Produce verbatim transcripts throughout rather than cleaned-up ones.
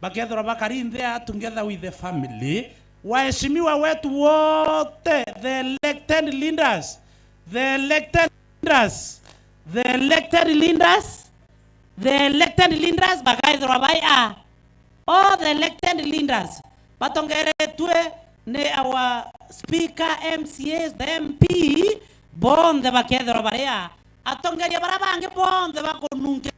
bakethirwa bakari nthia together with the family. Waheshimiwa wetu wote, the elected leaders, the elected leaders, the elected leaders, the elected leaders bakaethirwa bai a. All the elected leaders batongeretue ni our speaker, M C As, the M P, bonthe bakethirwa bari a. Atongeria baria bangi bonthe bakununkia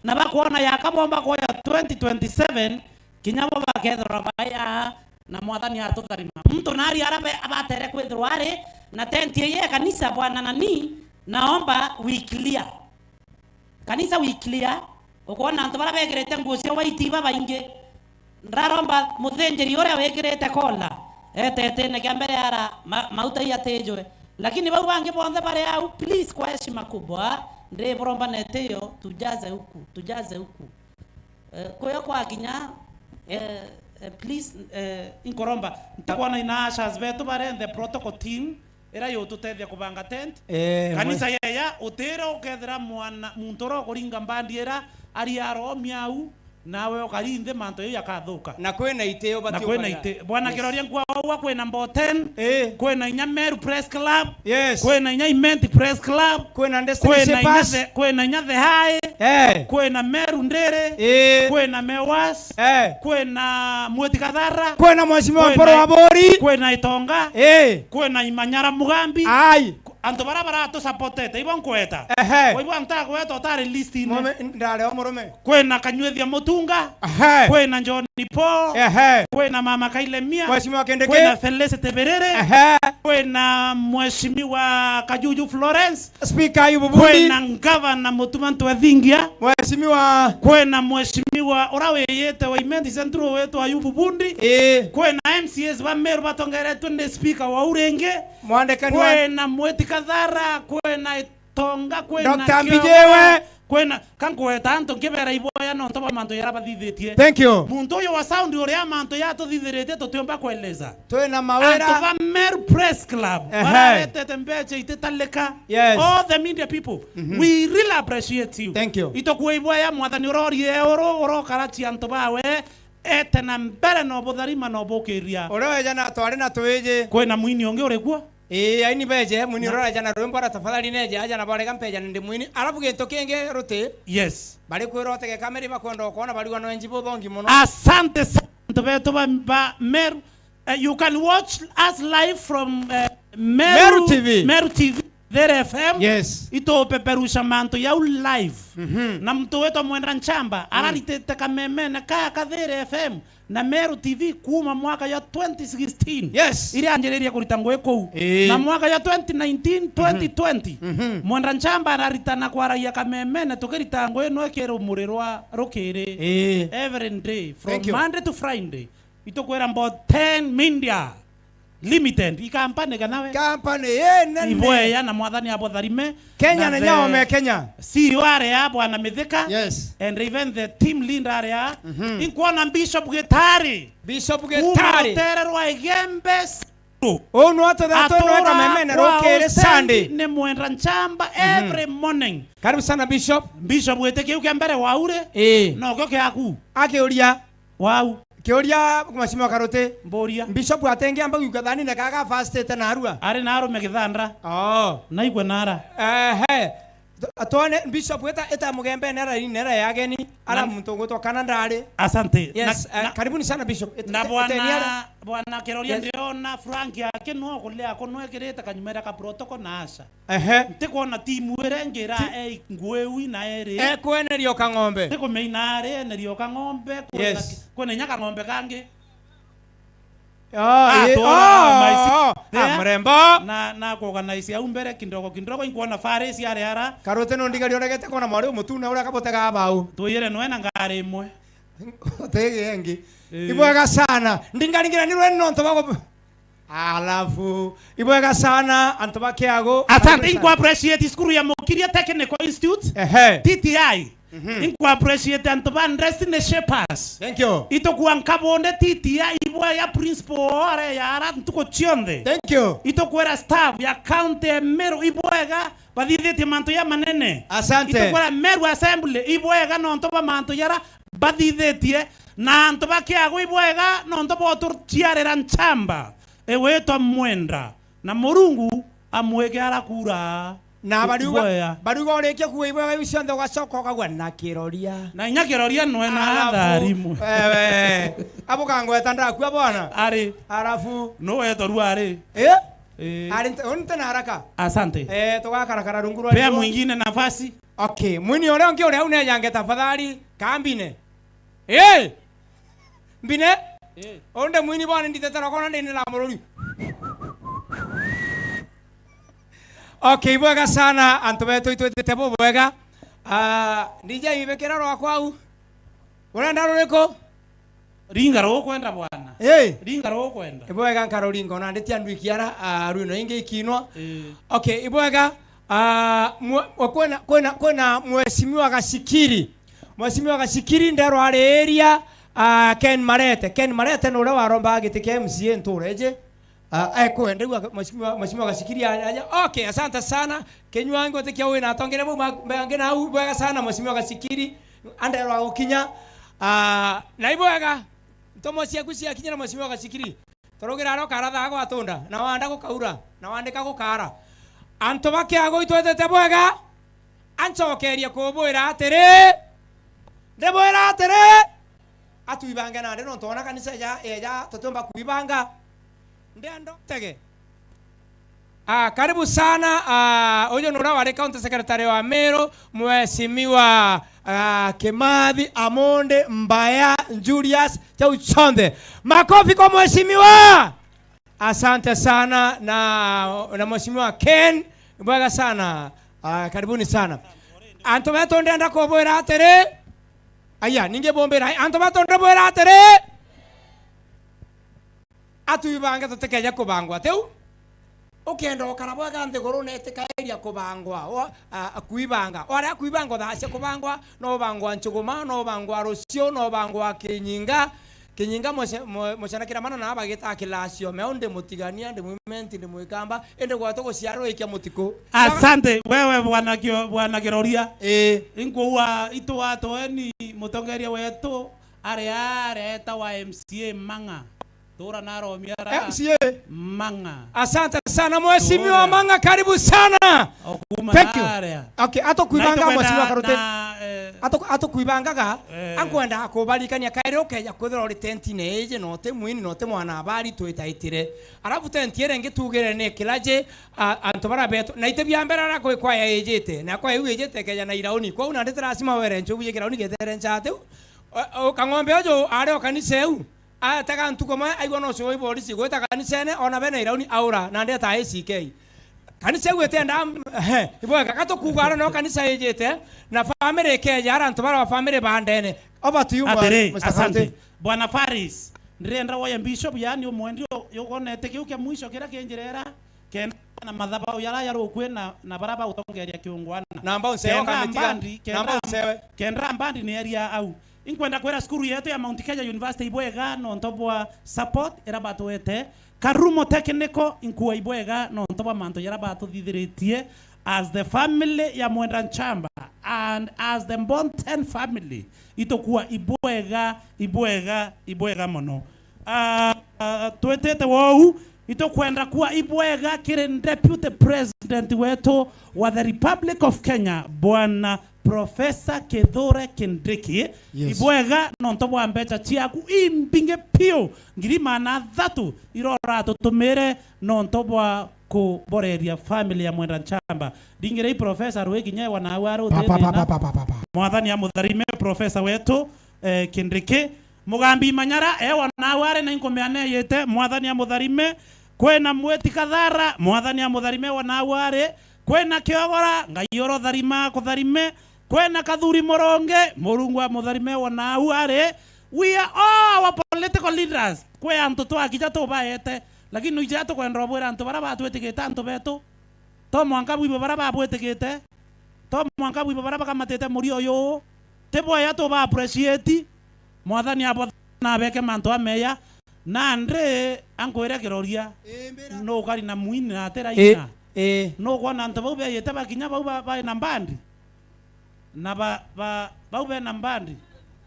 na bakwona yakabomba kuoya twenty twenty-seven, kinya bo bakethirwa bai a na Mwathani atutharima. Muntu nari ara be-, abatere kwithirwa ari na tenti ii ya kanisa, bwana nani, naomba we clear. Kanisa we clear, ukwona antu baria bekirite nguo cia white iba baingi. Ndaromba muthinjiri uria wikirite kola, etetene kia mbere ara ma-, mauta iatijwe. Lakini bau bangi bonthe bari au, please, kwa heshima kubwa, ndiburomba netio, tujaze huku, tujaze huku. Eh, kuyo kwakinya, eh, eh, please, eh, inkuromba, ntikwona ina ushers betu bare the protocol team, ira yututethia kubanga tent. Eh, kanisa mwe- yeya, utire ukethira mwana, muntu uria ukuringa mbandi ira ari aromia au, nawe ukari nthi, mantu jau yakathuka. Na kwina iti ubati. Na kwina ukarira. Iti. Bwana, yes. Kiroria nkwa waua, kwina Mboten, eh, kwina inya Meru Press Club, yes, kwina inya Imenti Press Club, kwina Destiny Shapers, kwina inya the, kwina inya the High, eh, kwina Meru Ndiri, eh, kwina Mewas, eh, kwina Mweti Kathara, kwina Mheshimiwa Mporo wa Bori, kwina Itonga, eh, kwina Imanyara Mugambi. Ai. Antu baria baratu supportete, ibo nkweta. Ehe. Waigua ntagweta utari list-ini. Mume-, ndari o murume. Kwina Kanyuithia Mutunga. Ehe. Kwina John Paul. Ehe. Kwina Mama Kailemia. Mheshimiwa Kindiki. Kwina Felicity Biriri. Ehe. Kwina Mheshimiwa Kajuju Florence. Speaker Ayubu Bundi. Kwina Ngavana Mutuma Ntwethingia. Mheshimiwa. Kwina Mheshimiwa uria wiyite wa Imenti Central witwa Ayubu Bundi. Ii. Kwina M C As ba Meru batongeretwe ni Speaker wa uringi. Mwandikani wa kwina Mweti Kathara, kwina Itonga, kwina Doctor Kioga, Mbijiwe. Kwina, ka nkweta antu nkibera iboya nontu bwa mantu jaria bathithitie. Thank you. Muntu uyu wa sound uria mantu jatuthithiritie tutiumba kueleza. Twina mawira. Antu ba Meru Press Club, ehe, bararetete mbeca ititalika. Yes. All the media people, mhm, we really appreciate you. Thank you. Itukwira iboya Mwathani urorie uru, urokaracia antu bawe, ete na mbere na ubutharima na ubukiria. Uria weja na twari na twiji. Kwina mwini ungi uri kuo? Ii, aini beje, mwini, na uria weja na rwimbo ara tafadhali neje, aja na barega mpeja na ndi mwini. Arafu gintu kingi, Ruti. Yes. Bari kwira utege kamera, ibakwenda ukwona, bariwa no enji buthongi muno. Asante sana, antu betu ba, ba Meru. Eh, you can watch us live from, eh, Meru, Meru T V. Meru T V, There F M. Yes. Itupeperusha mantu jau live. Mhm. Na muntu witwa Mwenda Nchamba, mm, araritite kamemene ka Kathiri F M na Meru T V kuuma mwaka ya twenty sixteen. Yes. Iria anjiririe kurita ngugi kuu. Ii. Na mwaka ya twenty nineteen, mhm, twenty twenty, mhm, Mwenda Nchamba ararita na kwaragia kamemene tukirita ngugi nwe kirumuri rwa rukiri. Ii. Every day, from, thank you, Monday to Friday. Itukwira Mboten Media Limited, i company kana we? Company inene. Ibweya na Mwathani abutharime. Kenya na, na the nyaome Kenya. C E O aria, Bwana Mithika. Yes. And even the team leader aria. Mhm. Inkwona Bishop Gitari. Bishop Gitari. Kuuma rutere rwa Igembe. Uu nwe tuthatwe nwe kamemene rukiri Sunday. Ni Mwenda Nchamba, mhm, every morning. Karibu sana, Bishop. Bishop, giti kiu kia mbere waure. Ii. Nokio kiaku. Akiuria. Wau. Kiuria, Mheshimiwa Karuti. Mburia. Bishop atengiamba gwikua thanine kaga fastite narua? Ari na arume githandra. Oo. Naigua nara. Ehe. T-, twone Bishop eta, eta Mugembene ara ine ara ya ageni, ara na muntu ugwitwa kana ndari. Asante. Yes, na, eh, na, karibuni sana Bishop. Et-, na et-, eteni ara. Bwana, Bwana Kiroria, yes, ndiona Frank yake no kulia kunwekirite kanyumera ka protocol na asha. Ehe. Ntikwona timu iria ingi ira e nguewi na eri. Ekweneria o kang'ombe. Ntikumeina ari eneria o kang'ombe, kwina, yes, ki-, kwina inya kang'ombe kangi. Ah, ah, ii, tora, oh, my si-, oh, ah, there. Mrembo. Na, na kuorganize au mbere kidogo kidogo, inkwona Faris ari ara. Karuti no ndigari uregete kwona mwari umutune uria kabutega abau. Tuyire nwe na ngari imwe. Utege engi. Ii. Ibwega sana. Ndingaringira ni rwe nontu bago. Alafu, ibwega sana, antu ba Kiagu. Asante, karibu sana. Inkuappreciate cukuru ya Mukiria Technical Institute, ehe, T T I. Mhm. Inkuappreciate antu ba Destiny Shapers. Thank you. Itukua nkabunde T T I, ibwega principal ore ya ara ntuku cionthe. Thank you. Itukwira staff ya county ya Meru, ibwega bathithitie mantu ya manene. Asante. Itukwira Meru Assembly, ibwega nontu bwa mantu yara bathithitie. Na antu ba Kiagu ibwega nontu bwa utuciarira nchamba igwitwa Mwenda, na Murungu amwike ara kuura. Na bariuga, ibwega. Bariuga urikia kuuga ibwega iu cionthe ugacoka ukagua na kiroria. Na inya kiroria nwe na. Alafu, atharimu. Ewe, abukangweta ndakua bwana. Ari. Alafu. Nu wetorua ari. Eh? Eh. Ari nte-, uni nte na haraka. Asante. Eh, tugakarakara rungu rwa. Pea riua. Mwingine nafasi. Okay, mwini uria ungi uria au nejange tafadhali, kambine. Eh! Mbine? Eh. Unde mwini bwana nditetera kona ndini la mururi. Okay, ibwega sana, antu betu itwitite bubwega. Ah, D J ibekera rwakwa au. Urenda ruriku? Ringa rukwenda bwana. Eh. Ringa rukwenda. Ibwega nkaruringa, ona nditia ndwikiara, ah, rwino ingi ikinwa. Eh. Okay, ibwega, ah, mwe-, kwena, kwena, kwena Mheshimiwa Gashikiri. Mheshimiwa Gashikiri nderwa ariria, ah, Ken Marete. Ken Marete ni uria warombaga giti kia M C A ntura iji. Ah, ekwenda igua Mheshimiwa, Mheshimiwa Gashikiri aja. Okay, asante sana. Kinyua ngwitikia wina atongeria bau ma-, bangi nau bwega sana Mheshimiwa Gashikiri. Anderwa gukinya. Ah, na ibwega. Ntomo ciaku ciakinyira Mheshimiwa Gashikiri. Turugira aria ukarathaga gwatunda, na wanda gukaura, na wandika gukara. Antu ba Kiagu itwitite bwega, ancokerie kubwira atiri, ndibwira atiri, atwibange nandi nontu ona kanisa eja, eja tutiumba kwibanga. Ndenda utege. Ah, karibu sana. Ah, uyu ni uria wari county secretary wa Meru, Mheshimiwa, ah, Kimathi Amonde Mbaya Julius Chauchonde. Makofi kwa mheshimiwa. Asante sana na, na mheshimiwa Ken. Bwega sana. Ah, karibuni sana. Antu betu ndenda kubwira atiri. Aya, ningi bumbira. Antu betu ndibwira atiri. Atwibange tutikeje kubangwa tiu. Ukenda ukara bwega nthiguru na itikairia kubangwa, wa-, a, a, kuibanga. Warea kuibanga uthacia kubangwa, no ubangwa Nchuguma, no ubangwa Ruciu, no ubangwa Kinyinga. Kinyinga muce-, mu-, mucanakira mana na bagita kilasio, meo ndi mutigania, ndi mwimenti, ndi mwikamba, indi gwetu guciarwa ikia mutiku. Asante, wewe bwana Kio-, bwana Kiroria. Ii. Inkuua itu atoeni mutongeria wetu, aria areta wa M C A Mang'a. Tura na aromia ara. M C A. Mang'a. Asante sana, mheshimiwa Mang'a, karibu sana. Okuma. Thank you. Aria. Okay, atukwibanga na mheshimiwa Karute. Na, eh, atu-, atukwibangaga, eh, ankwenda kubarikania kairi ukeja kwithira uri tentine iji, na uti mwini, na uti mwana habari, twitaitire. Alafu tenti iria ingi tugire ni kilaji, a-, antu bara betu. Na ite bia mbere ara kwi kwaya ijite, na kwaya iu ijite ikeja na irauni. Kwou nandi ti lazima were nchobu je kirauni getere nchate. U-, u-, kang'ombe uju ari o kanisa iu. Atega ntuku imwe aigua no cuu iborisi gwita kanisene, ona bena irauni aura, na ndeta A C K. Kanisa iu itenda, he, ibwega, gatukuuga ara no kanisa ijite, na family ikeja, ara antu bara ba family bandene. Over to you, atiri, Mister asante. County. Bwana Faris, ndirenda woye Bishop, yani umwendi u-, ugonete kiu kia mwisho kiria kinjirera, kenda na mathabau yara yarukwi na, na bara bautongeria kiungwana. Namba unsewe kenda kamitiga, mbandi, namba kenda, unsewe. Kenda mbandi ni eria au. Inkwenda kwira cukuru yetu ya Mount Kenya University ibwega nontu bwa support ira batwete. Karumo Technical inkuua ibwega nontu bwa mantu jara batuthithiritie as the family ya Mwenda Nchamba and as the Mbonten family. Itukua ibwega, ibwega, ibwega mono. Ah, ah, twitite wou, itukwenda kuwa ibwega kiri Deputy President wetu wa the Republic of Kenya, Bwana Professor Kithure Kindiki. Yes. Ibwega nontu bwa mbeca ciaku imbingi piu, ngiri magana athatu, ira uratutumire nontu bwa kuboreria family ya Mwenda Nchamba. Ringirei Professor Rwikinye wa nau ari. Pa, pa, pa, utithina. Pa, pa, pa, pa, pa. Mwathani amutharime Professor wetu, eh, Kindiki. Mugambi Manyara, ewa nau ari na inkumea neyite, Mwathani amutharime. Kwina Mweti Kathara, Mwathani amutharime wa nau ari. Kwina Kiogora, Ngai urotharima akutharime. Kwina Kathuri Muronge, Murungu amutharime wa nau ari. We are all our political leaders. Kwi antu twakija tubaete, lakini nuija tukwenda ubwira antu bara batwitikite antu betu. To mwanka bwibo bara babwitikite. To mwanka bwibo bara bakamatite murio uyu. Ti bwega tuba appreciate. Mwathani abo na abeke mantu ameya. Nandi ankwire Kiroria. Ii, mbira. Nukari na mwini na atira. Ii, ina. Ii. Nukwona antu bau beyite bakinya bau ba-, bai na mbandi? Na ba-, ba-, bau bena mbandi?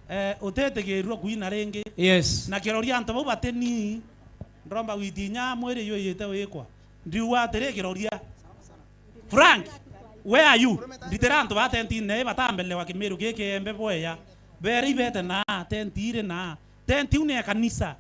eh, utitigirua kuina ringi. Yes. Na kiroria antu bau batini, ndromba gwitia inya mwiri jwijite wikwa. Ndiuga atiri kiroria. Frank, where are you? Nditira antu ba tentine batambelewa Kimiru giki embe bweya. Bere ibete na tenti iri na. Tenti iu ni ya kanisa.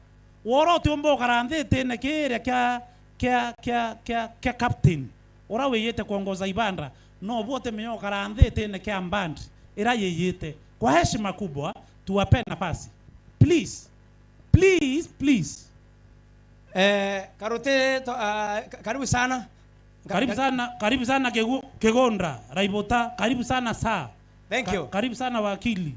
Wora utiumba ukara nthi itine kiria kia, kia, kia, kia, kia captain. Ura wiyite kuongoza ibanda. No bu utimenya ukara nthi itine kia band. Ira yiyite. Kwa heshima kubwa, tuwape nafasi. Please. Please, please. Eh, Karuti, to-, ah, ka-, karibu sana. Nga-, karibu nga-, sana, karibu sana Kigu-, Kigunda, Raibuta, karibu sana sir. Thank you. Ka-, karibu sana wakili.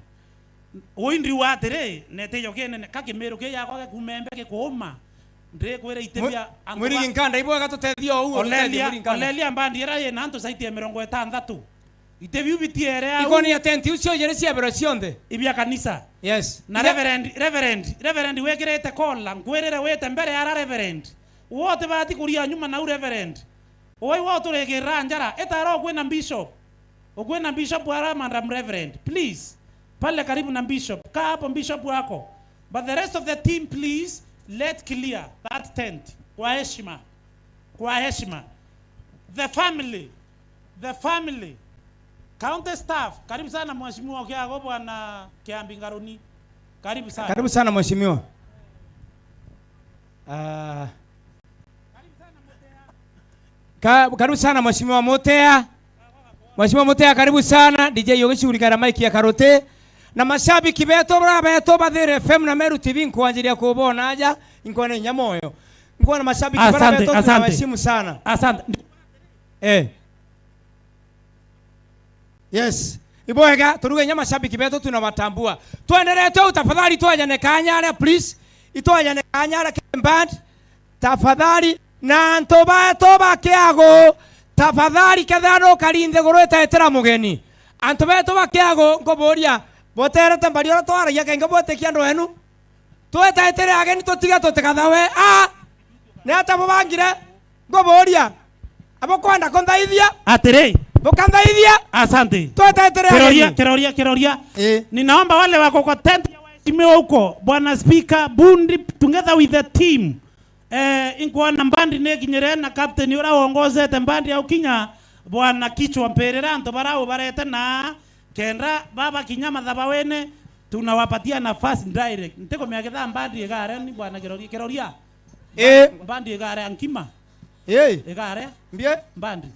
Ui ndiuga atiri, netijo kinene, ka Kimiru ki yakwa gikuuma embe gikuuma. Ndikwira iti bia antu ba-, Mwirigi Nkanda, ibwega tutethie o uu, tutethie Mwirigi Nkanda. Olelia, olelia mbandi ira yina antu zaidi ya mirongo itantatu. Iti biu bitiere au. Ikoni ya tenti iu cio ijiri ciabirwe cionthe. Ibia kanisa. Yes. Na ibia- Reverend, Reverend, Reverend wikirite kola, nkwirire wite mbere ya ara Reverend. Wote bati kuria nyuma nau Reverend. Uwe wo turigirira njara, itara ukwina bishop. Ukwina bishop ara Madam Reverend. Please. Pale karibu na bishop. Kaa hapo bishop wako. But the rest of the team, please, let clear that tent. Kwa heshima. Kwa heshima. The family. The family. County staff, karibu sana mheshimiwa Kiago, bwana Kiambi Ngaruni. Karibu sana. Karibu sana mheshimiwa. Ah. Ka-, karibu sana mheshimiwa Mutea. Mheshimiwa Mutea, karibu sana. D J ugicurikana maiki ya Karuti. Na mashabiki betu, bra betu ba Thiri F M na Meru T V, nkwanjiria kubona aja, inkone inya moyo. Nkona mashabiki bara betu, tunawaheshimu sana. Asante. Eh. Yes. Ibwega, turuge inya mashabiki betu tunawatambua. Twenderete u, tafadhali twajane kanya aria, please. Itwajane kanya aria, Kevin Band. Tafadhali. Na antu betu ba Kiagu, tafadhali, kethira nukari nthiguru itaitira mugeni. Antu betu ba Kiagu, nkuburia, buterete mbari uria twaragia, kenge bwitikia andu enu? Twetaitire ageni tutige tutikathawe. Ah! Ni ata bubangire? Nguburia. Abukwenda kunthaithia? Atiri. Bukanthaithia? Asante. Twetaitire ageni. Kiroria, kiroria, kiroria. Eh. Ninaomba wale wako kwa tent ya waheshimiwa huko, Bwana Speaker, Bundi, together with the team. Eh, inkwona mbandi nikinyire na captain uria wongozete mbandi ya ukinya, Bwana Kichwa Mpirira, antu bara ubarete na kenda baba kinya mathabawene, tunawapatia nafasi direct. Ntikumenya ketha mbandi igare ni Bwana Kiroria, Kiroria. Eh. Mbandi igare ankima. Eh. Igare. Mbie? Mbandi.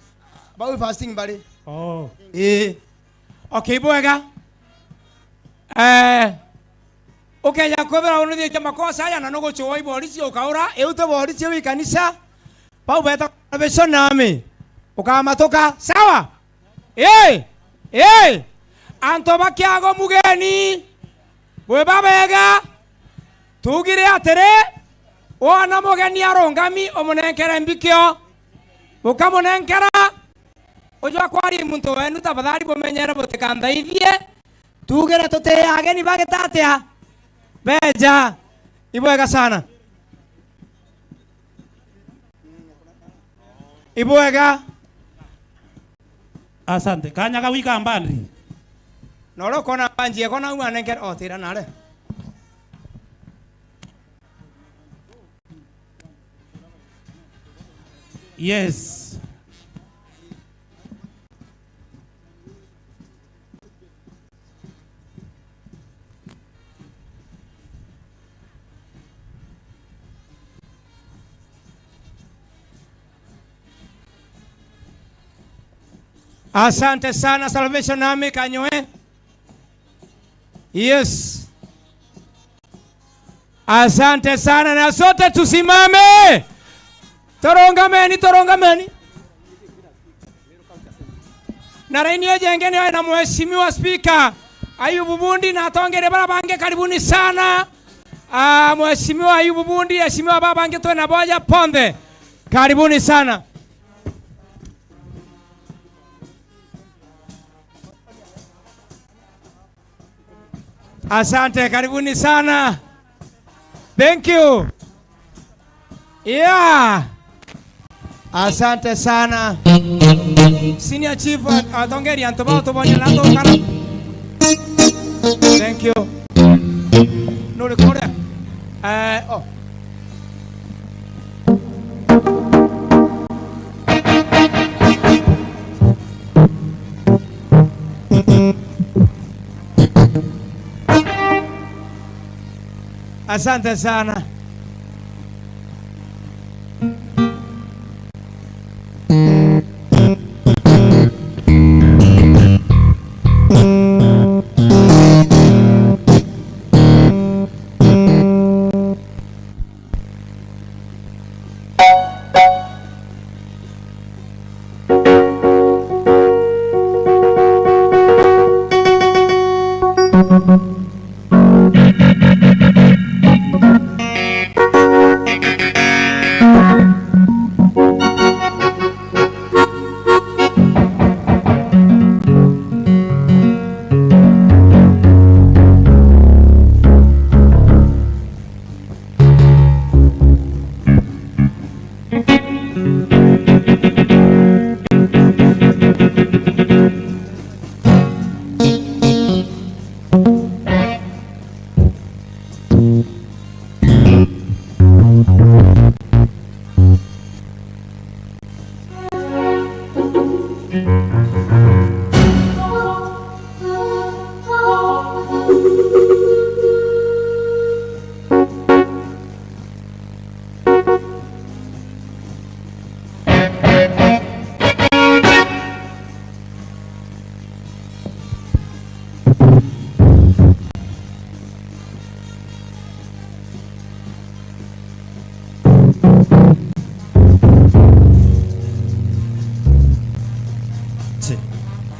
Bau fasting bari. Oh. Eh. Okay, bwega. Eh, ukeja kwithira unithitie makosa aya na nugucua iborisi ukaura, iu ti borisi, iu i kanisa. Bau beta salvation nami. Ukamatuka, sawa? Ii, ii. Antu ba Kiagu mugeni, bwi babega. Tugire atiri, wona mugeni arungami, umunenkere mbikio. Bukamunenkera. Ujwa kwaria muntu wenu, tafadhali bumenyere butikanthaithie. Tugire tuti ageni bagita atia? Beja. Ibwega sana. Ibwega. Asante. Kanya ga gwika mbandi. Na uria ukona mbanji eko nau anenkere, otira nare. Yes. Asante sana, Salvation Army Kanywe. Yes. Asante sana, na sote tusimame. Turungameni, turungameni. Na raini iyo jengi niyo na Mheshimiwa Speaker Ayubu Bundi na atongeria bara bangi, karibuni sana. Ah, Mheshimiwa Ayubu Bundi, Mheshimiwa baba bangi twina boja ponthe. Karibuni sana. Asante, karibuni sana. Thank you. Yeah. Asante sana. Senior Chief, at-, atongeria antu bao tubonie na tukara. Thank you. Uri kuria? Eh, oh. Asante sana.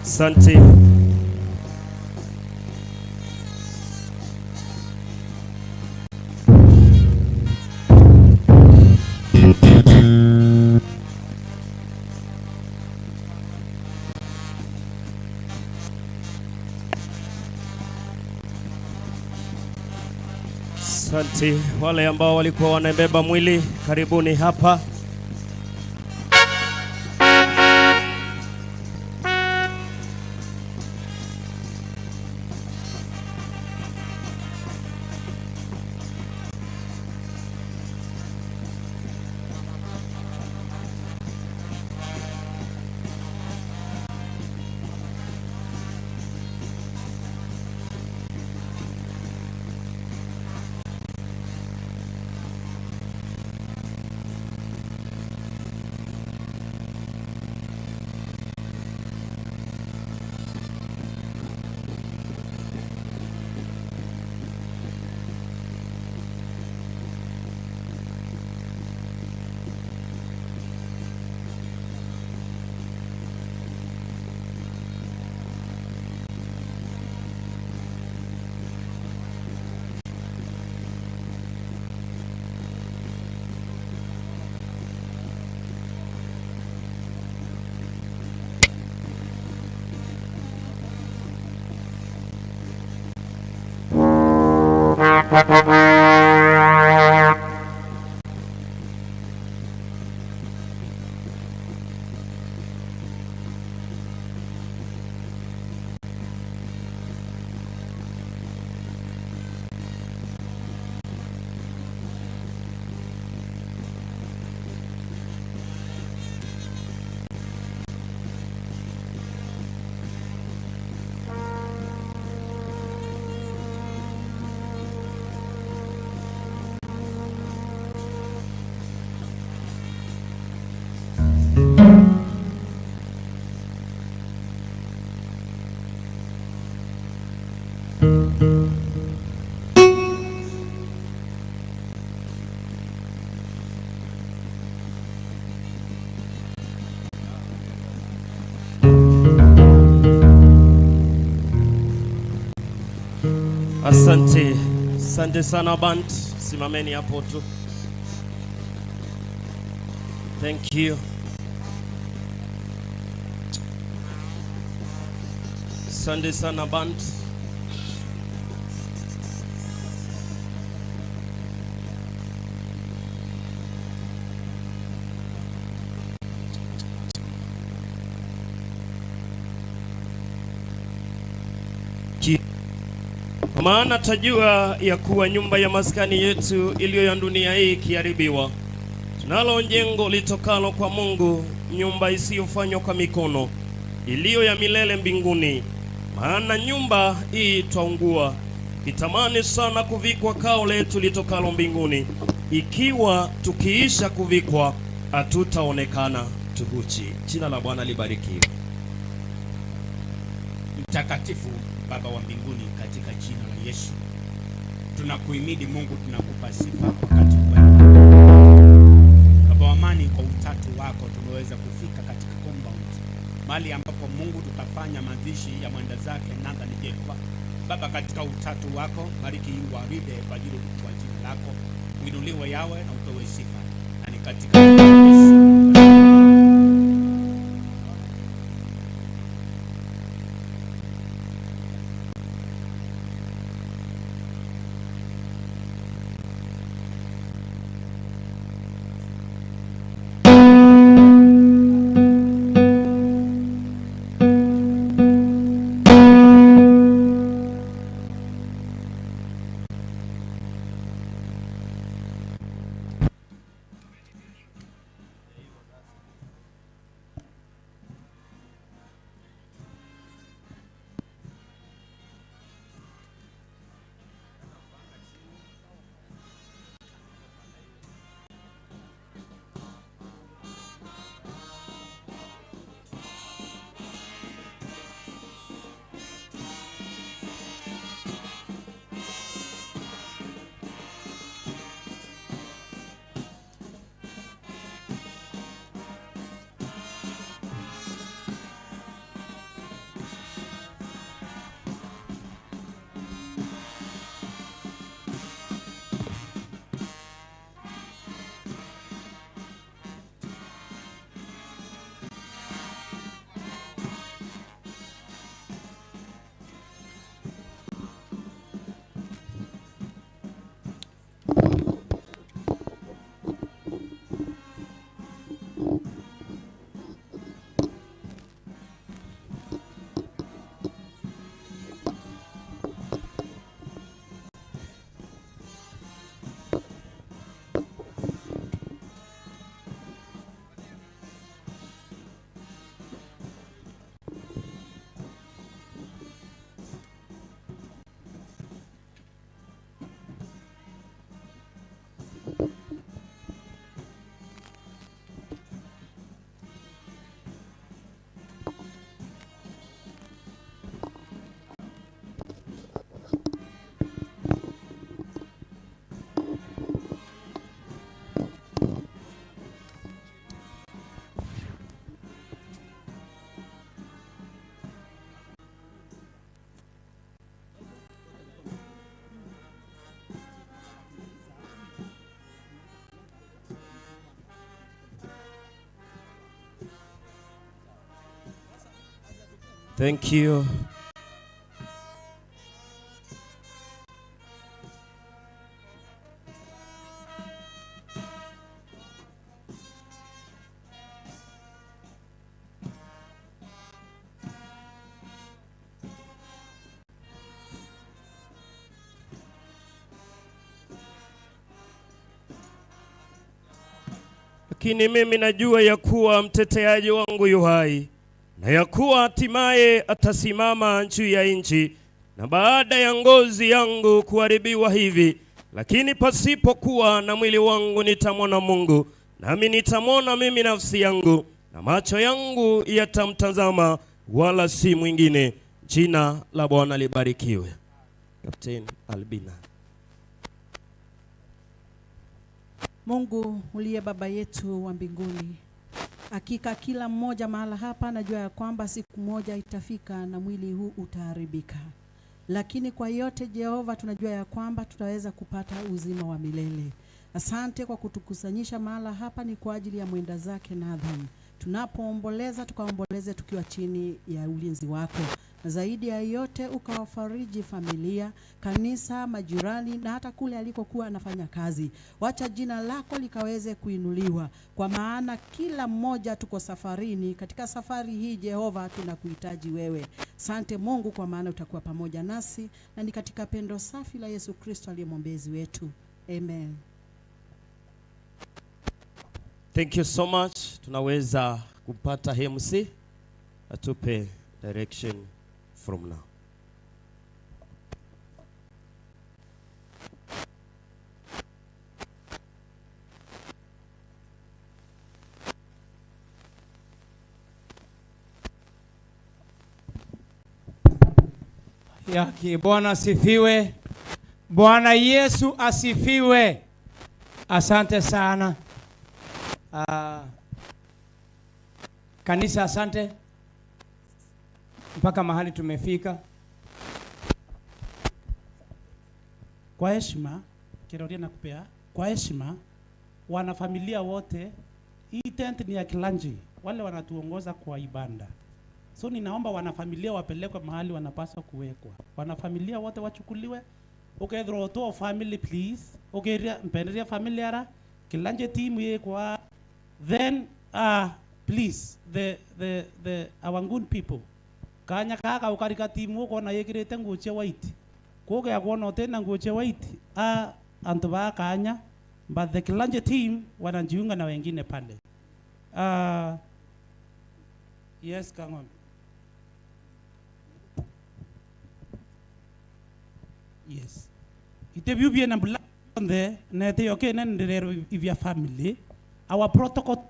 Asante. Asante. Wale ambao walikuwa wanabeba mwili, karibuni hapa. Asante. Asante sana band. Simameni hapo tu. Thank you. Asante sana band. Ki-, kwa Maana twajua ya kuwa nyumba ya maskani yetu iliyo ya dunia hii ikiharibiwa, tunalo jengo litokalo kwa Mungu, nyumba isiyofanywa kwa mikono, iliyo ya milele mbinguni. Maana nyumba hii twaungua, kitamani sana kuvikwa kao letu litokalo mbinguni. Ikiwa tukiisha kuvikwa, hatutaonekana tuhuchi. Jina la Bwana libarikiwe. Mtakatifu, Baba wa mbinguni, katika jina la Yesu, tunakuhimidi Mungu, tunakupa sifa wakati huu. Baba wa amani, kwa utatu wako tumeweza kufika katika compound, mahali ambapo Mungu tutafanya mazishi ya mwenda zake Nathan Jekwa. Baba, katika utatu wako, bariki hii gwaride kwa ajili ya jina lako, uinuliwe Yawe na upewe sifa. Na ni katika Thank you. Lakini mimi najua ya kuwa mteteaji wangu yu hai, na ya kuwa hatimaye atasimama juu ya nchi, na baada ya ngozi yangu kuharibiwa hivi, lakini pasipokuwa na mwili wangu nitamwona Mungu, nami nitamwona mimi nafsi yangu, na macho yangu yatamtazama, wala si mwingine. Jina la Bwana libarikiwe. Captain Albina. Mungu uliye Baba yetu wa mbinguni, hakika kila mmoja mahala hapa najua ya kwamba siku moja itafika na mwili huu utaharibika. Lakini kwa yote, Jehova, tunajua ya kwamba tutaweza kupata uzima wa milele. Asante kwa kutukusanyisha mahala hapa ni kwa ajili ya mwenda zake Nathan. Tunapoomboleza, tukaomboleze tukiwa chini ya ulinzi wako. Zaidi ya yote, ukawafariji familia, kanisa, majirani na hata kule alikokuwa anafanya kazi. Wacha jina lako likaweze kuinuliwa, kwa maana kila mmoja tuko safarini. Katika safari hii, Jehova, tunakuhitaji wewe. Sante Mungu, kwa maana utakuwa pamoja nasi, na ni katika pendo safi la Yesu Kristo aliye mwombezi wetu. Amen. Thank you so much. Tunaweza kumpata M C atupe direction from now. Yaki, Bwana asifiwe. Bwana Yesu asifiwe. Asante sana. Ah, kanisa, asante. Mpaka mahali tumefika. Kwa heshima, kiroria na kupea, kwa heshima, wanafamilia wote, hii tent ni ya clergy, wale wanatuongoza kwa ibada. So ninaomba wanafamilia wapelekwe mahali wanapaswa kuwekwa. Wanafamilia wote wachukuliwe, ukethirwa utu o family, please. Ukiria, mpenderia family ara, clergy team yikwa, then, uh, please, the, the, the, our good people. Kanya kaka ukarika team ukona yikirite nguo cia white. Kugea kwona utina nguo cia white, a, antu ba kanya, but the clergy team wanajiunga na wengine pale. Uh, yes, Kang'ombe. Yes. Ite biu biena black on the, na ite yoke na ndirero ivya family. Our protocol,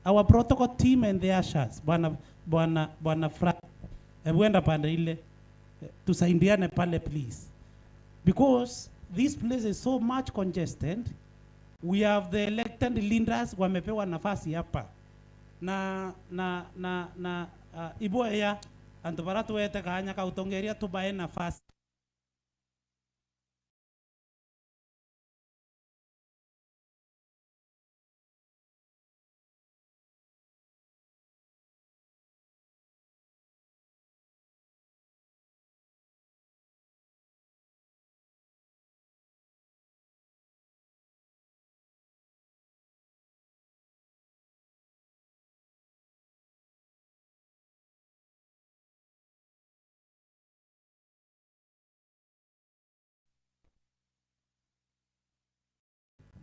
our protocol team and the ushers. Bwana, bwana, bwana Frank. Ebu enda pande ile. Eh, tusaidiane pale, please. Because this place is so much congested. We have the elected leaders wamepewa nafasi hapa. Na, na, na, na, ah, ibwea antu bara twete kanya ka utongeria tubae nafasi.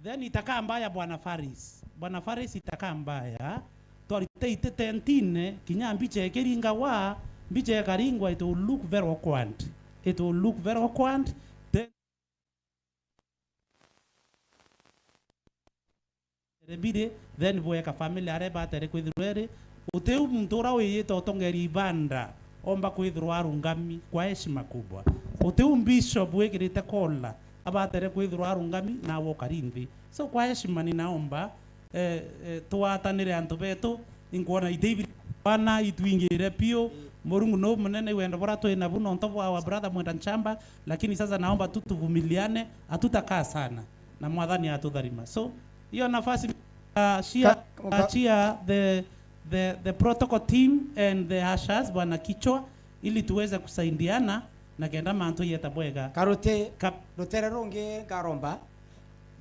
Then itakaa mbaya, Bwana Faris. Bwana Faris, itakaa mbaya. Twarite ite tentine, kinya mbicha ikiringagwa, mbicha ikaringwa, it will look very awkward. It will look very awkward. Then Rebire, then bweka family are batere kwithirwa eri. Utiu muntu ura wiyite utongeria ibanda omba kwithirwa arungami kwa heshima kubwa. Utiu bishop wikirite kola abatere kwithirwa arungami nawe ukari nthi. So kwa heshima ninaomba, eh, eh, twatanire antu betu, inkwona ite ibiri bana itwingire piu. Murungu no munene, wendo bura twi nabu nontu bwa our brother Mwenda Nchamba, lakini sasa naomba tu tuvumiliane, hatutakaa sana na Mwathani atutharima. So hiyo nafasi, uh, share, Ka-, ka- uh, share the, the, the protocol team and the ushers, Bwana Kichwa, ili tuweze kusaidiana na kenda mantu yeta bwega. Karuti, Kap- rutere rungi nkaromba,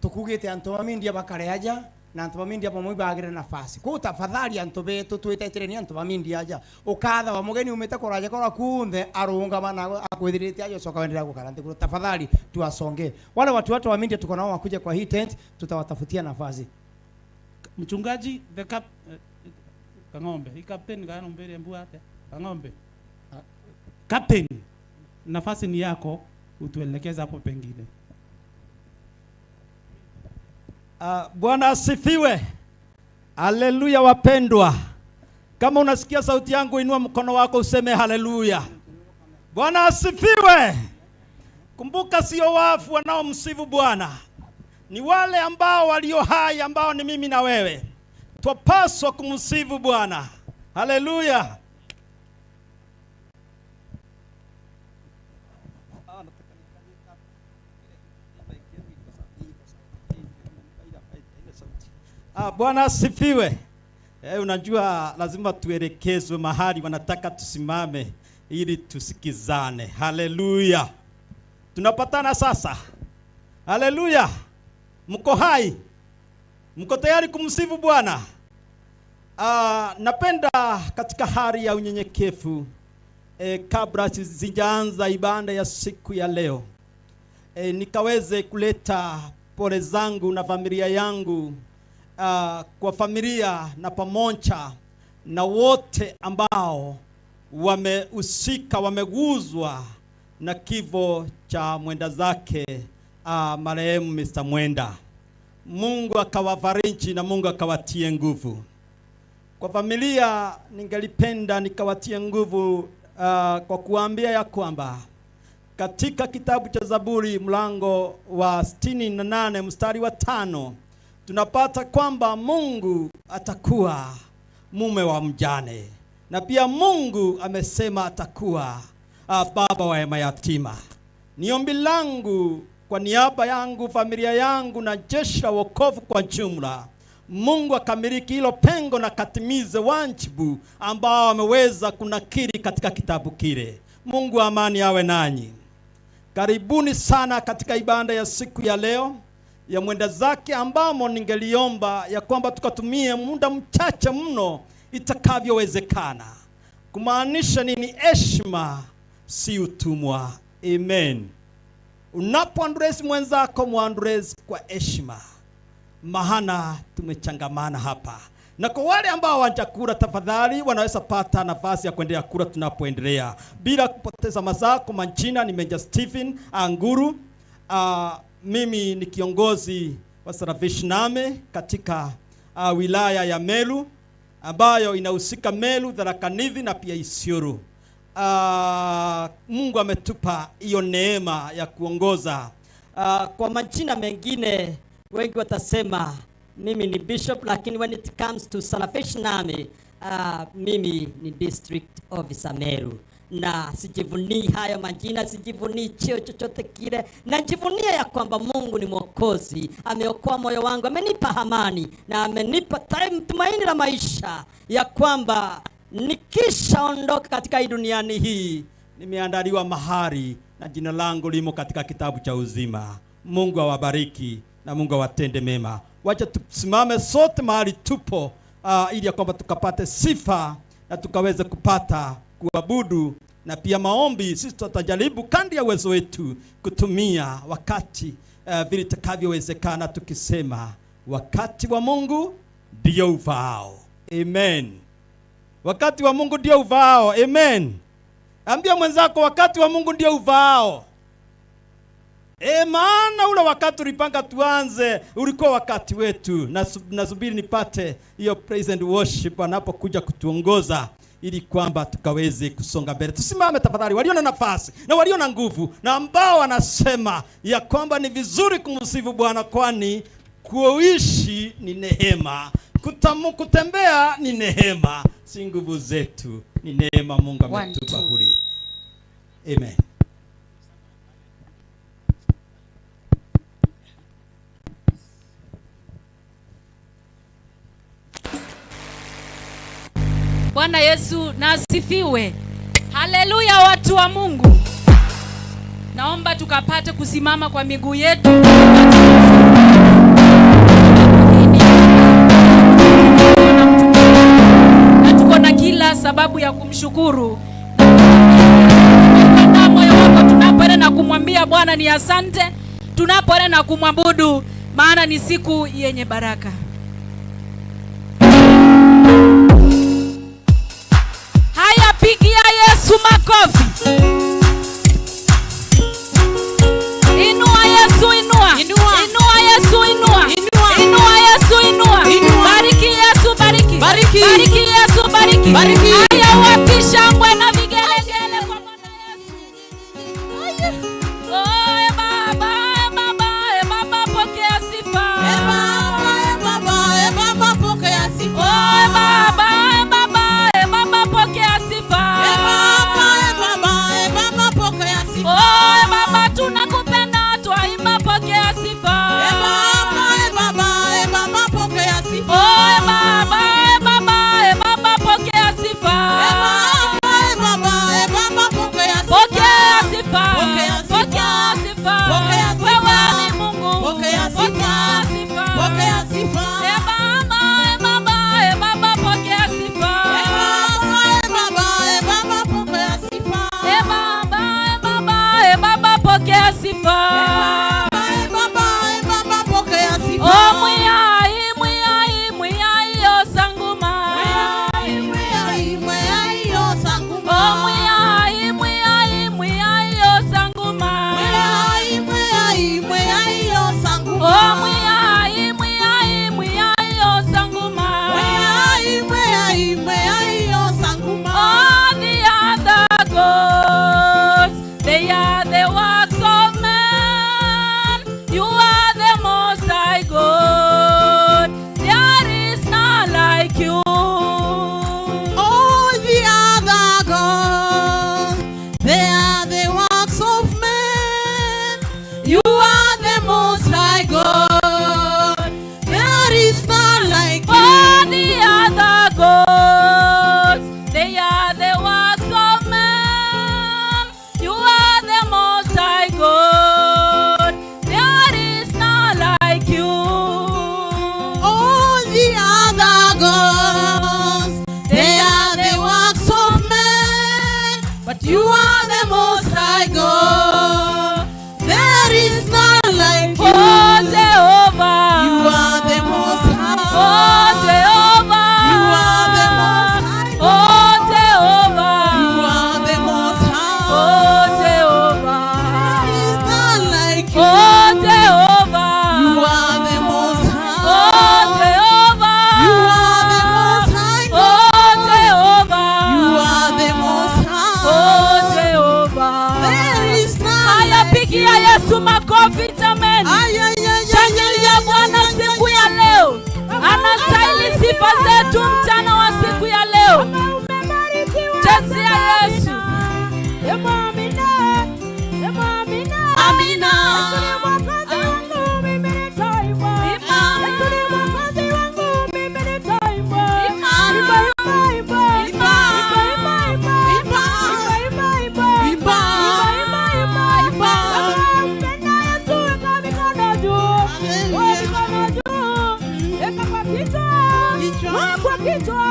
tukugite antu ba media bakare aja, na antu ba media bamwe ibagire nafasi. Kwou tafadhali antu betu, twitetire ni antu ba media aja. Ukatha wa mugeni umite kuraja kora kunthe, arungama na akwithirite aja, ucoka wenderea gukara nthiguru. Tafadhali, tuwasonge. Wale watu wote wa media tuko nao wakuje kwa hii tent, tutawatafutia nafasi. Mchungaji, the cap-, eh, Kang'ombe, hii captain kana umbere mbu atia? Kang'ombe. Ah. Captain, nafasi ni yako, utuelekeze hapo pengine. Ah, Bwana asifiwe. Haleluya, wapendwa. Kama unasikia sauti yangu, inua mkono wako useme haleluya. Bwana asifiwe. Kumbuka, sio wafu wanaomsifu Bwana, ni wale ambao walio hai, ambao ni mimi na wewe. Twapaswa kumsifu Bwana. Haleluya. Ah, Bwana asifiwe. Eh, unajua lazima tuelekezwe mahali wanataka tusimame. ili tusikizane. Haleluya! Tunapatana sasa. Haleluya! Mko hai? Mko tayari kumsifu Bwana? Ah, napenda katika hali ya unyenyekevu, eh, kabla si-, sijaanza ibada ya siku ya leo, eh, nikaweze kuleta pole zangu na familia yangu, ah, kwa familia na pamoja na wote ambao wamehusika, wameguzwa na kifo cha mwenda zake, ah, marehemu Mister Mwenda. Mungu akawafariji na Mungu akawatie nguvu. Kwa familia, ningelipenda nikawatie nguvu, ah, kwa kuambia ya kwamba katika kitabu cha Zaburi mlango wa sitini na nane mstari wa tano, tunapata kwamba Mungu atakuwa mume wa mjane, na pia Mungu amesema atakuwa, ah, baba wa mayatima. Ni ombi langu kwa niaba yangu, familia yangu na jeshi la wokovu kwa jumla, Mungu akamiliki hilo pengo na katimize wajibu ambao ameweza kunakili katika kitabu kile. Mungu wa amani awe nanyi. Karibuni sana katika ibada ya siku ya leo ya mwenda zake, ambamo ningeliomba ya kwamba tukatumie muda mchache mno itakavyowezekana. Kumaanisha nini? Heshima si utumwa. Amen. Unapoandresi mwenzako, mwandresi kwa heshima, maana tumechangamana hapa. Na kwa wale ambao hawajakula, tafadhali wanaweza pata nafasi ya kuendelea kula tunapoendelea. Bila kupoteza masaa, kwa majina ni Major Stephen Anguru. Ah, mimi ni kiongozi wa Salvation Army katika, ah, wilaya ya Meru, ambayo inahusika Meru, Tharaka Nithi na pia Isiolo. Ah, Mungu ametupa hiyo neema ya kuongoza. Ah, kwa majina mengine wengi watasema mimi ni bishop, lakini when it comes to Salvation Army, ah, mimi ni district officer Meru. Na sijivunii hayo majina, sijivunii cheo chochote kile. Najivunia ya kwamba Mungu ni Mwokozi, ameokoa moyo wangu, amenipa amani na amenipa time, tumaini la maisha, ya kwamba nikishaondoka katika hii duniani hii, nimeandaliwa mahali na jina langu limo katika kitabu cha uzima. Mungu awabariki na Mungu awatende mema. Wacha tusimame sote mahali tupo, ah, ili ya kwamba tukapate sifa na tukaweze kupata kuabudu na pia maombi. Sisi tutajaribu kadri ya uwezo wetu kutumia wakati, eh, vile itakavyowezekana, tukisema, "Wakati wa Mungu ndio ufaao." Amen. Wakati wa Mungu ndio ufaao. Amen. Ambia mwenzako, "Wakati wa Mungu ndio ufaao." E, maana ule wakati ulipanga tuanze ulikuwa wakati wetu. Nasu-, nasubiri nipate hiyo praise and worship anapokuja kutuongoza ili kwamba tukaweze kusonga mbele. Tusimame tafadhali, walio na nafasi na walio na nguvu na ambao wanasema ya kwamba ni vizuri kumsifu Bwana, kwani kuishi ni neema, kutamu-, kutembea ni neema, si nguvu zetu, ni neema Mungu ametupa bure. Amen. Bwana Yesu na asifiwe. Haleluya, watu wa Mungu. Naomba tukapate kusimama kwa miguu yetu. Na tuko na kila sababu ya kumshukuru. Fungua moyo wako tunapoenda na kumwambia Bwana ni asante, tunapoenda na kumwabudu, maana ni siku yenye baraka. Haya, pigia Yesu makofi. Inua Yesu, inua. Inua. Inua Yesu, inua. Inua. Inua Yesu, inua. Inua. Bariki Yesu, bariki. Bariki. Bariki Yesu, bariki. Bariki. Haya, wapi shangwe na vigelegele kwa Bwana Yesu. Oh, e Baba, e Baba, e Baba, pokea sifa. E Baba, e Baba, e Baba, pokea sifa. Oh, e Baba, e Baba, e Baba, pokea sifa. E Baba, e Baba, e Baba, pokea sifa. Oh, e Baba, tunakupenda, twaimba, pokea sifa. E Baba, e Baba, e Baba, pokea sifa. Oh, e Baba, e Baba, e Baba, pokea sifa. Wewe mikono juu. Weka kwa kichwa. Kichwa. Kwa kichwa.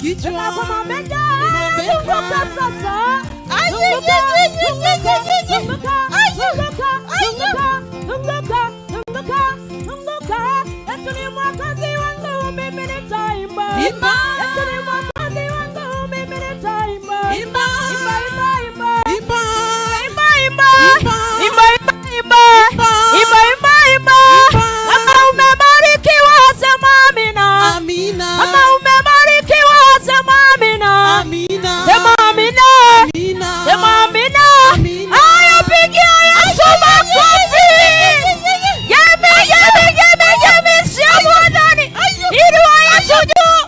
Kichwa. Weka kwa mabega. Mabega. Zunguka sasa. Ai, zunguka, ai, zunguka, ai, zunguka, ai, zunguka, ai, zunguka, zunguka, zunguka, zunguka. Yesu ni mwokozi wangu, mimi nitaimba. Imba. Yesu ni mwokozi wangu, mimi nitaimba. Imba. Imba, imba, imba. Imba. Imba, imba, imba. Imba. Imba, imba, imba. Imba. Imba, imba, imba. Imba. Kama umebarikiwa, sema amina. Amina. Kama umebarikiwa, sema amina. Amina. Sema amina. Amina. Sema amina. Amina. Haya, pigia Yesu makofi. Geme, geme, geme, geme, cia Mwathani. Inua Yesu juu.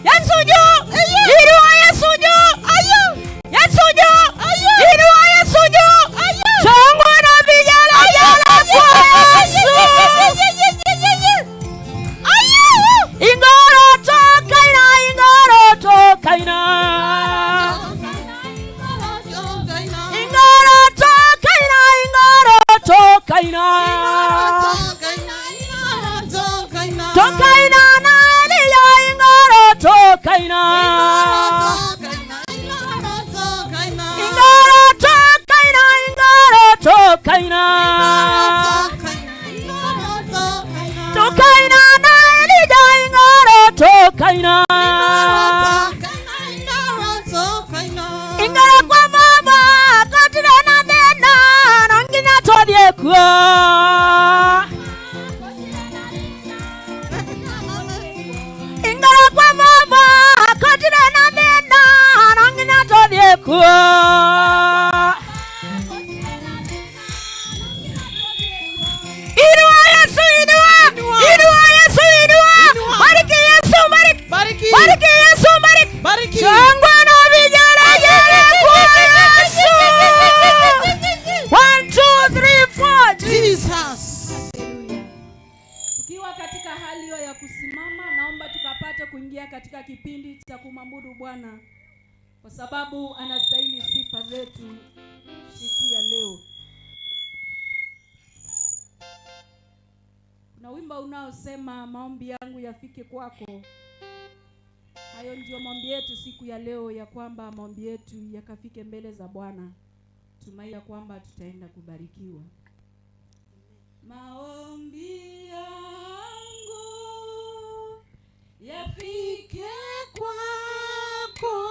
Yesu juu. Inua Yesu juu. Yesu juu. Inua Yesu juu. Shangwe na vigelegele kwa Yesu. Ingoro tokaina, ingoro tokaina. Ingoro tokaina, ingoro tokaina. Tokaina na Elija, ingoro tokaina. Ingoro tokaina, ingoro tokaina. Tokaina na Elija, ingoro tokaina. Ingoro kwa Baba, gutire na thina, no nginya tuthie kuo. Ingoro kwa Baba, gutire na thina, no nginya tuthie kuo. Inua Yesu, inua. Inua. Inua Yesu, inua. Inua. Bariki Yesu, bariki. Bariki. Bariki Yesu, bariki. Bariki. Shangwe na vigelegele kwa Yesu. One, two, three, four. Jesus. Hallelujah. Tukiwa katika hali hiyo ya kusimama, naomba tukapate kuingia katika kipindi cha kumwabudu Bwana, kwa sababu anastahili sifa zetu siku ya leo. Kuna wimbo unaosema, "Maombi yangu yafike kwako." Hayo ndio maombi yetu siku ya leo, ya kwamba maombi yetu yakafike mbele za Bwana. Tumaini ya kwamba tutaenda kubarikiwa. Maombi yangu yafike kwako.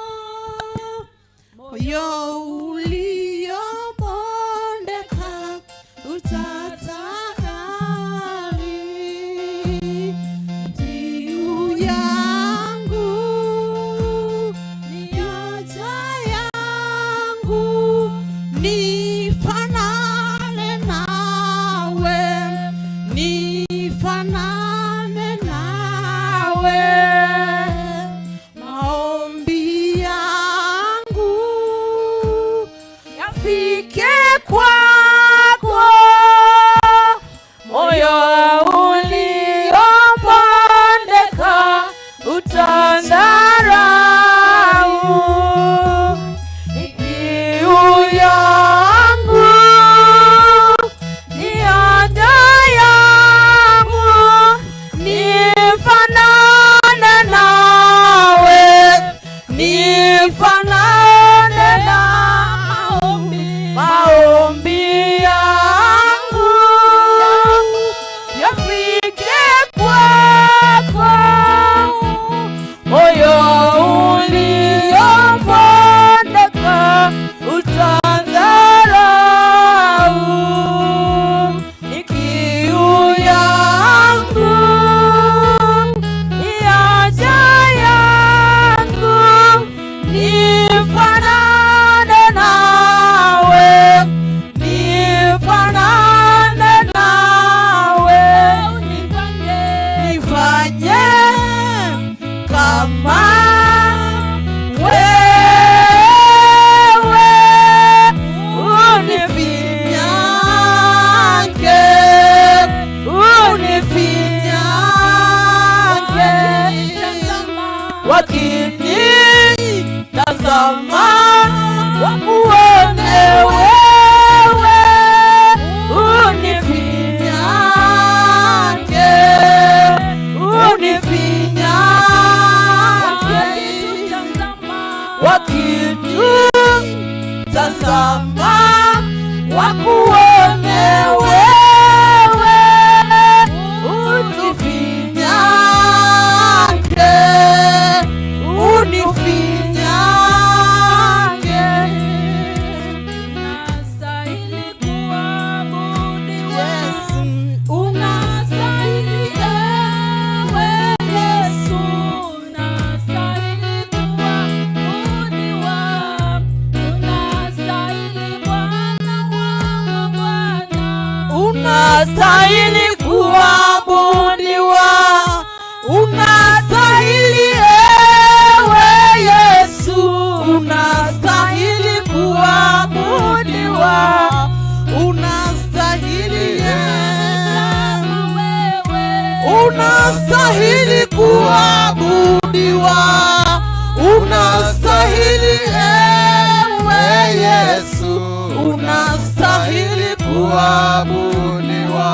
Moyo uliobondeka utatahari. Kiu yangu ni haja yangu, nifanane nawe, nifanane nawe. Maombi yangu Unastahili kuabudiwa, unastahili ewe Yesu, unastahili kuabudiwa,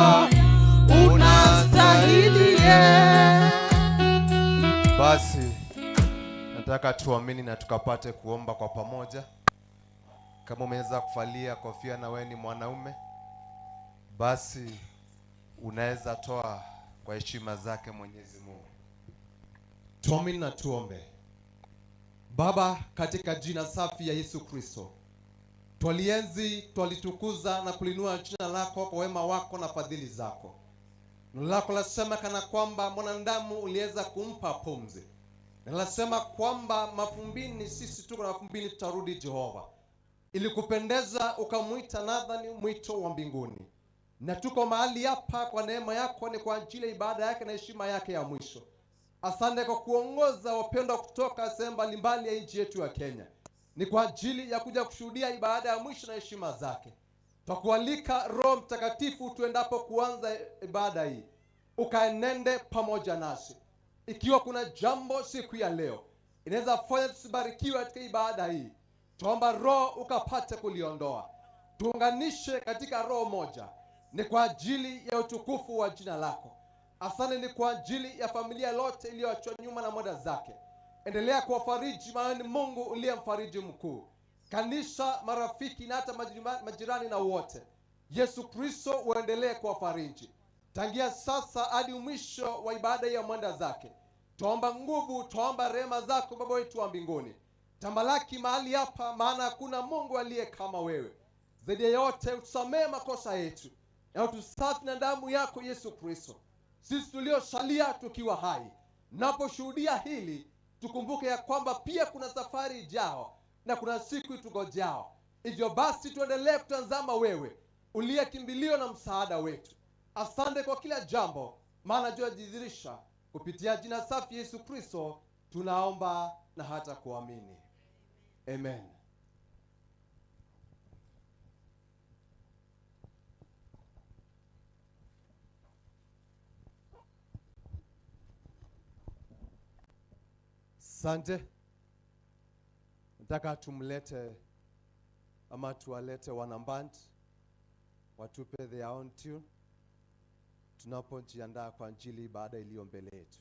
unastahili e- Basi, nataka tuamini na tukapate kuomba kwa pamoja. Kama umeweza kuvalia kofia na wewe ni mwanaume, basi unaweza toa kwa heshima zake Mwenyezi Mungu. Tuamini na tuombe. Baba, katika jina safi ya Yesu Kristo, twalienzi, twalitukuza na kulinua jina lako kwa wema wako na fadhili zako. Neno lako lasema kana kwamba mwanadamu uliweza kumpa pumzi, na lasema kwamba mavumbini sisi tuko na mavumbini tutarudi, Jehova. Ili kupendeza, ukamwita Nathan mwito wa mbinguni. Na tuko mahali hapa kwa neema yako, ni kwa ajili ya ibada yake na heshima yake ya mwisho. Asante kwa kuongoza wapendwa kutoka sehemu mbalimbali ya nchi yetu ya Kenya. Ni kwa ajili ya kuja kushuhudia ibada ya mwisho na heshima zake. Twakualika Roho Mtakatifu, tuendapo kuanza ibada hii, ukaenende pamoja nasi. Ikiwa kuna jambo siku ya leo inaweza fanya tusibarikiwe katika ibada hii, tuomba Roho ukapate kuliondoa. Tuunganishe katika roho moja, ni kwa ajili ya utukufu wa jina lako. Asante ni kwa ajili ya familia lote iliyoachwa nyuma na mwenda zake. Endelea kuwafariji, maana ni Mungu uliye mfariji mkuu. Kanisa, marafiki na hata majirima-, majirani na wote, Yesu Kristo uendelee kuwafariji. Tangia sasa hadi mwisho wa ibada ya mwenda zake, twaomba nguvu, twaomba rehema zako, Baba wetu wa mbinguni. Tamalaki mahali hapa, maana hakuna Mungu aliye kama wewe. Zaidi ya yote, utusamehe makosa yetu na utusafi na damu yako, Yesu Kristo. Sisi tuliosalia tukiwa hai, naposhuhudia hili, tukumbuke ya kwamba pia kuna safari ijao na kuna siku itugojao. Hivyo basi, tuendelee kutazama wewe, uliye kimbilio na msaada wetu. Asante kwa kila jambo, maana jua jidhihirisha. Kupitia jina safi Yesu Kristo, tunaomba na hata kuamini. Amen. Asante. Nataka tumlete ama tuwalete wanaband watupe their own tune, tunapojiandaa kwa ajili ibada iliyo mbele yetu.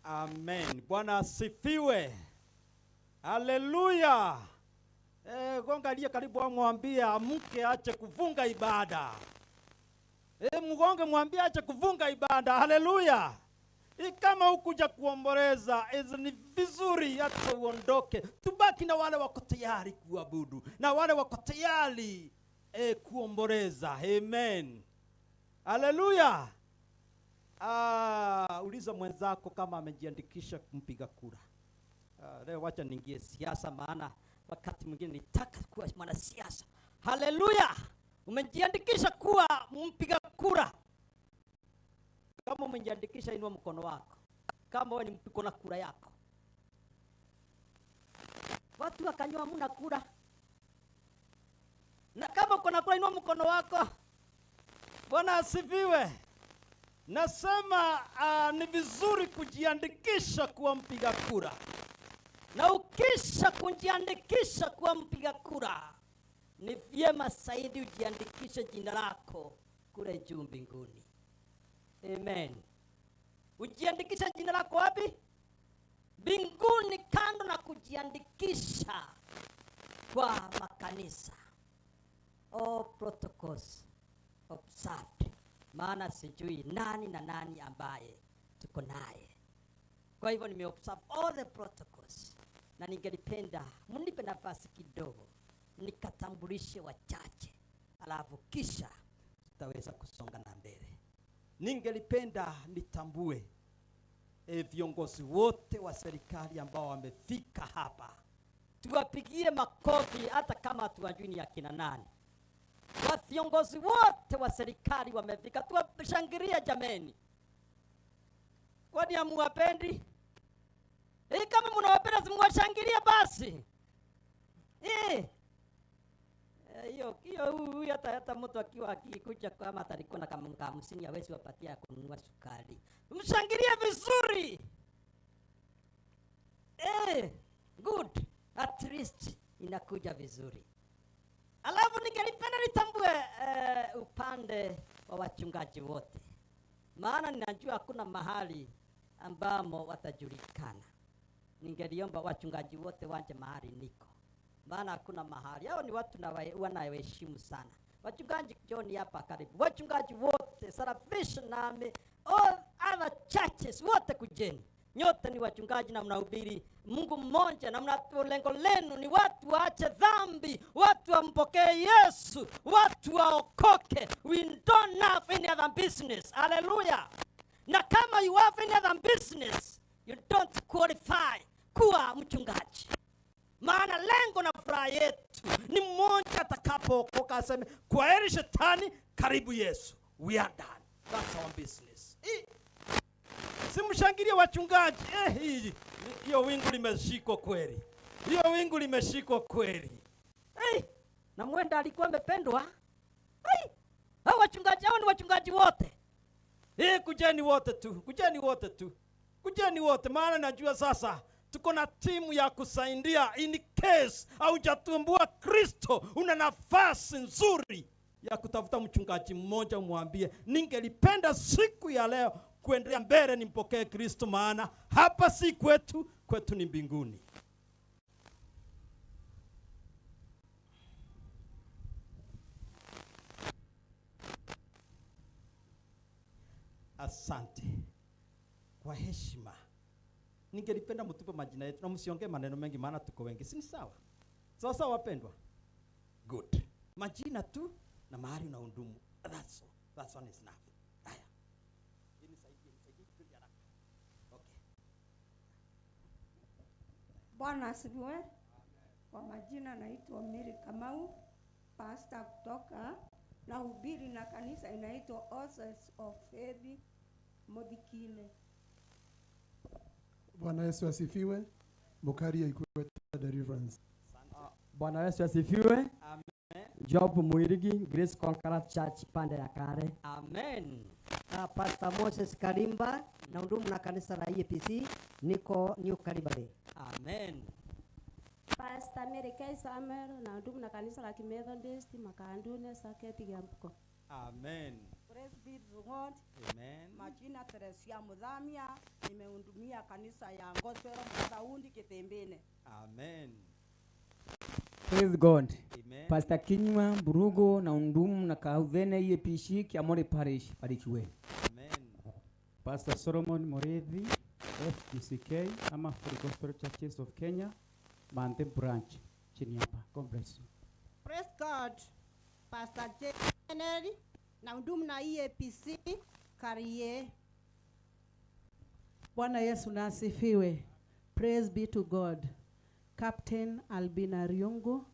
Amen. Bwana asifiwe. Haleluya. Eh, gonga aliye karibu, amwambie amke aache kufunga ibada. Eh, mgonge, mwambie aache kufunga ibada. Haleluya. Hii kama hukuja kuomboleza, is ni vizuri hata uondoke. Tubaki na wale wako tayari kuabudu, na wale wako tayari, eh, kuomboleza. Amen. Haleluya. Ah, uliza mwenzako kama amejiandikisha kumpiga kura. Ah, leo wacha niingie siasa, maana wakati mwingine nitaka kuwa mwanasiasa. Haleluya! Umejiandikisha kuwa mpiga kura? Kama umejiandikisha, inua mkono wako. Kama wewe ni mtu uko na kura yako. Watu wa Kanywa hamuna kura. Na kama uko na kura, inua mkono wako. Bwana asifiwe. Nasema, ah, ni vizuri kujiandikisha kuwa mpiga kura. Na ukisha kujiandikisha kuwa mpiga kura, ni vyema zaidi ujiandikishe jina lako kule juu mbinguni. Amen. Ujiandikishe jina lako wapi? Mbinguni, kando na kujiandikisha kwa makanisa. All protocols observed. Maana sijui nani na nani ambaye tuko naye. Kwa hivyo nime observe all the protocols. Na ningelipenda mnipe nafasi kidogo nikatambulishe wachache. Alafu kisha tutaweza kusonga na mbele. Ningelipenda nitambue, eh, viongozi wote wa serikali ambao wamefika hapa. Tuwapigie makofi hata kama hatuwajui ni akina nani. Wa viongozi wote wa serikali wamefika. Tuwashangilie jameni. Kwani hamuwapendi? Eh, kama mnawapenda, si mwashangilie basi. Eh. Eh, hiyo, hiyo, huyu, huyu hata, hata mtu akiwa akikuja kama atalikuwa na kama hamsini, hawezi wapatia ya kununua sukari. Mshangilie vizuri. Eh, good. At least inakuja vizuri. Alafu ningelipenda nitambue, eh, upande wa wachungaji wote. Maana ninajua hakuna mahali ambamo watajulikana. Ningeliomba wachungaji wote waje mahali niko. Maana hakuna mahali. Hao ni watu na wa-, wanawaheshimu sana. Wachungaji, John hapa karibu. Wachungaji wote, Salvation Army, all other churches, wote kujeni. Nyote ni wachungaji na mnahubiri Mungu mmoja, na mna, lengo lenu ni watu waache dhambi, watu wampokee Yesu, watu waokoke. We don't have any other business. Hallelujah. Na kama you have any other business, you don't qualify kuwa mchungaji. Maana lengo na furaha yetu ni mmoja atakapookoka aseme, "Kwaheri shetani, karibu Yesu. We are done." That's our business. I-, simshangilie wachungaji. Eh, hii, hiyo wingu limeshikwa kweli. Hiyo wingu limeshikwa kweli. Eh, na Mwenda alikuwa amependwa. Ai, hao wachungaji, hao ni wachungaji wote. Eh, kujeni wote tu, kujeni wote tu, kujeni wote, maana najua sasa tuko na timu ya kusaidia. In case haujatambua Kristo, una nafasi nzuri ya kutafuta mchungaji mmoja, umwambie, "Ningelipenda siku ya leo kuendelea mbele nimpokee Kristo, maana hapa si kwetu, kwetu ni mbinguni." Asante. Kwa heshima, ningelipenda mtupe majina yetu na msiongee maneno mengi, maana tuko wengi. Si ni sawa? Sawa sawa, wapendwa? Good. Majina tu na mahali unahudumu. That's all. That one is enough. Haya. Nisaidie, nisaidie kipindi haraka. Okay. Bwana asifiwe. Kwa majina naitwa Mary Kamau, pastor kutoka, nahubiri na kanisa inaitwa Horses of Faith Muthikine. Bwana Yesu asifiwe. Mukari ya Ikweta Deliverance. Bwana Yesu asifiwe. Amen. Job Mwirigi, Grace Conqueror Church, pande ya Kare. Amen. Ah, Pastor Moses Kalimba, nahudumu na kanisa la E A P C, niko New Calvary. Amen. Pastor Mary K Samuel, nahudumu na kanisa la Kimethodist, Makandune, Saketi, Kiambuko. Amen. Praise be to God. Amen. Majina Teresia Muthamia, nimehudumia kanisa ya Gospel Muthauni Kitimbine. Amen. Praise God. Amen. Pastor Kinyua Mburugu na undumu na Kauthene E A P C Kiamori Parish, barikiwe. Amen. Pastor Solomon Murithi, F G C K, ama Full Gospel Churches of Kenya, Manthe Branch, chini hapa. God bless you. Praise God. Pastor J Henry, na undumu na E A P C, Karie. Bwana Yesu na asifiwe. Praise be to God. Captain Albina Riungu,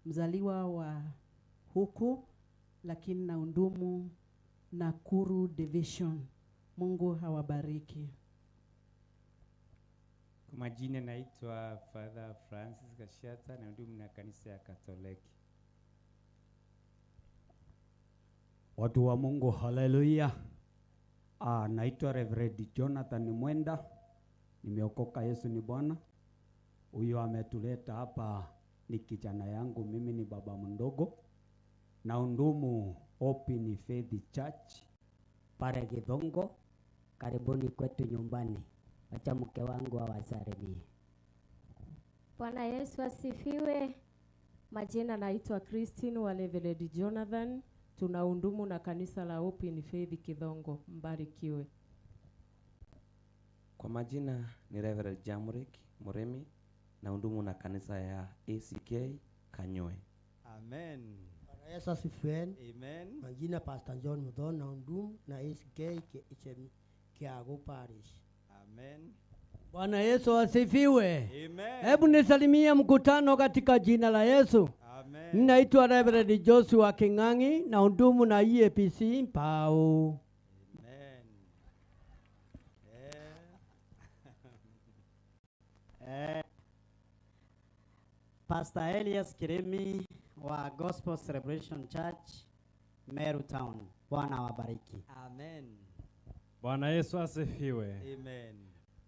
mzaliwa wa huku lakini na undumu Nakuru Division. Mungu awabariki. Kwa majina naitwa Father Francis Gashata na hudumu na kanisa ya Katoliki. Watu wa Mungu, haleluya. Ah, naitwa Reverend Jonathan Mwenda. Nimeokoka, Yesu ni Bwana. Huyo ametuleta hapa ni kijana yangu, mimi ni baba mdogo. Na undumu Hope in Faith Church pale Githongo. Karibuni kwetu nyumbani. Wacha mke wangu awasalimie. Bwana Yesu asifiwe. Majina naitwa Christine wa Reverend Jonathan. Tunahudumu na kanisa la Hope in Faith Kithongo. Mbarikiwe. Kwa majina ni Reverend Jamrick Murimi, nahudumu na kanisa ya A C K Kanywe. Amen. Bwana Yesu asifiwe. Amen. Majina Pastor John Muthoni, nahudumu na A C K Ki- Ichemi- Kiagu Parish. Amen. Bwana Yesu asifiwe. Amen. Hebu nisalimie mkutano katika jina la Yesu. Amen. Ninaitwa Reverend Joshua King'ang'i, nahudumu na E A P C Mpau. Amen. Eh. Eh, Pastor Elias Kirimi wa Gospel Celebration Church, Meru Town. Bwana awabariki. Amen. Bwana Yesu asifiwe. Amen.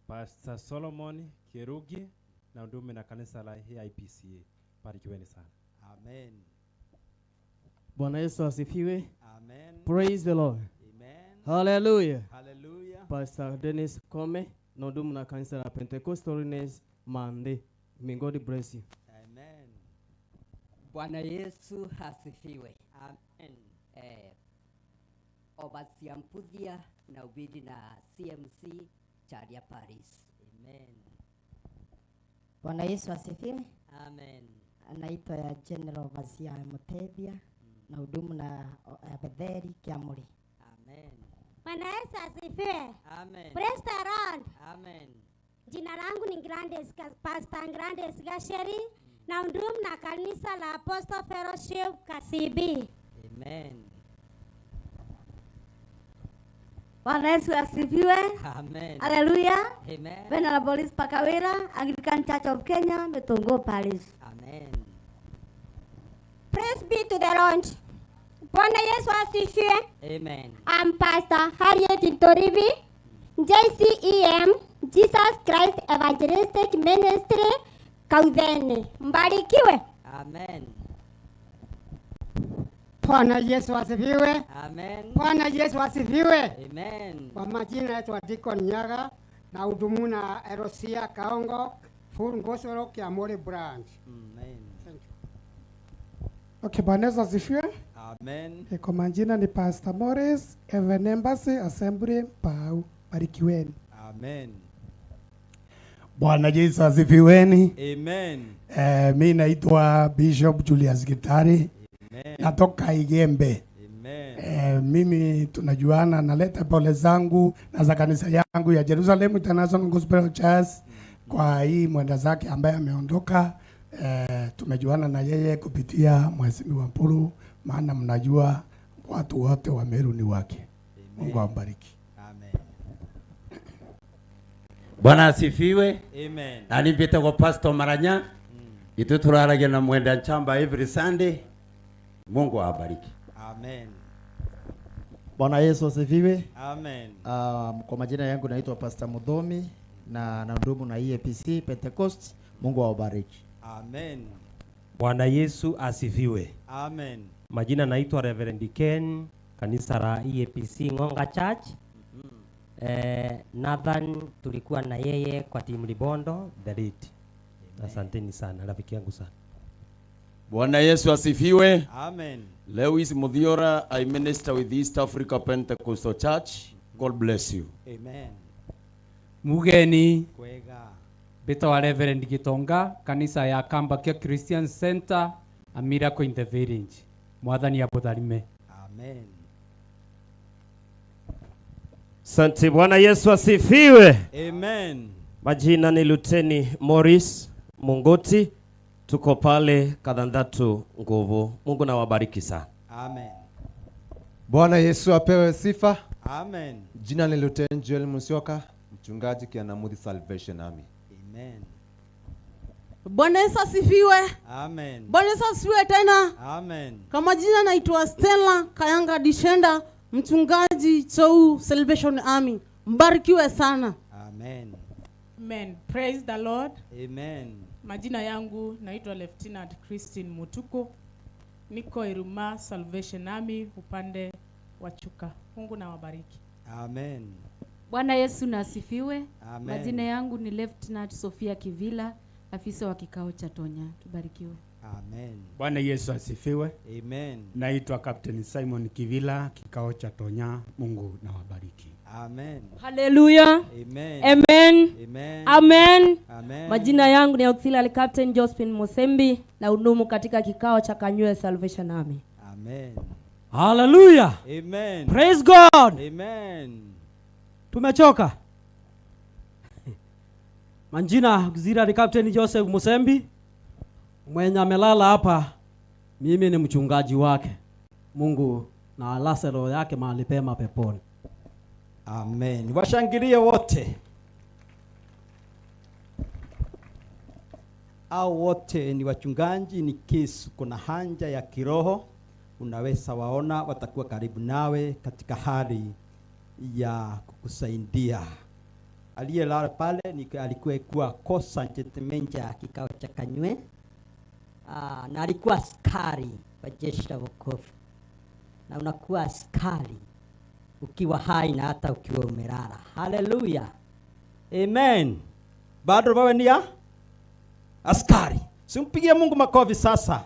Pastor Solomon Kierugi, nahudumu na kanisa la A I P C A. Barikiweni sana. Amen. Bwana Yesu asifiwe. Amen. Praise the Lord. Amen. Hallelujah. Hallelujah. Pastor Dennis Kome, nahudumu na kanisa la Pentecostal Holiness Mande. May God bless you. Amen. Bwana Yesu asifiwe. Amen. Eh, Obasia Mputhia, nahubiri na C M C Charia Parish. Amen. Bwana Yesu asifiwe. Amen. Naitwa ya General Vasia Mutethia, nahudumu na o- ya Betheli Kiamuri. Amen. Bwana Yesu asifiwe. Amen. Praise the Lord. Amen. Jina langu ni Gladys Ka- Pastor Gladys Gasheri, nahudumu na kanisa la Apostle Fellowship Kasibi. Amen. Bwana Yesu asifiwe. Amen. Haleluya. Amen. Venerable Police Pakawira, Anglican Church of Kenya, Mitungu Parish. Amen. Praise be to the Lord. Bwana Yesu asifiwe. Amen. I'm Pastor Harriet Ntoribi, J C E M, Jesus Christ Evangelistic Ministry, Kauthene. Mbarikiwe. Amen. Bwana Yesu asifiwe. Amen. Bwana Yesu asifiwe. Amen. Kwa majina naitwa Deacon Nyaga, nahudumu na Erosia Kaongo, Full Gospel Kiamuri Branch. Amen. Thank you. Okay, Bwana Yesu asifiwe. Amen. Eh, kwa majina ni Pastor Morris, Heaven Embassy Assembly, Mpau. Barikiweni. Amen. Bwana Yesu asifiweni. Amen. Eh, mi naitwa Bishop Julius Gitari. Amen. Natoka Igembe. Amen. Eh, mimi tunajuana, naleta pole zangu na za kanisa yangu ya Jerusalem International Gospel Church kwa hii mwenda zake ambaye ameondoka. Eh, tumejuana na yeye kupitia Mheshimiwa Mpuru, maana mnajua watu wote wa Meru ni wake. Mungu awabariki. Amen. Bwana asifiwe. Amen. Nani mbitagwo Pastor Maranya. Itwe turaragia na mwenda nchamba every Sunday. Mungu awabariki. Amen. Bwana Yesu asifiwe. Amen. Um, kwa majina yangu naitwa Pastor Mudhomi na nahudumu na E A P C Pentecost. Mungu awabariki. Amen. Bwana Yesu asifiwe. Amen. Majina naitwa Reverend Ken kanisa la E A P C Ng'onga Church. Eh, Nathan tulikuwa na yeye kwa team Libondo, the lead. Asanteni sana, rafiki yangu sana. Bwana Yesu asifiwe. Amen. Lewis Muthiora, I minister with East Africa Pentecostal Church. God bless you. Amen. Mugeni. Kwega. Mbitwa Reverend Gitonga, kanisa ya Kambakia Christian Center, a miracle in the village. Mwathani abutharime. Amen. Asante, Bwana Yesu asifiwe. Amen. Majina ni Luteni Morris Mungoti, tuko pale Kadhandhatu Nguvu. Mungu na wabariki sana. Amen. Bwana Yesu apewe sifa. Amen. Jina ni Luteni Joel Musyoka, mchungaji Kianamuthi Salvation Army. Amen. Bwana Yesu asifiwe. Amen. Bwana Yesu asifiwe tena. Amen. Kwa majina naitwa Stella Kayanga Dishenda, mchungaji Chou Salvation Army. Mbarikiwe sana. Amen. Amen. Praise the Lord. Amen. Majina yangu naitwa Lieutenant Christine Mutuku. Niko Iruma Salvation Army upande wa Chuka. Mungu na wabariki. Amen. Bwana Yesu na asifiwe. Amen. Majina yangu ni Lieutenant Sofia Kivila, afisa wa kikao cha Tonya. Tubarikiwe. Amen. Bwana Yesu asifiwe. Amen. Naitwa Captain Simon Kivila, kikao cha Tonya. Mungu na wabariki. Amen. Hallelujah. Amen. Amen. Amen. Amen. Amen. Majina yangu ni Auxiliary Captain Josephine Musembi, na hudumu katika kikao cha Kanywe Salvation Army. Amen. Hallelujah. Amen. Praise God. Amen. Tumechoka. Majina Auxiliary Captain Joseph Musembi, mwenye amelala hapa, mimi ni mchungaji wake. Mungu na alaze roho yake mahali pema peponi. Amen. Washangilie wote. Hao wote ni wachungaji, in case kuna haja ya kiroho, unaweza waona, watakuwa karibu nawe katika hali ya kukusaidia. Aliyelala pale ni, alikuwa kuwa kosa statement ya kikao cha Kanywe. Ah, na alikuwa askari wa jeshi la wokovu. Na unakuwa askari ukiwa hai na hata ukiwa umelala. Haleluya. Amen. Bado wewe ni ya askari. Simpigie Mungu makofi sasa.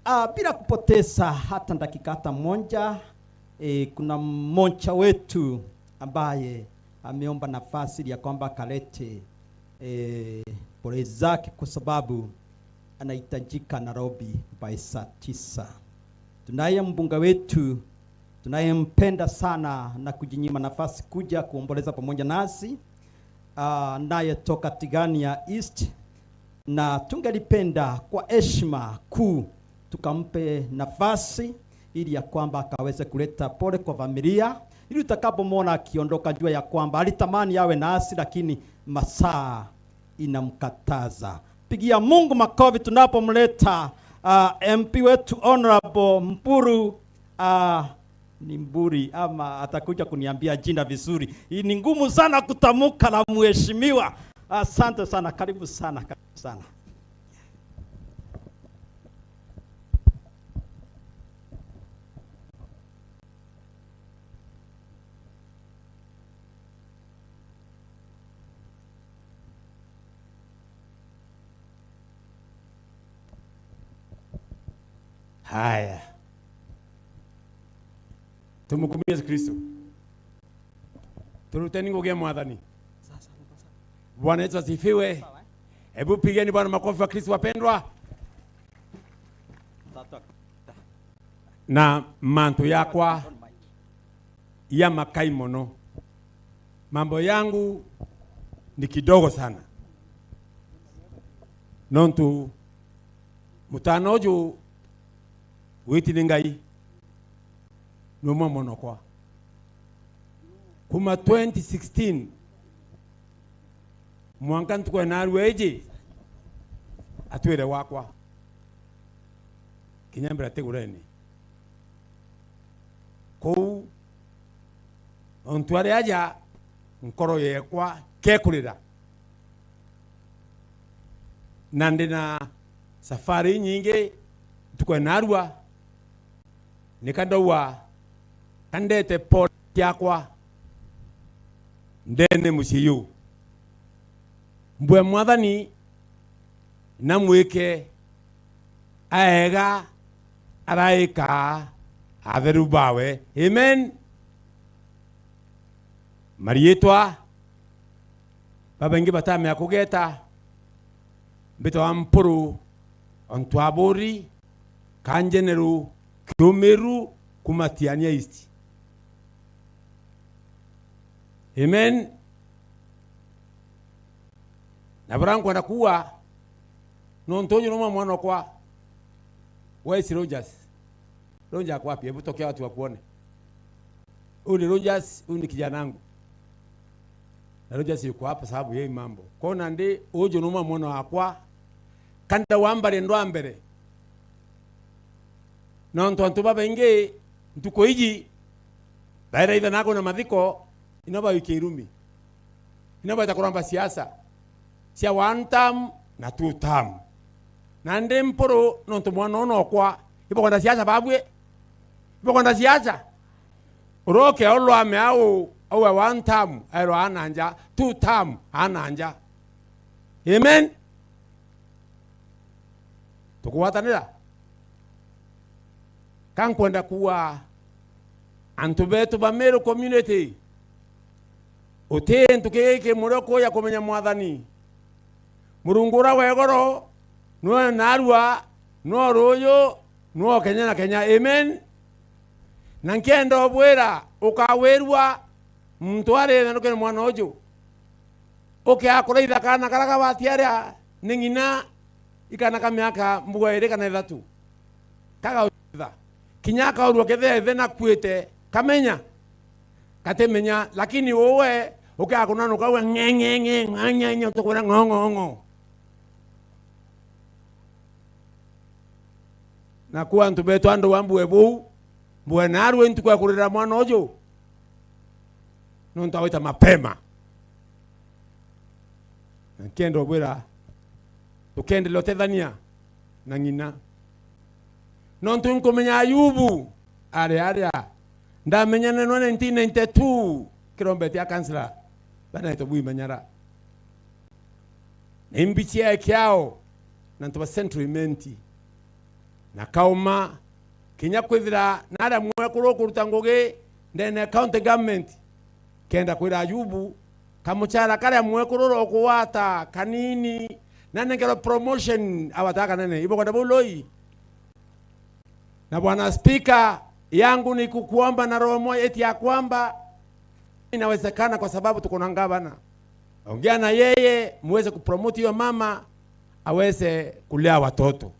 Ah, bila kupoteza hata dakika hata moja, eh, kuna mmoja wetu ambaye ameomba nafasi ya kwamba akalete, eh, pole zake kwa sababu anahitajika Nairobi by saa tisa. Tunaye mbunge wetu tunayempenda sana na kujinyima nafasi kuja kuomboleza pamoja nasi, ah, naye toka Tigania East, na tungelipenda kwa heshima kuu tukampe nafasi ili ya kwamba akaweze kuleta pole kwa familia, ili utakapomwona akiondoka, jua ya kwamba alitamani awe nasi, lakini masaa inamkataza. Pigia Mungu makofi tunapomleta, ah, M P wetu Honorable Mburu, ah, ni Mburi ama atakuja kuniambia jina vizuri. Hii ni ngumu sana kutamka la mheshimiwa. Asante sana, karibu sana, karibu sana. Haya. Tumukumie Yesu Kristo. Turuteni ngugi ya Mwathani. Bwana Yesu asifiwe. Hebu pigeni Bwana makofi wa Kristo wapendwa. Na mantu yakwa ya makai mono. Mambo yangu ni kidogo sana. Nontu mutana uju witi ni Ngai ni umwe mwanokwa. Kuma twenty sixteen, mwanka ntuku ya narua iji, atwire wakwa. Kinya mbere tigureni. Kuu, ontu ari aja, nkoro yekwa kekurira. Na ndi na safari inyingi ntuku ya narua, nika ndauga ka ndete pole ciakwa ndene mucii juu. Mbue Mwathani namwike aega araika atheru bawe. Amen. Mariitwa babaingi batamea kugeta, mbitwa Mpuru Ontu Aburi, ka General Kiumiru kuma Tigania East. Amen. Na buria nkwenda kuuga, nontu uju numwe mwana okwa, where is Rogers? Rogers ako wapi? Hebu tokea watu wakuone. Huyu ni Rogers, huyu ni kijana wangu. Na Rogers yuko hapa sababu ya hii mambo. Kona ndi uju numwe mwana wakwa, kanda wa mbere ndwa mbere. Nontu antu babaingi ntuku iji, baira itha nako na mathiko, ino bawike irumi. Ino baita kuromba siasa cia one term na two term. Nandi Mpuru, nontu mwana uu nokwa, ibakwenda siasa babui? Ibakwenda siasa? Uroke aulwame au, au one term, airwa ana nja, two term, ana nja. Amen? Tukugwatanira? Ka nkwenda kuuga, antu betu ba Meru community, uti gintu kingi kimurio kuuja kumenya Mwathani. Murungu uria wa igoro, nwe naarua, nwe ruuju, nwe kenya na kenya. Amen. Na nkienda ubwira, ukawirua muntu ari na nukene mwana uju. Ukiaga kuraitha kaana karia gabati aria ni ng'ina, ikana ka miaka mbuga iri kana ithatu. Kagautha. Kinya akaurua kethira ithe nakuite, kamenya? Katimenya, lakini uwe ukiaga kunanuka uwe ng'e, ng'e, ng'e, ng'a, ng'e, ng'e, utukwira ng'o, ng'o, ng'o. Naku antu betu andu wa mbue buu, mbue naarua ntuku ya kurira mwana uju. Nontu awita mapema. Na nkienda ubwira, tukenderea utethania na ng'ina. Nontu nkumenya Ayubu ari aria. Ndamenyane nwe nineteen ninety-two, kirombeti ya kansila, banaitwa bwimanyara. Na imbi ciae kiao, na antu ba Central Imenti. Na kauma, kinya kwithira naria mwekuru ukuruta ngugi ndene ya county government, kenda kwira Ayubu, kamuchara karia mwekuru urokugwata kanini, na nengerwa promotion awata kanene. Ibo kwenda bau loi? Na Bwana Spika, yangu ni kukuomba na roho moja eti ya kwamba inawezekana kwa sababu tuko na ngavana. Ongea na yeye, muweze kupromote huyo mama aweze kulea watoto.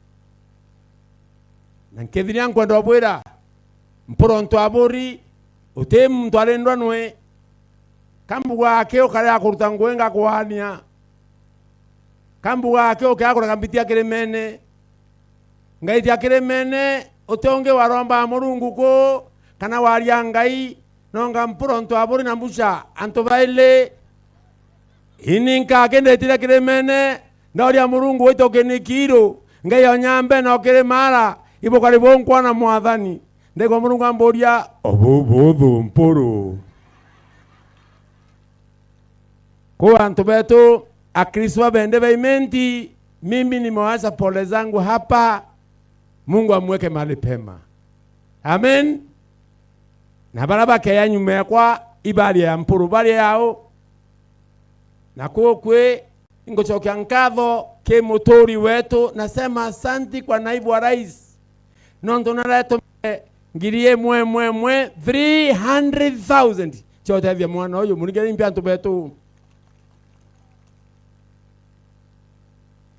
Na nkithiria nkwenda ubwira, Mpuru Ontu Aburi, uti muntu arindwa nwe. Kambuga aki ukarea kuruta ngugi ngakwaania. Kambuga aki ukiaga kurega mbitia kirimene. Ngaitia kirimene, uti ungi waromba Murungu kuu, kana waria Ngai, nonga Mpuru Ontu Aburi na Mbuca, antu baili. Ini nkakinditire kirimene, ndauria Murungu witu kinikiru, Ngai o nyambe no kiri mara, ibukari bunkwa na Mwathani. Ndaigua Murungu amburia, "O buu buthu Mpuru?" Kuu antu betu, Akristo babende ba Imenti, mimi nimewacha pole zangu hapa. Mungu amweke mahali pema. Amen. Na baria bakeya nyuma yakwa, ibaria ya Mpuru, baria yao. Na kuu kwi, ngucokia nkatho ki muturi wetu, nasema asanti kwa naibu wa rais. Nontu naretumire ngiri imwe, imwe, imwe, three hundred thousand cia utethia mwana uyu. Muringire imbi antu betu.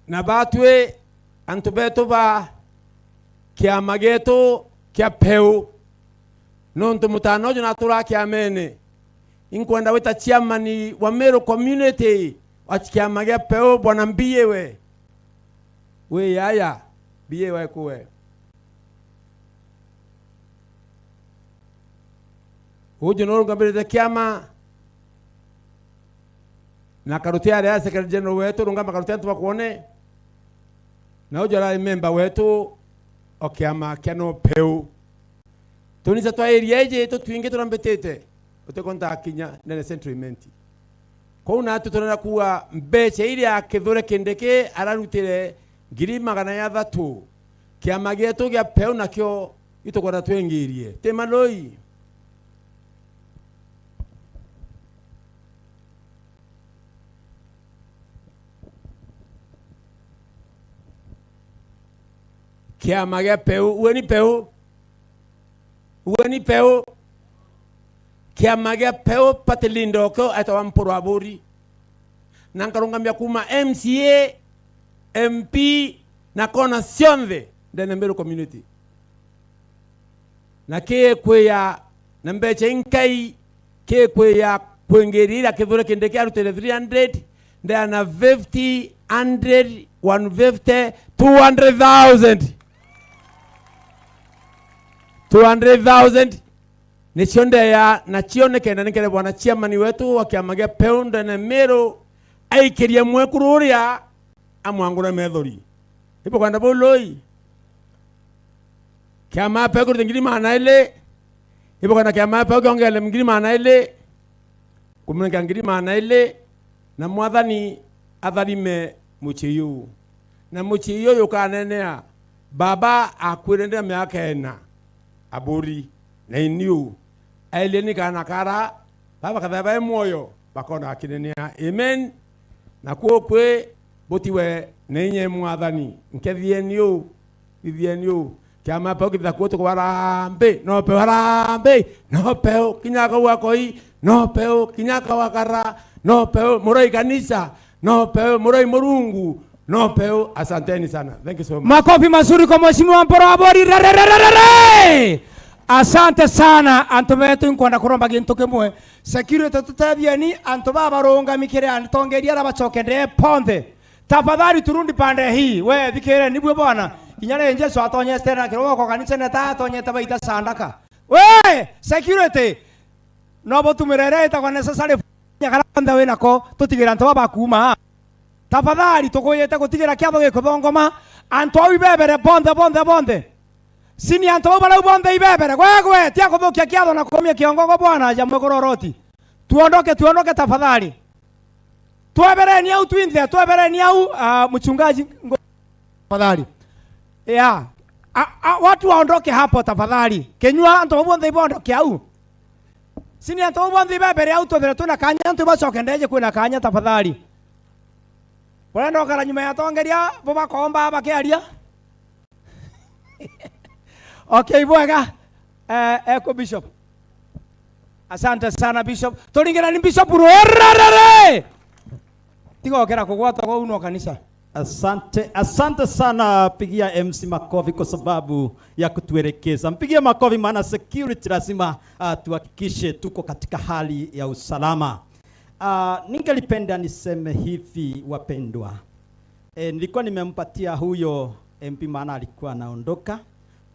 Na batwi antu betu ba kiama gietu kia Peu, nontu mutana uju naturaa kiamene, inkwenda gwita chairman wa Meru community wa kiama gia Peu, Bwana Mbiiwe. Wi yaya, Mbiiwe kuwe. Uju nurungamirite kiama na Karuti aria secretary general wetu, rungama Karuti antu bakwone. Na uju arari memba wetu o kiama kia No Peu. Tunisa twa area iji tutwingi turambitite, utikonta kinya ndene Central Imenti. Kou natu turenda kuuga mbeca iria Kithure Kindiki ararutire ngiri magana jathatu, kiama gietu gia Peu nakio itukwenda twingirie. Ti maloi? Kiama gia Peu, ueni Peu. Ueni Peu. Kiama gia Peu, party leader okio aitagwa Mpuru Aburi. Na nkarungamia kuuma M C A, M P, na kona cionthe ndene Meru community. Na kikwia na mbeca inkai, kikwia kwingiria iria Kithure Kindiki arutire three hundred, ndeana fifty, hundred, one fifty, two hundred thousand. Two hundred thousand. Nicio ndeya nacio nikenda nikere bwana chairman wetu wa kiama gia Peu ndene Meru aikirie mwekuru uria amwangure methori. Ibukwenda buu loi? Kiama Peu kirute ngiri magana ili. Ibukwenda kiama Peu kiongele ngiri magana ili. Kumunenga ngiri magana ili, na Mwathani atharime mucii juu. Na mucii juu jukanenea, baba akwire ndira miaka ina, Aburi, na iniu, ailieni kaana kara, baba kathaya bai mwoyo, bakona akinenea. Amen. Na kuu kwi butiwe na inya Mwathani, nkethieni uu, thithieni uu. Kiama Peu kithitha kuu tukuwa harambi, no Peu harambi, no Peu kinya kau akoi, no Peu kinya kau akara, no Peu muroi kanisa, no Peu muroi Murungu, no Peu. Asanteni sana. Thank you so much. Makofi mazuri kwa Mheshimiwa Mpuru Aburi. Rerererere! Asante sana, antu betu, nkwenda kuromba gintu kimwe. Security, tutethieni antu baba barungami kiri atongeria ara bacoke ndee ponthe. Tafadhali turudi pande hii. We, thikire nibwe bwana. Inya ri Jesu atonyete na kiroko kanisene ta atonyete baita sandaka. We, security. No butumire iria itagwa necessary nyakara onthe wi nako, tutigira antu baba bakuuma. Tafadhali, tukuyite gutigira kiatho gikuthongoma. Antu au ibebere bonthe, bonthe, bonthe. Sini antu bau barau bonthe ibebere. Gwegwe, tia kuthukia kiatho na kuumia kiongogo bwana, aja mwekuru Roti. Tuondoke, tuondoke tafadhali. Twebereni au twinthe, twebereni au, ah, mchungaji, ngo-, tafadhali. Yeah. A, a, watu waondoke hapo tafadhali. Kenyua antu bau bonthe iboondoke au. Sini antu bau bonthe ibebere au twethire twina kanya, antu ibacoke ndeje kwina kanya tafadhali. Burenda ukara nyuma ya atongeria, bo bakomba bakiaria. Okay, bwega. Eh, eko Bishop. Asante sana Bishop. Turingirani Bishop rwererere. Tiga okera kugwata kwa uno kanisa. Asante, asante sana. Pigia M C makofi kwa sababu ya kutuelekeza. Mpigie makofi maana security lazima, ah, tuhakikishe tuko katika hali ya usalama. Ah, ningelipenda niseme hivi wapendwa. E, nilikuwa nimempatia huyo M P maana alikuwa anaondoka.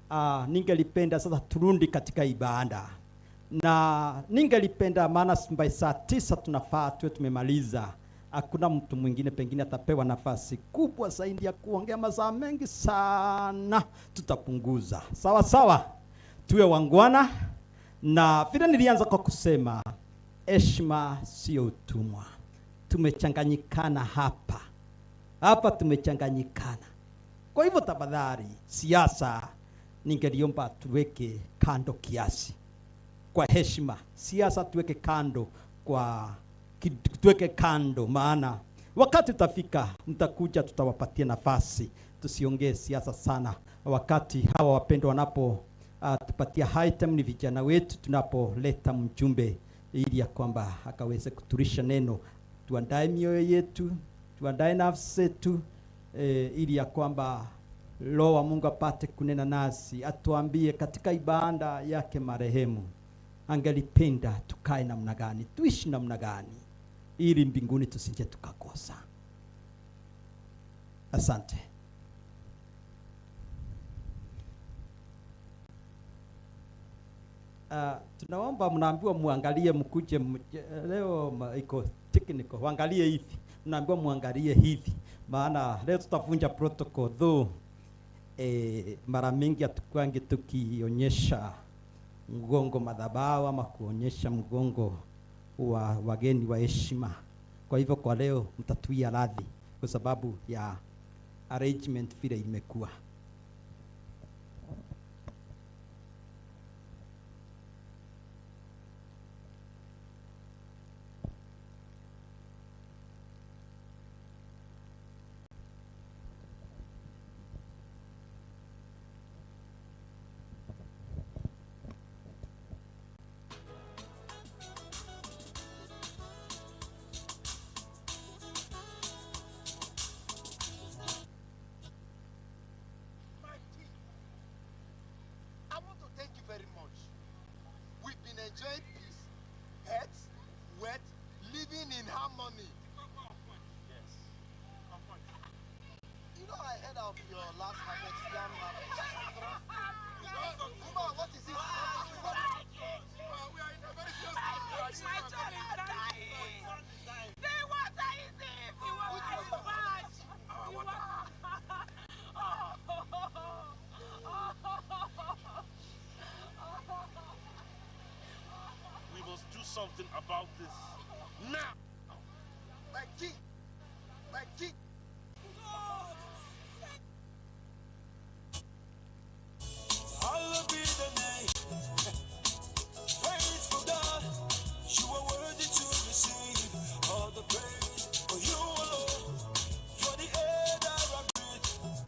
Ah, ningelipenda sasa turudi katika ibada. Na ningelipenda maana by saa tisa tunafaa tuwe tumemaliza. Hakuna mtu mwingine pengine atapewa nafasi kubwa zaidi ya kuongea masaa mengi sana. Tutapunguza. Sawa sawa. Tuwe wangwana. Na vile nilianza kwa kusema, heshima sio utumwa. Tumechanganyikana hapa. Hapa tumechanganyikana. Kwa hivyo tafadhali, siasa ningeliomba tuweke kando kiasi. Kwa heshima, siasa tuweke kando kwa ki-, tuweke kando, maana wakati utafika, mtakuja, tutawapatia nafasi. Tusiongee siasa sana. Wakati hawa wapendwa wanapo, ah, tupatia high time, ni vijana wetu, tunapoleta mjumbe ili ya kwamba akaweze kuturisha neno, tuandae mioyo yetu, tuandae nafsi zetu, eh, ili ya kwamba Roho wa Mungu apate kunena nasi, atuambie katika ibada yake marehemu, angelipenda tukae namna gani, tuishi namna gani, ili mbinguni tusije tukakosa. Asante. Ah, tunaomba mnaambiwa muangalie, mkuje mje-, leo ma-, iko technical, waangalie hivi. Mnaambiwa muangalie hivi. Maana leo tutavunja protocol, though, eh, mara mingi hatukwangi tukionyesha, mgongo madhabahu ama kuonyesha mgongo wa wageni wa heshima. Kwa hivyo kwa leo mtatuia radhi kwa sababu ya arrangement vile imekuwa. My king, I want to thank you very much. We've been enjoying peace, health, wealth, living in harmony. Yes. You know, I heard of your last harvest, yam harvest. Woman, what is it? What is it? What is it? My child is dying. The water is in. The water is bad. Our water. We must do something about this now. My king, my king. Hallowed be the name. Faithful God, you are worthy to receive all the praise. For you alone, you're the air that I breathe.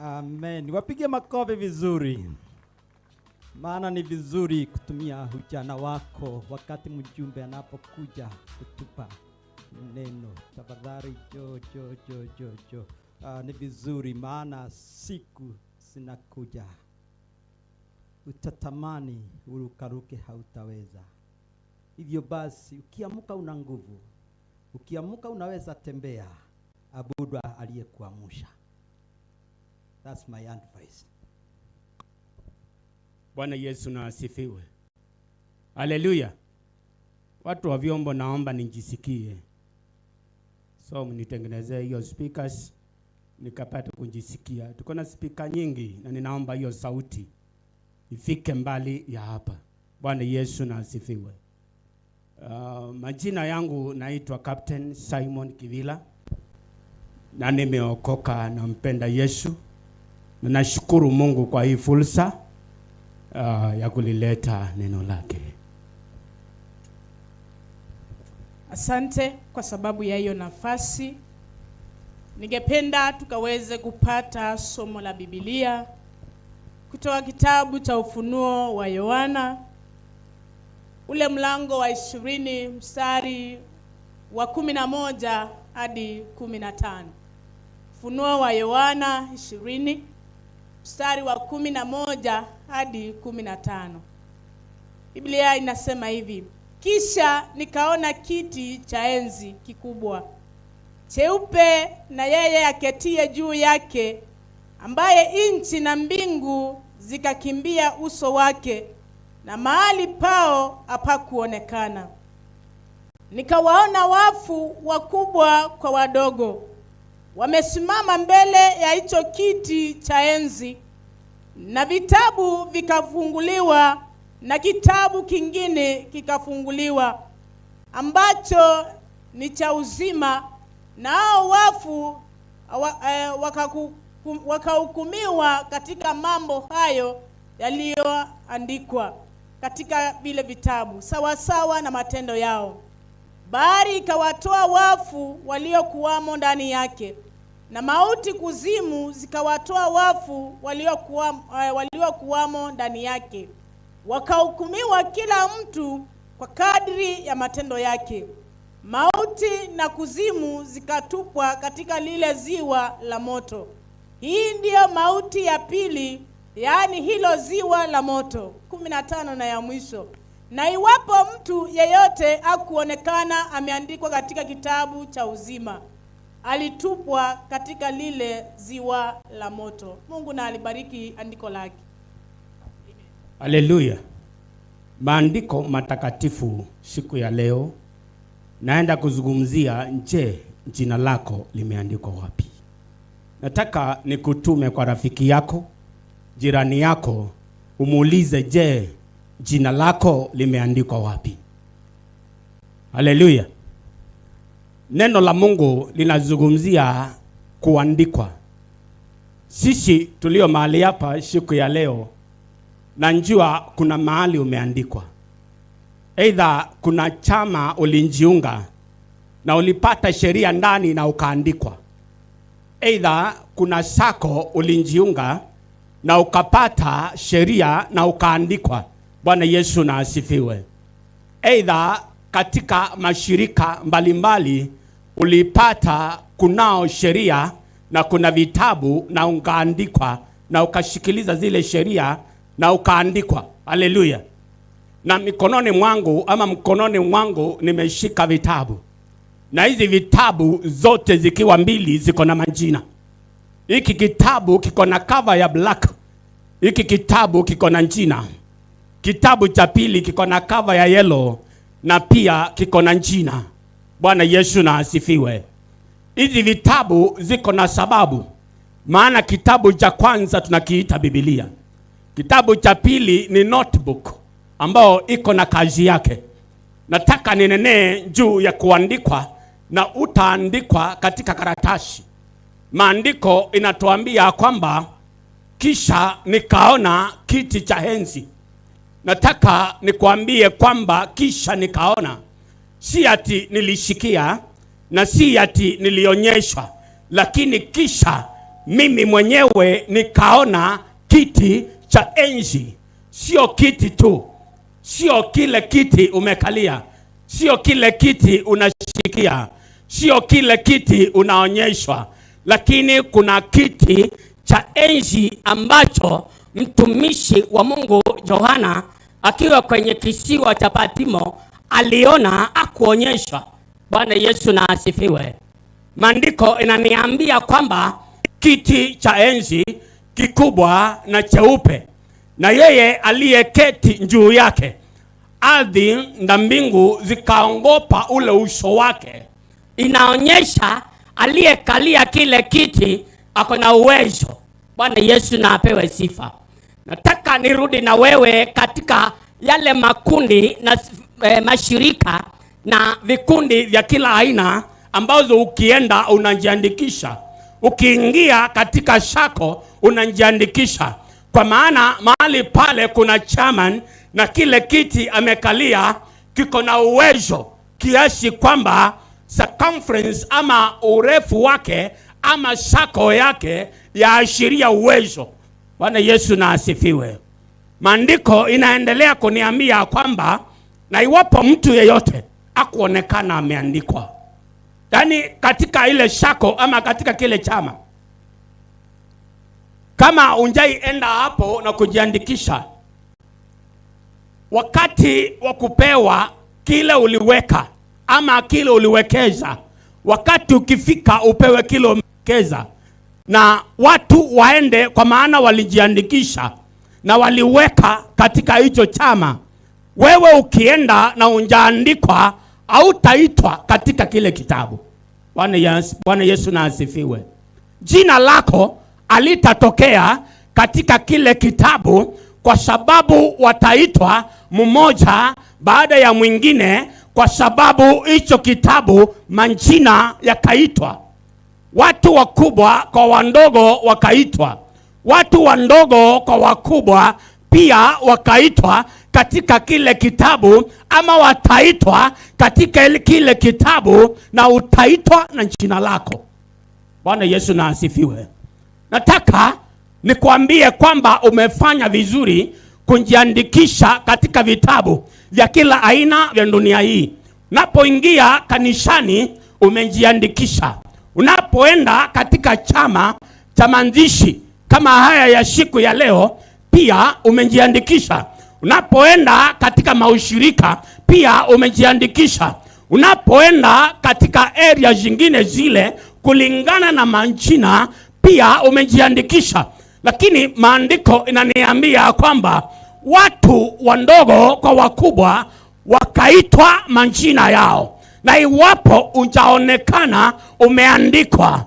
Amen. Wapigie makofi vizuri. Maana ni vizuri kutumia ujana wako wakati mjumbe anapokuja kutupa neno. Tafadhali, jo, jo, jo, jo, jo. Ah, ni vizuri, maana siku zinakuja utatamani urukaruke, hautaweza. Hivyo basi, ukiamka una nguvu, ukiamka unaweza tembea, abudu aliyekuamsha. That's my advice. Bwana Yesu na asifiwe. Haleluya. Watu wa vyombo, naomba nijisikie. So, mnitengenezee hiyo speakers, nikapate kujisikia. Tuko na speaker nyingi na ninaomba hiyo sauti ifike mbali ya hapa. Bwana Yesu na asifiwe. Ah, majina yangu naitwa Captain Simon Kivila, na nimeokoka, nampenda Yesu, na nashukuru Mungu kwa hii fursa, ah, ya kulileta neno lake. Asante kwa sababu ya hiyo nafasi. Ningependa tukaweze kupata somo la Biblia kutoka kitabu cha Ufunuo wa Yohana, ule mlango wa ishirini, mstari wa kumi na moja hadi kumi na tano. Ufunuo wa Yohana ishirini, mstari wa kumi na moja hadi kumi na tano. Biblia inasema hivi: "Kisha nikaona kiti cha enzi kikubwa, cheupe, na yeye aketie juu yake, ambaye nchi na mbingu zikakimbia uso wake, na mahali pao hapakuonekana. Nikawaona wafu wakubwa kwa wadogo, wamesimama mbele ya hicho kiti cha enzi, na vitabu vikafunguliwa, na kitabu kingine kikafunguliwa, ambacho ni cha uzima, nao wafu wa-, eh, wakaku-, wakahukumiwa katika mambo hayo yaliyoandikwa katika vile vitabu, sawasawa na matendo yao. Bahari ikawatoa wafu waliokuwamo ndani yake, na mauti, kuzimu, zikawatoa wafu waliokuwa-, eh, waliokuwamo ndani yake. Wakahukumiwa kila mtu kwa kadri ya matendo yake. Mauti na kuzimu zikatupwa katika lile ziwa la moto. Hii ndiyo mauti ya pili, yaani hilo ziwa la moto." Kumi na tano na ya mwisho: "Na iwapo mtu yeyote hakuonekana ameandikwa katika kitabu cha uzima, alitupwa katika lile ziwa la moto." Mungu na alibariki andiko lake. Haleluya. Maandiko matakatifu siku ya leo, naenda kuzungumzia, je, jina lako limeandikwa wapi? Nataka nikutume kwa rafiki yako, jirani yako, umuulize, "Je, jina lako limeandikwa wapi?" Haleluya. Neno la Mungu linazungumzia kuandikwa. Sisi tulio mahali hapa siku ya leo, najua kuna mahali umeandikwa. Either kuna chama ulijiunga na ulipata sheria ndani na ukaandikwa. Either kuna sacco ulijiunga na ukapata sheria na ukaandikwa. Bwana Yesu na asifiwe. Either katika mashirika mbalimbali ulipata kunao sheria na kuna vitabu na ukaandikwa na ukashikiliza zile sheria na ukaandikwa. Haleluya. Na mikononi mwangu, ama mkononi mwangu nimeshika vitabu. Na hizi vitabu zote zikiwa mbili ziko na majina. Hiki kitabu kiko na cover ya black. Hiki kitabu kiko na jina. Kitabu cha pili kiko na cover ya yellow na pia kiko na jina. Bwana Yesu na asifiwe. Hizi vitabu ziko na sababu. Maana kitabu cha kwanza tunakiita Biblia. Kitabu cha pili ni notebook ambao iko na kazi yake. Nataka ninenee juu ya kuandikwa, na utaandikwa katika karatasi. Maandiko inatuambia kwamba, "Kisha nikaona kiti cha enzi." Nataka nikuambie kwamba kisha nikaona, si ati nilishikia na si ati nilionyeshwa, lakini kisha Mimi mwenyewe nikaona kiti cha enzi, sio kiti tu, sio kile kiti umekalia, sio kile kiti unashikia, sio kile kiti unaonyeshwa, lakini kuna kiti cha enzi ambacho mtumishi wa Mungu Yohana akiwa kwenye kisiwa cha Patimo aliona, akuonyeshwa. Bwana Yesu na asifiwe. Maandiko inaniambia kwamba kiti cha enzi kikubwa na cheupe, na yeye aliyeketi juu yake, ardhi na mbingu zikaogopa ule uso wake. Inaonyesha aliyekalia kile kiti ako na uwezo. Bwana Yesu na apewe sifa. Nataka nirudi na wewe katika yale makundi na, eh, mashirika na vikundi vya kila aina ambazo ukienda unajiandikisha. Ukiingia katika sacco unajiandikisha. Kwa maana mahali pale kuna chairman na kile kiti amekalia kiko na uwezo kiasi kwamba circumference ama urefu wake ama sacco yake yaashiria uwezo. Bwana Yesu na asifiwe. Maandiko inaendelea kuniambia kwamba na iwapo mtu yeyote akuonekana ameandikwa, yaani katika ile sacco ama katika kile chama, kama unjai enda hapo na kujiandikisha, wakati wa kupewa kile uliweka ama kile uliwekeza, wakati ukifika upewe kile umewekeza, na watu waende, kwa maana walijiandikisha na waliweka katika hicho chama. Wewe ukienda na unjaandikwa, hautaitwa katika kile kitabu. Bwana Yesu, Bwana Yesu na asifiwe. Jina lako halitatokea katika kile kitabu, kwa sababu wataitwa mmoja baada ya mwingine, kwa sababu hicho kitabu majina yakaitwa. Watu wakubwa kwa wandogo wakaitwa. Watu wandogo kwa wakubwa pia wakaitwa katika kile kitabu, ama wataitwa katika ile, kile kitabu, na utaitwa na jina lako. Bwana Yesu na asifiwe. Nataka nikwambie kwamba umefanya vizuri kujiandikisha katika vitabu vya kila aina vya dunia hii. Unapoingia kanisani, umejiandikisha. Unapoenda katika chama cha maandishi kama haya ya siku ya leo, pia umejiandikisha. Unapoenda katika maushirika, pia umejiandikisha. Unapoenda katika area zingine zile, kulingana na majina, pia umejiandikisha. Lakini maandiko inaniambia kwamba watu wandogo kwa wakubwa wakaitwa majina yao, na iwapo ujaonekana umeandikwa,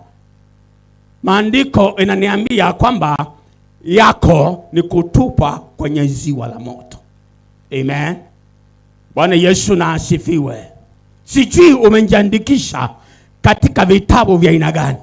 maandiko inaniambia kwamba yako ni kutupwa kwenye ziwa la moto. Amen. Bwana Yesu na asifiwe. Sijui umejiandikisha katika vitabu vya aina gani.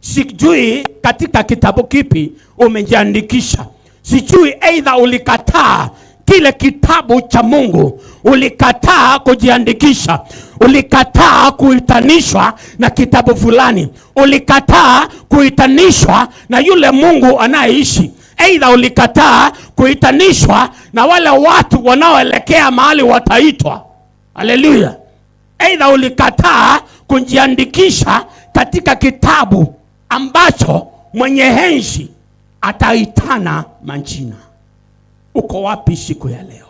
Sijui katika kitabu kipi umejiandikisha. Sijui either ulikataa kile kitabu cha Mungu, ulikataa kujiandikisha, ulikataa kuitanishwa na kitabu fulani, ulikataa kuitanishwa na yule Mungu anayeishi. Either ulikataa kuitanishwa na wale watu wanaoelekea mahali wataitwa. Haleluya. Either ulikataa kujiandikisha katika kitabu ambacho mwenye enzi ataitana majina. Uko wapi siku ya leo?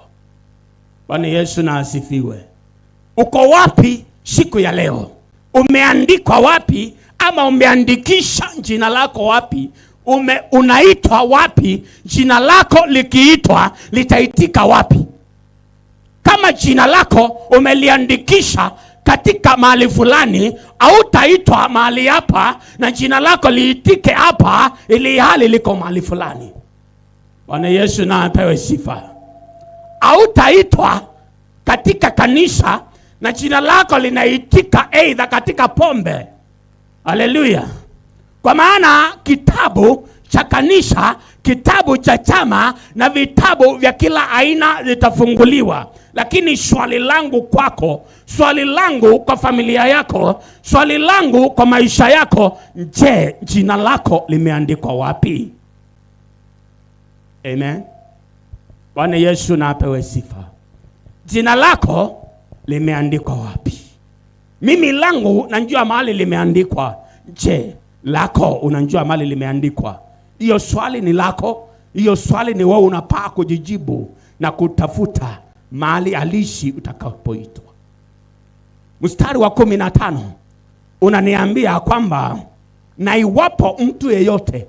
Bwana Yesu na asifiwe. Uko wapi siku ya leo? Umeandikwa wapi? Ama umeandikisha jina lako wapi? Ume-, unaitwa wapi? Jina lako likiitwa, litaitika wapi? Kama jina lako umeliandikisha katika mahali fulani, hautaitwa mahali hapa na jina lako liitike hapa, ili hali liko mahali fulani. Bwana Yesu na apewe sifa. Hautaitwa katika kanisa na jina lako linaitika either katika pombe. Haleluya. Kwa maana kitabu cha kanisa, kitabu cha chama na vitabu vya kila aina zitafunguliwa. Lakini swali langu kwako, swali langu kwa familia yako, swali langu kwa maisha yako, je, jina lako limeandikwa wapi? Amen. Bwana Yesu na apewe sifa. Jina lako limeandikwa wapi? Mimi langu najua mahali limeandikwa. Je, lako unajua mahali limeandikwa? Hiyo swali ni lako. Hiyo swali ni wewe unafaa kujijibu na kutafuta mahali halisi utakapoitwa. Mstari wa kumi na tano unaniambia kwamba, na iwapo mtu yeyote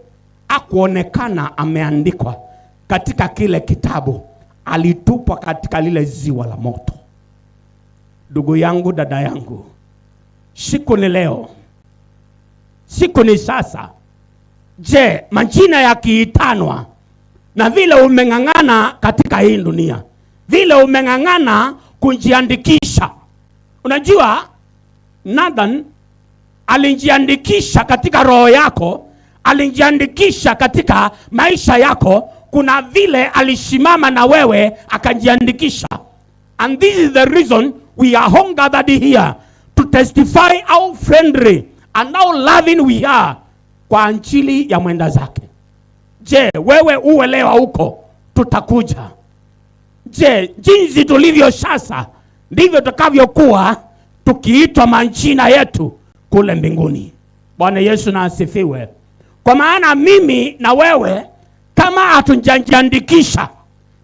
akuonekana ameandikwa katika kile kitabu, alitupwa katika lile ziwa la moto. Ndugu yangu, dada yangu, siku ni leo, siku ni sasa. Je, majina yakiitanwa na vile umeng'ang'ana katika hii dunia, vile umeng'ang'ana kujiandikisha, unajua, Nathan alijiandikisha katika roho yako, alijiandikisha katika maisha yako. Kuna vile alisimama na wewe akajiandikisha. And this is the reason we are all gathered here to testify how friendly and how loving we are kwa ajili ya mwenda zake. Je, wewe uelewa huko? Tutakuja. Je, jinsi tulivyo sasa, ndivyo tutakavyokuwa tukiitwa majina yetu kule mbinguni? Bwana Yesu na asifiwe. Kwa maana mimi na wewe, kama hatujajiandikisha,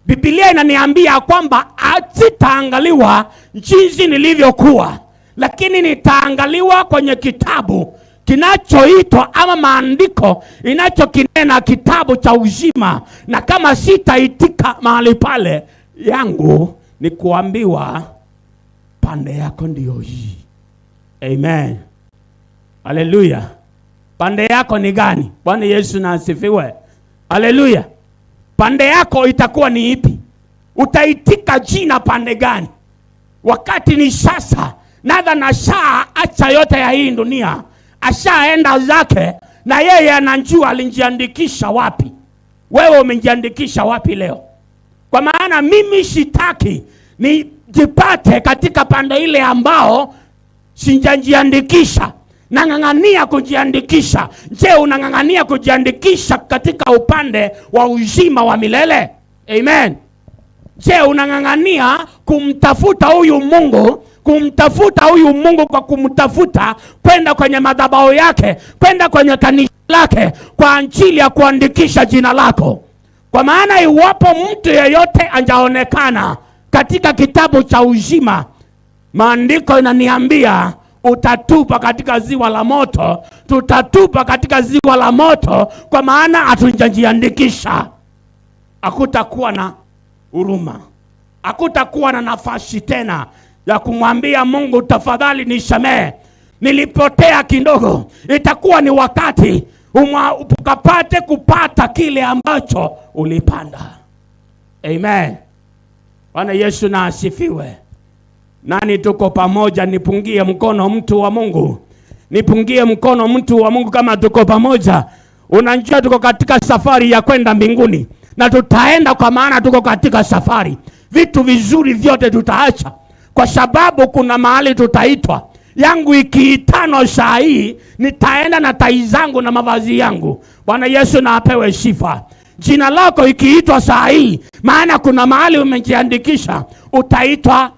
Biblia inaniambia kwamba sitaangaliwa jinsi nilivyokuwa, lakini nitaangaliwa kwenye kitabu kinachoitwa ama maandiko inachokinena, kitabu cha uzima. Na kama sitaitika mahali pale, yangu ni kuambiwa, pande yako ndio hii. Amen. Haleluya. Pande yako ni gani? Bwana Yesu na asifiwe. Haleluya. Pande yako itakuwa ni ipi? Utaitika jina pande gani? Wakati ni sasa. Nathan ashaacha yote ya hii dunia, ashaenda zake, na yeye anajua alijiandikisha wapi. Wewe umejiandikisha wapi leo? Kwa maana mimi sitaki nijipate katika pande ile ambao sijajiandikisha. Nang'ang'ania kujiandikisha. Je, unang'ang'ania kujiandikisha katika upande wa uzima wa milele? Amen. Je, unang'ang'ania kumtafuta huyu Mungu, kumtafuta huyu Mungu kwa kumtafuta, kwenda kwenye madhabahu yake, kwenda kwenye kanisa lake kwa ajili ya kuandikisha jina lako? Kwa maana iwapo mtu yeyote hajaonekana katika kitabu cha uzima, maandiko inaniambia utatupwa katika ziwa la moto, tutatupwa katika ziwa la moto, kwa maana hatujajiandikisha. Hakutakuwa na huruma. Hakutakuwa na nafasi tena ya kumwambia Mungu, "Tafadhali nisamehe, nilipotea kidogo." Itakuwa ni wakati umwa-, ukapate kupata kile ambacho ulipanda. Amen. Bwana Yesu na asifiwe. Nani tuko pamoja? Nipungie mkono, mtu wa Mungu. Nipungie mkono, mtu wa Mungu, kama tuko pamoja. Unajua tuko katika safari ya kwenda mbinguni, na tutaenda, kwa maana tuko katika safari. Vitu vizuri vyote tutaacha, kwa sababu kuna mahali tutaitwa. Yangu ikiitanwa saa hii, nitaenda na tai zangu na mavazi yangu. Bwana Yesu na apewe sifa. Jina lako ikiitwa saa hii, maana kuna mahali umejiandikisha, utaitwa,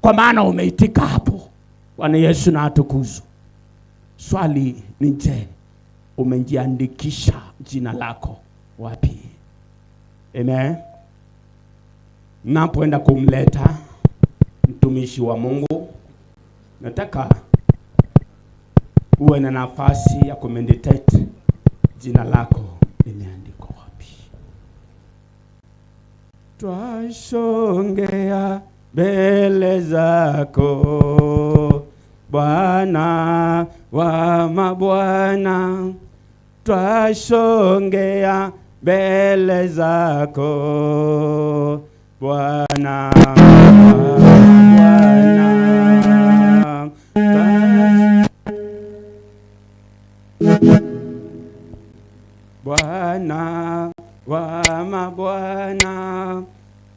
kwa maana umeitika hapo. Bwana Yesu na atukuzwe. Swali ni, je, umejiandikisha jina lako wapi? Amen. Napoenda kumleta mtumishi wa Mungu, nataka uwe na nafasi ya kumeditate, jina lako limeandikwa wapi? Twasongea mbele zako, Bwana wa mabwana. Twasongea mbele zako, Bwana wa mabwana. Twa- Bwana Bwana wa mabwana,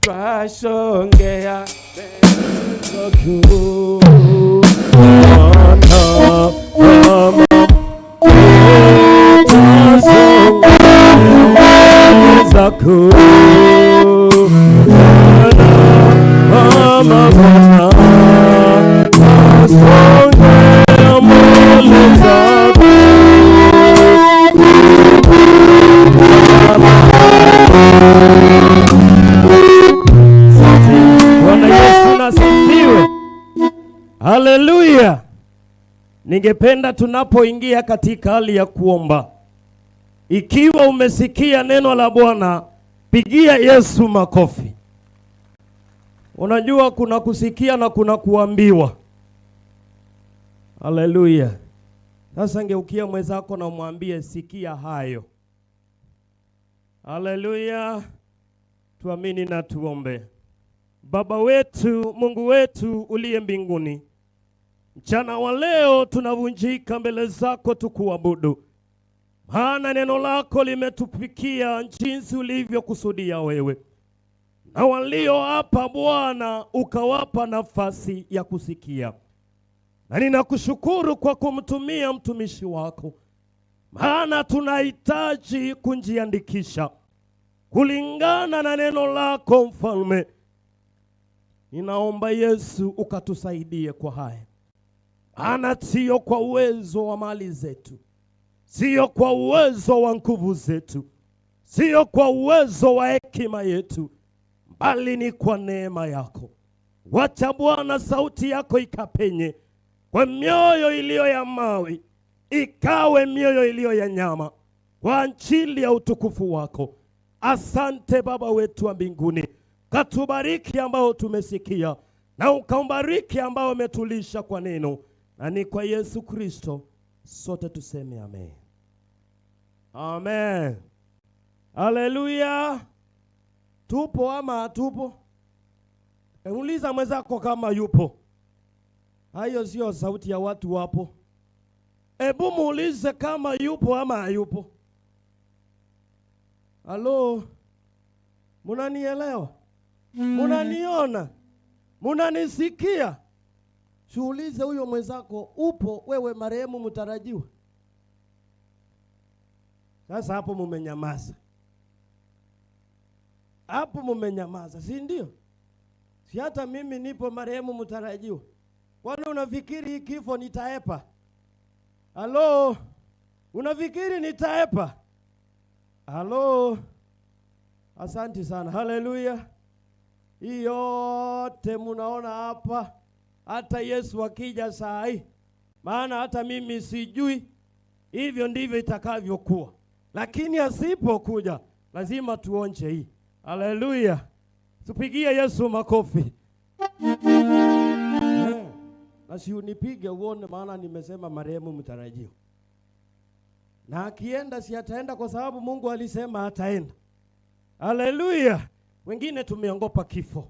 twasongea mbele zaku. Bwana wa mabwana, twasongea mbele zaku. Bwana wa mabwana, twasongea mbele zaku. Asante. Bwana Yesu nasifiwe. Haleluya. Ningependa tunapoingia katika hali ya kuomba, ikiwa umesikia neno la Bwana, pigia Yesu makofi. Unajua kuna kusikia na kuna kuambiwa. Haleluya. Sasa ngeukia mwenzako na umwambie, "Sikia hayo." Haleluya. Tuamini na tuombe. Baba wetu, Mungu wetu uliye mbinguni, mchana wa leo tunavunjika mbele zako tukuabudu, maana neno lako limetufikia jinsi ulivyokusudia wewe, na walio hapa, Bwana, ukawapa nafasi ya kusikia. Na ninakushukuru kwa kumtumia mtumishi wako, maana tunahitaji kujiandikisha kulingana na neno lako, Mfalme. Ninaomba, Yesu, ukatusaidie kwa haya, maana sio kwa uwezo wa mali zetu, sio kwa uwezo wa nguvu zetu, sio kwa uwezo wa hekima yetu, bali ni kwa neema yako. Wacha, Bwana, sauti yako ikapenye kwa mioyo iliyo ya mawe, ikawe mioyo iliyo ya nyama, kwa ajili ya utukufu wako. Asante, Baba wetu wa mbinguni, katubariki ambao tumesikia, na ukambariki ambao umetulisha kwa neno, na ni kwa Yesu Kristo sote tuseme amen. Amen. Haleluya. Tupo ama hatupo? E, uliza mwenzako kama yupo. Hayo sio sauti ya watu wapo. Ebu muulize kama yupo ama hayupo. Halo? Munanielewa? Munaniona? Munanisikia? Siulize huyo mwenzako, "Upo wewe marehemu mtarajiwa?" Sasa hapo mumenyamaza. Hapo mumenyamaza, si ndio? Si hata mimi nipo marehemu mtarajiwa. Kwani unafikiri hii kifo nitaepa? Halo? Unafikiri nitaepa? Halo? Asanti sana. Haleluya. Hii yote munaona hapa, hata Yesu akija saa hii, maana hata mimi sijui, hivyo ndivyo itakavyokuwa. Lakini asipokuja, lazima tuonje hii. Haleluya. Tupigie Yesu makofi. Eh, na si unipige uone, maana nimesema marehemu mtarajiwa. Na akienda, si ataenda kwa sababu Mungu alisema ataenda. Haleluya. Wengine tumeogopa kifo.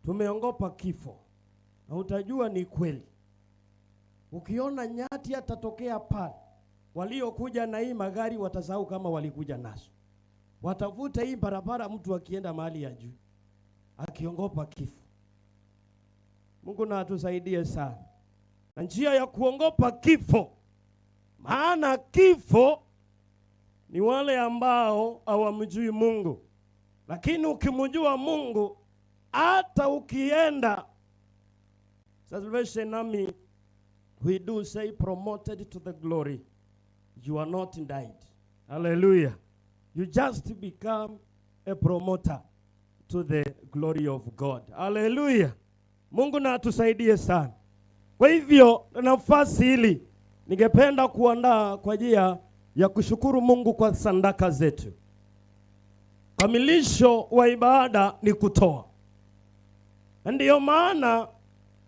Tumeogopa kifo. Na utajua ni kweli. Ukiona nyati atatokea pale, waliokuja na hii magari watasahau kama walikuja nazo. Watavuta hii barabara, mtu akienda mahali ya juu, akiogopa kifo. Mungu na atusaidie sana na njia ya kuogopa kifo, maana kifo ni wale ambao hawamjui Mungu, lakini ukimjua Mungu, hata ukienda Salvation Army, we do say, "Promoted to the glory." You are not died. Hallelujah. You just become a promoter to the glory of God. Hallelujah. Mungu na atusaidie sana. Kwa hivyo, nafasi hili ningependa kuandaa kwa njia ya kushukuru Mungu kwa sadaka zetu. Kamilisho wa ibada ni kutoa. Na ndiyo maana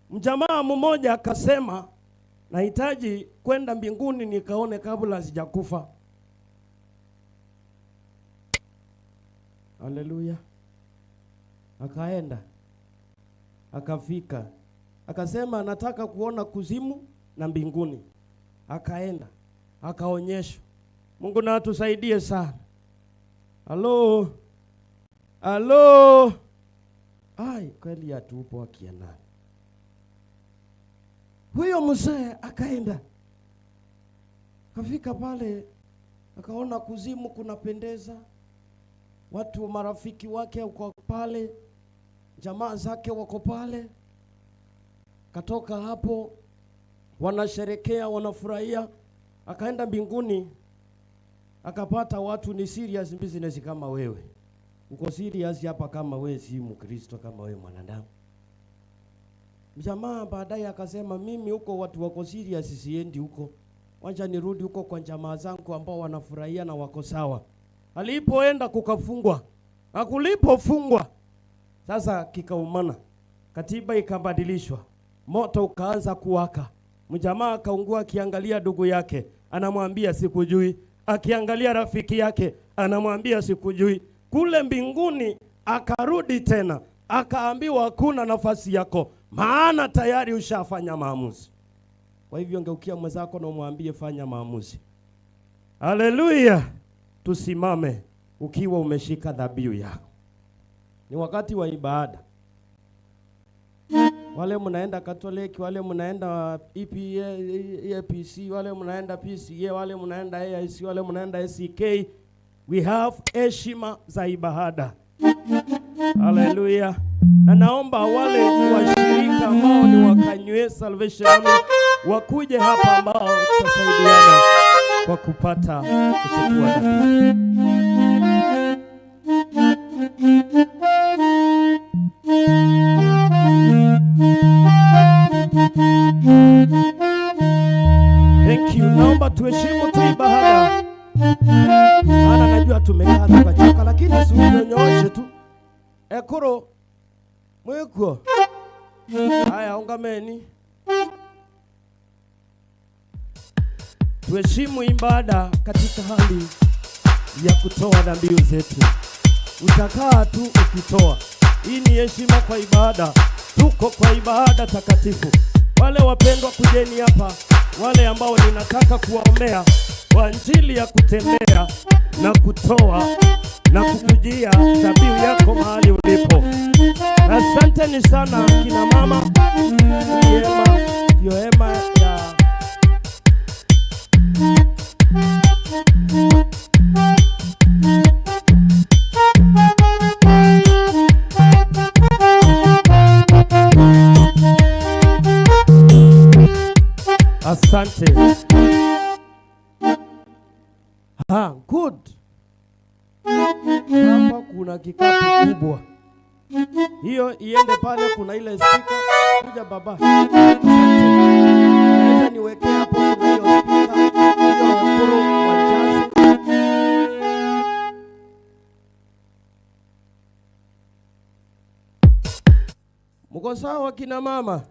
mjamaa mmoja akasema, "Nahitaji kwenda mbinguni nikaone kabla sijakufa." Haleluya. Akaenda. Akafika. Akasema, "Nataka kuona kuzimu na mbinguni." Akaenda. Akaonyeshwa. Mungu na atusaidie sana. Halo? Halo? Ai, kweli hatupo, akia nani? Huyo mzee akaenda. Kafika pale, akaona kuzimu kunapendeza. Watu, marafiki wake wako pale, jamaa zake wako pale. Katoka hapo, wanasherekea, wanafurahia. Akaenda mbinguni, akapata watu ni serious business kama wewe. Uko serious hapa kama wewe si Mkristo, kama wewe mwanadamu. Jamaa baadaye akasema, "Mimi huko watu wako serious, siendi huko. Wacha nirudi huko kwa jamaa zangu ambao wanafurahia na wako sawa." Alipoenda kukafungwa. Na kulipofungwa, sasa kikaumana. Katiba ikabadilishwa. Moto ukaanza kuwaka. Mjamaa akaungua akiangalia ndugu yake, anamwambia, "Sikujui." Akiangalia rafiki yake, anamwambia, "Sikujui." Kule mbinguni akarudi tena, akaambiwa, "Hakuna nafasi yako, maana tayari ushafanya maamuzi." Kwa hivyo, ngeukia mwenzako na umwambie, "Fanya maamuzi." Haleluya! Tusimame ukiwa umeshika dhabihu yako. Ni wakati wa ibada. Wale mnaenda Catholic, wale mnaenda E P A, E A P C, wale mnaenda P C A, wale mnaenda A I C, wale mnaenda A C K, we have heshima za ibada. Haleluya. Na naomba wale washirika ambao ni wa Kanywe Salvation Army wakuje hapa, ambao tutasaidiana kwa kupata kuchukua dhabihu. Thank you. Naomba tuheshimu tu ibada. Maana najua tumekaa tukachoka, lakini si unyooshe tu. Ekuru, mwikuo? Haya, ungameni. Tuheshimu ibada katika hali ya kutoa dhabihu zetu. Utakaa tu ukitoa. Hii ni heshima kwa ibada. Tuko kwa ibada takatifu. Wale wapendwa, kujeni hapa. Wale ambao ninataka kuwaombea kwa ajili ya kutembea na kutoa na kukujia dhabihu yako mahali ulipo. Asanteni sana kina mama. Hii hema, hiyo hema ya Asante. Ah, good. Hapa kuna kikapu kubwa. Hiyo iende pale, kuna ile speaker. Kuja baba. Naweza niwekea hapo, kuna hiyo speaker. Hiyo ya Pro wa jazz. Mko sawa kina mama?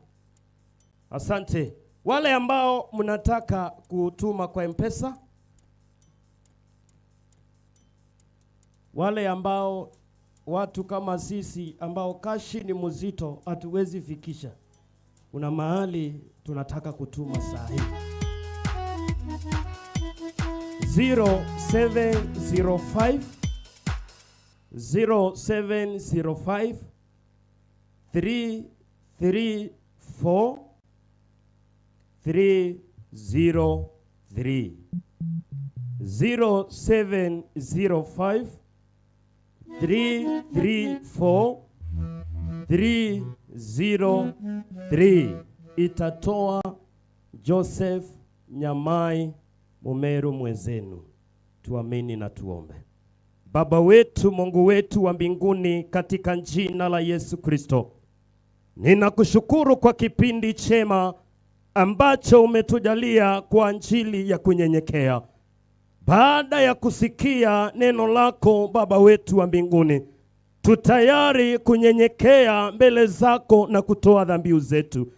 Asante. Wale ambao mnataka kutuma kwa M-Pesa, wale ambao, watu kama sisi ambao kashi ni mzito, hatuwezi fikisha, kuna mahali tunataka kutuma saa hii. Zero seven zero five, zero seven zero five, three three four, three zero three. Zero seven zero five, three three four, three zero three. Itatoa Joseph Nyamai, Mumeru mwenzenu. Tuamini na tuombe. Baba wetu, Mungu wetu wa mbinguni, katika jina la Yesu Kristo, ninakushukuru kwa kipindi chema ambacho umetujalia kwa ajili ya kunyenyekea. Baada ya kusikia neno lako, Baba wetu wa mbinguni, tu tayari kunyenyekea mbele zako na kutoa dhabihu zetu.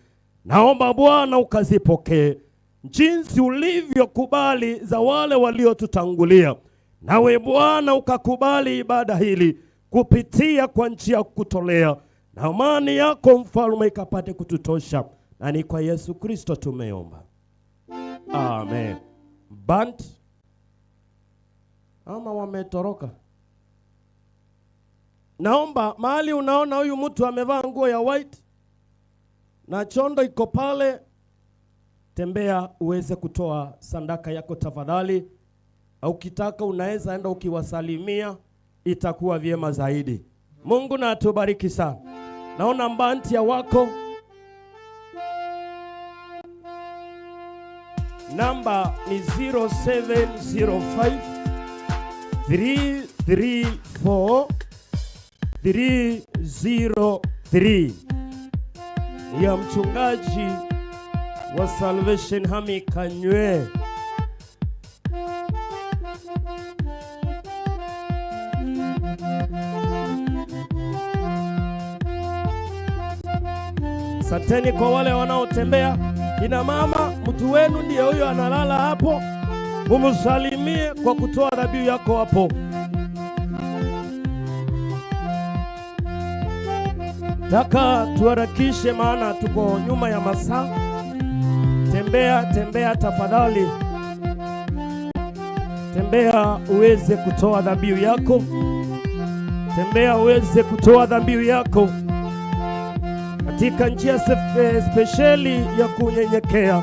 Naomba Bwana ukazipokee jinsi ulivyokubali za wale waliotutangulia. Nawe Bwana ukakubali ibada hili kupitia kwa njia ya kutolea. Na amani yako Mfalme ikapate kututosha. Na ni kwa Yesu Kristo tumeomba. Amen. Band, ama wametoroka? Naomba mahali unaona huyu mtu amevaa nguo ya white na chondo iko pale, tembea uweze kutoa sadaka yako tafadhali. Au ukitaka unaweza enda ukiwasalimia, itakuwa vyema zaidi. Mungu na atubariki sana. Naona mbanti ya wako. Namba ni zero seven zero five, three three four, three zero three, ya mchungaji wa Salvation Army Kanywe. Asanteni kwa wale wanaotembea. Kina mama, mtu wenu ndiye huyo analala hapo. Mumsalimie kwa kutoa dhabihu yako hapo. Taka tuharakishe, maana tuko nyuma ya masaa. Tembea, tembea tafadhali. Tembea uweze kutoa dhabihu yako. Tembea uweze kutoa dhabihu yako katika njia sef-, eh, spesheli ya kunyenyekea.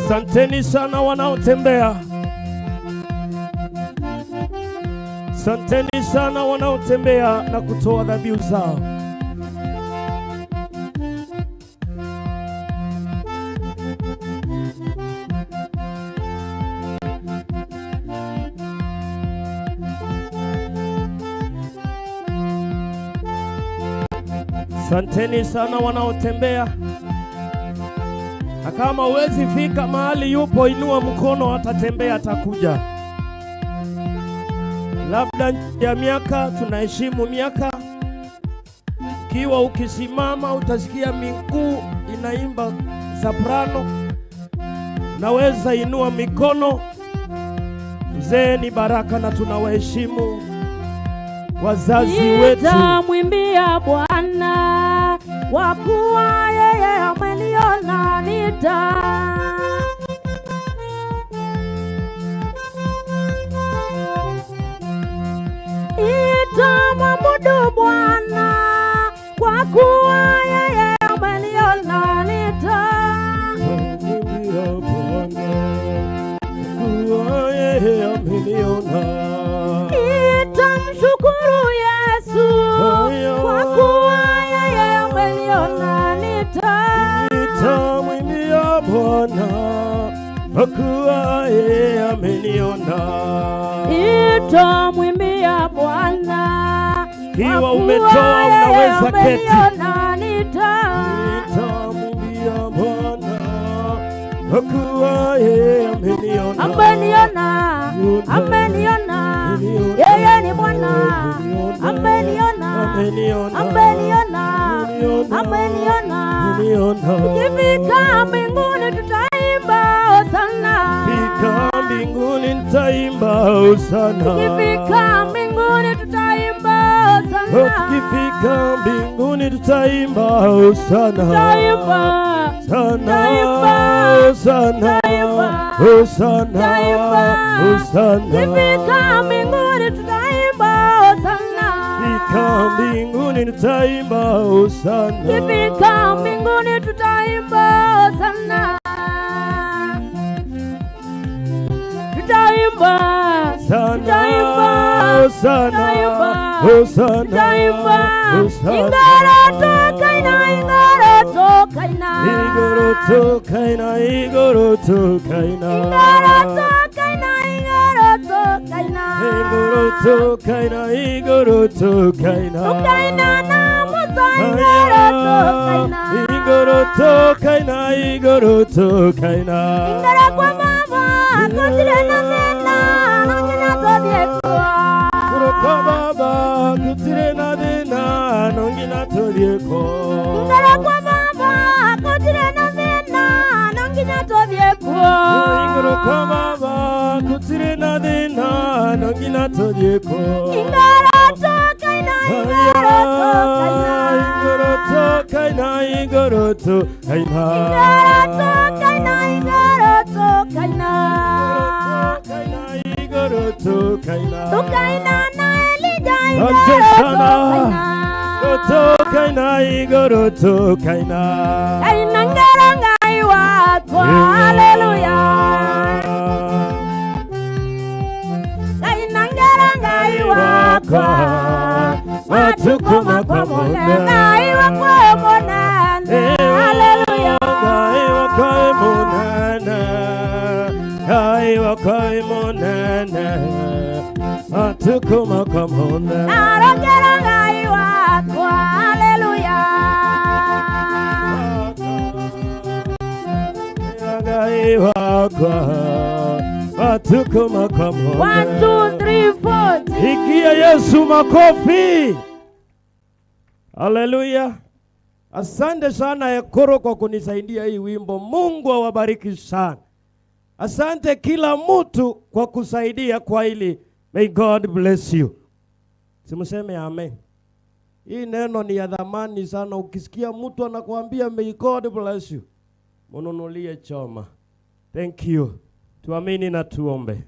Asanteni sana wanaotembea. Asanteni sana wanaotembea na kutoa dhabihu zao. Asanteni sana wanaotembea. Na kama huwezi fika mahali yupo, inua mkono, atatembea, atakuja. Labda ya miaka, tunaheshimu miaka. Ukiwa ukisimama, utasikia miguu inaimba soprano. Unaweza inua mikono. Mzee ni baraka na tunawaheshimu wazazi wetu. Nitamwimbia Bwana, kwa kuwa yeye ameniona, nita- Nitamwabudu Bwana, kwa kuwa yeye ameniona, nita- Nitamwimbia Bwana, kwa kuwa yeye ameniona. Nitamshukuru Yesu, haya, kwa kuwa yeye ameniona, nita- Nitamwimbia Bwana, kwa kuwa yeye ameniona. Nitamwimbia Bwana, ikiwa umetoa, unaweza keti. Ameniona, nita- Nitamwimbia Bwana, kwa kuwa yeye ameniona. Ameniona, ameniona. Yeye ni Bwana. Ameniona, ameniona. Ameniona, ameniona. Ukifika mbinguni tutaimba hosana. Fika mbinguni nitaimba hosana. Ukifika mbinguni tutaimba hosana. Tukifika mbinguni tutaimba hosana. Tutaimba. Sana, tutaimba. Hosana. Tutaimba. Hosana. Tutaimba. Hosana. Tukifika mbinguni tutaimba hosana. Fika mbinguni tutaimba hosana. Tukifika mbinguni tutaimba hosana. Tutaimba. Sana, tutaimba. Hosana. Tutaimba. Hosana. Tutaimba. Hosana. Ingaro tukaina, ingaro tukaina. Ingaro tukaina, ingaro tukaina. Ingaro tukaina, ingaro tukaina. Ingaro tukaina, ingaro tukaina. Tukaina na musa, ingaro tukaina. Ingaro tukaina, ingaro tukaina. Ingaro kwa Baba, gutire na thina, no nginya tuthie kuo. Ingaro kwa Baba, gutire na thina, no nginya tuthie kuo. Ingaro kwa Baba, gutire na thina, no nginya tuthie kuo. Ingaro kwa Baba, gutire na thina, no nginya tuthie kuo. Ingaro tu Iguru tukaina, iguru tukaina. Iguru tukaina, iguru tukaina. Iguru tukaina. Tukaina na Elija. Asante sana. Iguru tukaina, iguru tukaina. Kaina ngera Ngai wakwa. Haleluya. Kaina ngera Ngai wakwa. Matukũ makwa monthe. Ngai wakwa e mũnene. Haleluya. Ngai wakwa e mũnene. Ngai wakwa e mũnene. Matukũ makwa monthe. Narongera Ngai wakwa. Haleluya. Ngai wakwa. Matukũ makwa monthe. One, two, three, four. Pigia Yesu makofi. Haleluya. Asante sana Ekuru kwa kunisaidia hii wimbo. Mungu awabariki sana. Asante kila mtu kwa kusaidia kwa hili. May God bless you. Simuseme amen. Hii neno ni ya thamani sana. Ukisikia mtu anakuambia, "May God bless you," mununulie choma. Thank you. Tuamini na tuombe.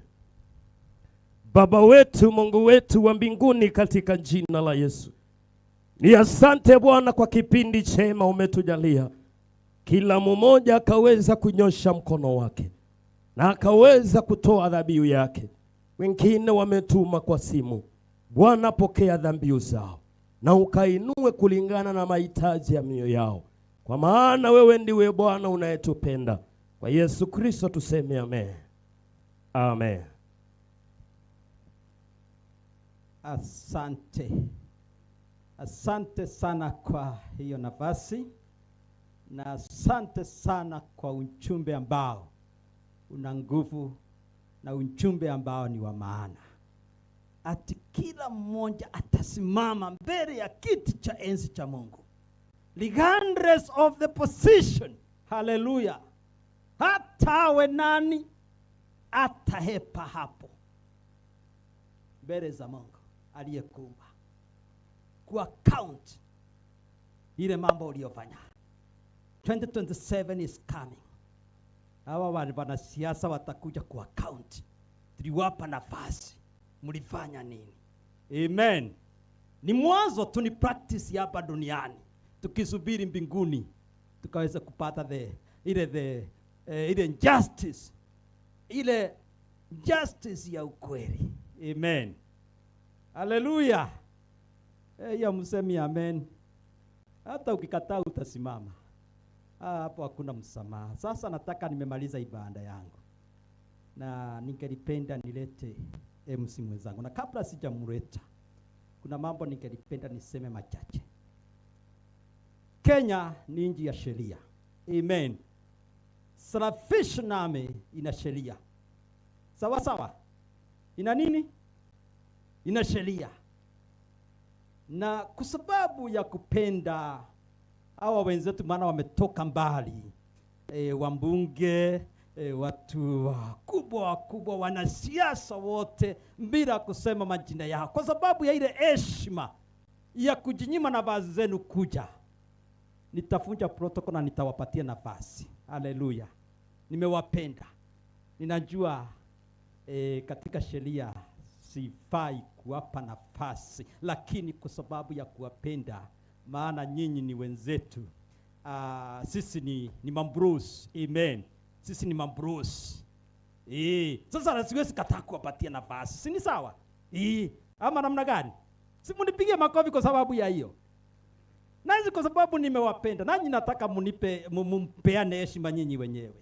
Baba wetu, Mungu wetu wa mbinguni, katika jina la Yesu, ni asante Bwana kwa kipindi chema umetujalia. Kila mmoja akaweza kunyosha mkono wake na akaweza kutoa dhabihu yake. Wengine wametuma kwa simu. Bwana, pokea dhabihu zao na ukainue kulingana na mahitaji ya mioyo yao, kwa maana wewe ndiwe Bwana unayetupenda. Kwa Yesu Kristo tuseme amen. Amen. Asante. Asante sana kwa hiyo nafasi, na asante sana kwa ujumbe ambao una nguvu na ujumbe ambao ni wa maana. Ati kila mmoja atasimama mbele ya kiti cha enzi cha Mungu, regardless of the position. Haleluya! Hata awe nani, atahepa hapo mbele za Mungu aliyekuumba, kuaccount ile mambo uliyofanya. Twenty twenty-seven is coming. Hawa wa-, wanasiasa watakuja kuaccount. Tuliwapa nafasi, mlifanya nini? Amen. Ni mwanzo tu, ni practice ya hapa duniani, tukisubiri mbinguni tukaweza kupata the, ile the, eh, ile justice, ile justice ya ukweli. Amen. Haleluya. Eh, ya msemi amen. Hata ukikataa utasimama. Ah, hapo hakuna msamaha. Sasa nataka, nimemaliza ibada yangu. Na ningelipenda nilete M C mwenzangu. Na kabla sijamleta, kuna mambo ningelipenda niseme machache. Kenya ni nchi ya sheria. Amen. Salvation Army ina sheria. Sawa sawa? Ina nini? Ina sheria. Na kwa sababu ya kupenda hawa wenzetu, maana wametoka mbali, e, wabunge, e, watu wakubwa wakubwa, wanasiasa wote, bila kusema majina yao, kwa sababu ya ile heshima ya kujinyima nafasi zenu kuja, nitavunja protocol na nitawapatia nafasi. Haleluya. Nimewapenda. Ninajua, eh, katika sheria sifai kuwapa nafasi, lakini kwa sababu ya kuwapenda, maana nyinyi ni wenzetu, ah, sisi ni, ni mabros. Amen. Sisi ni mabros. Eh, sasa na siwezi kataa kuwapatia nafasi. Si ni sawa? Eh, ama namna gani? Si munipigie makofi kwa sababu ya hiyo. Nasi kwa sababu nimewapenda, nanyi nataka munipe, mu-, mumpeane heshima nyinyi wenyewe.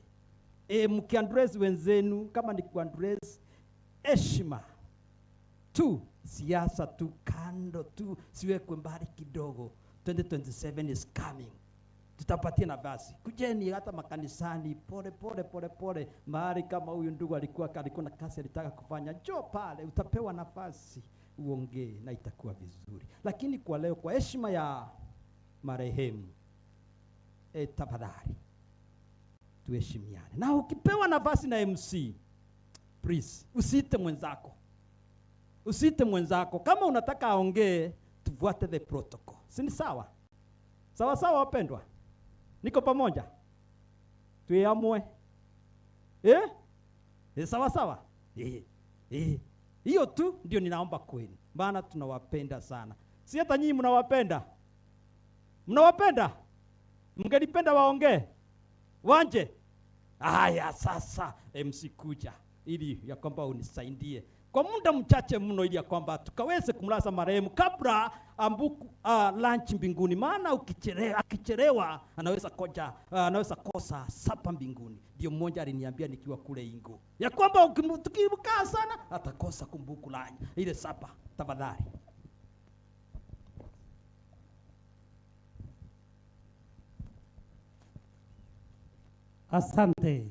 E, mkiaddress wenzenu, kama ni kuaddress, heshima tu, siasa tu kando tu, siwekwe mbali kidogo. Twenty twenty-seven is coming. Tutapatia nafasi. Kujeni hata makanisani, pole, pole, pole, pole. Mahali kama huyu ndugu alikuwa, alikuwa na kazi alitaka kufanya, njoo pale, utapewa nafasi uongee na itakuwa vizuri. Lakini kwa leo, kwa heshima ya marehemu, e, tafadhali, tuheshimiane. Na ukipewa nafasi na M C, please, usiite mwenzako. Usiite mwenzako. Kama unataka aongee, tufuate the protocol. Si ni sawa? Sawa sawa, wapendwa? Niko pamoja? Twi amwe. Eh? Eh, sawa sawa? Eh, eh. Hiyo tu ndio ninaomba kwenu, maana tunawapenda sana. Si hata nyinyi mnawapenda? Mnawapenda? Mngelipenda waongee? Wanje? Haya, sasa, M C, kuja ili ya kwamba unisaidie kwa muda mchache mno, ili ya kwamba tukaweze kumlaza marehemu kabla ambuku, ah, lunch mbinguni, maana ukichelewa, akichelewa anaweza koja, ah, anaweza kosa sapa mbinguni. Ndio mmoja aliniambia nikiwa kule Ingo ya kwamba ukimu-, tukikaa sana atakosa kumbuku lunch, ile sapa. Tafadhali. Asante.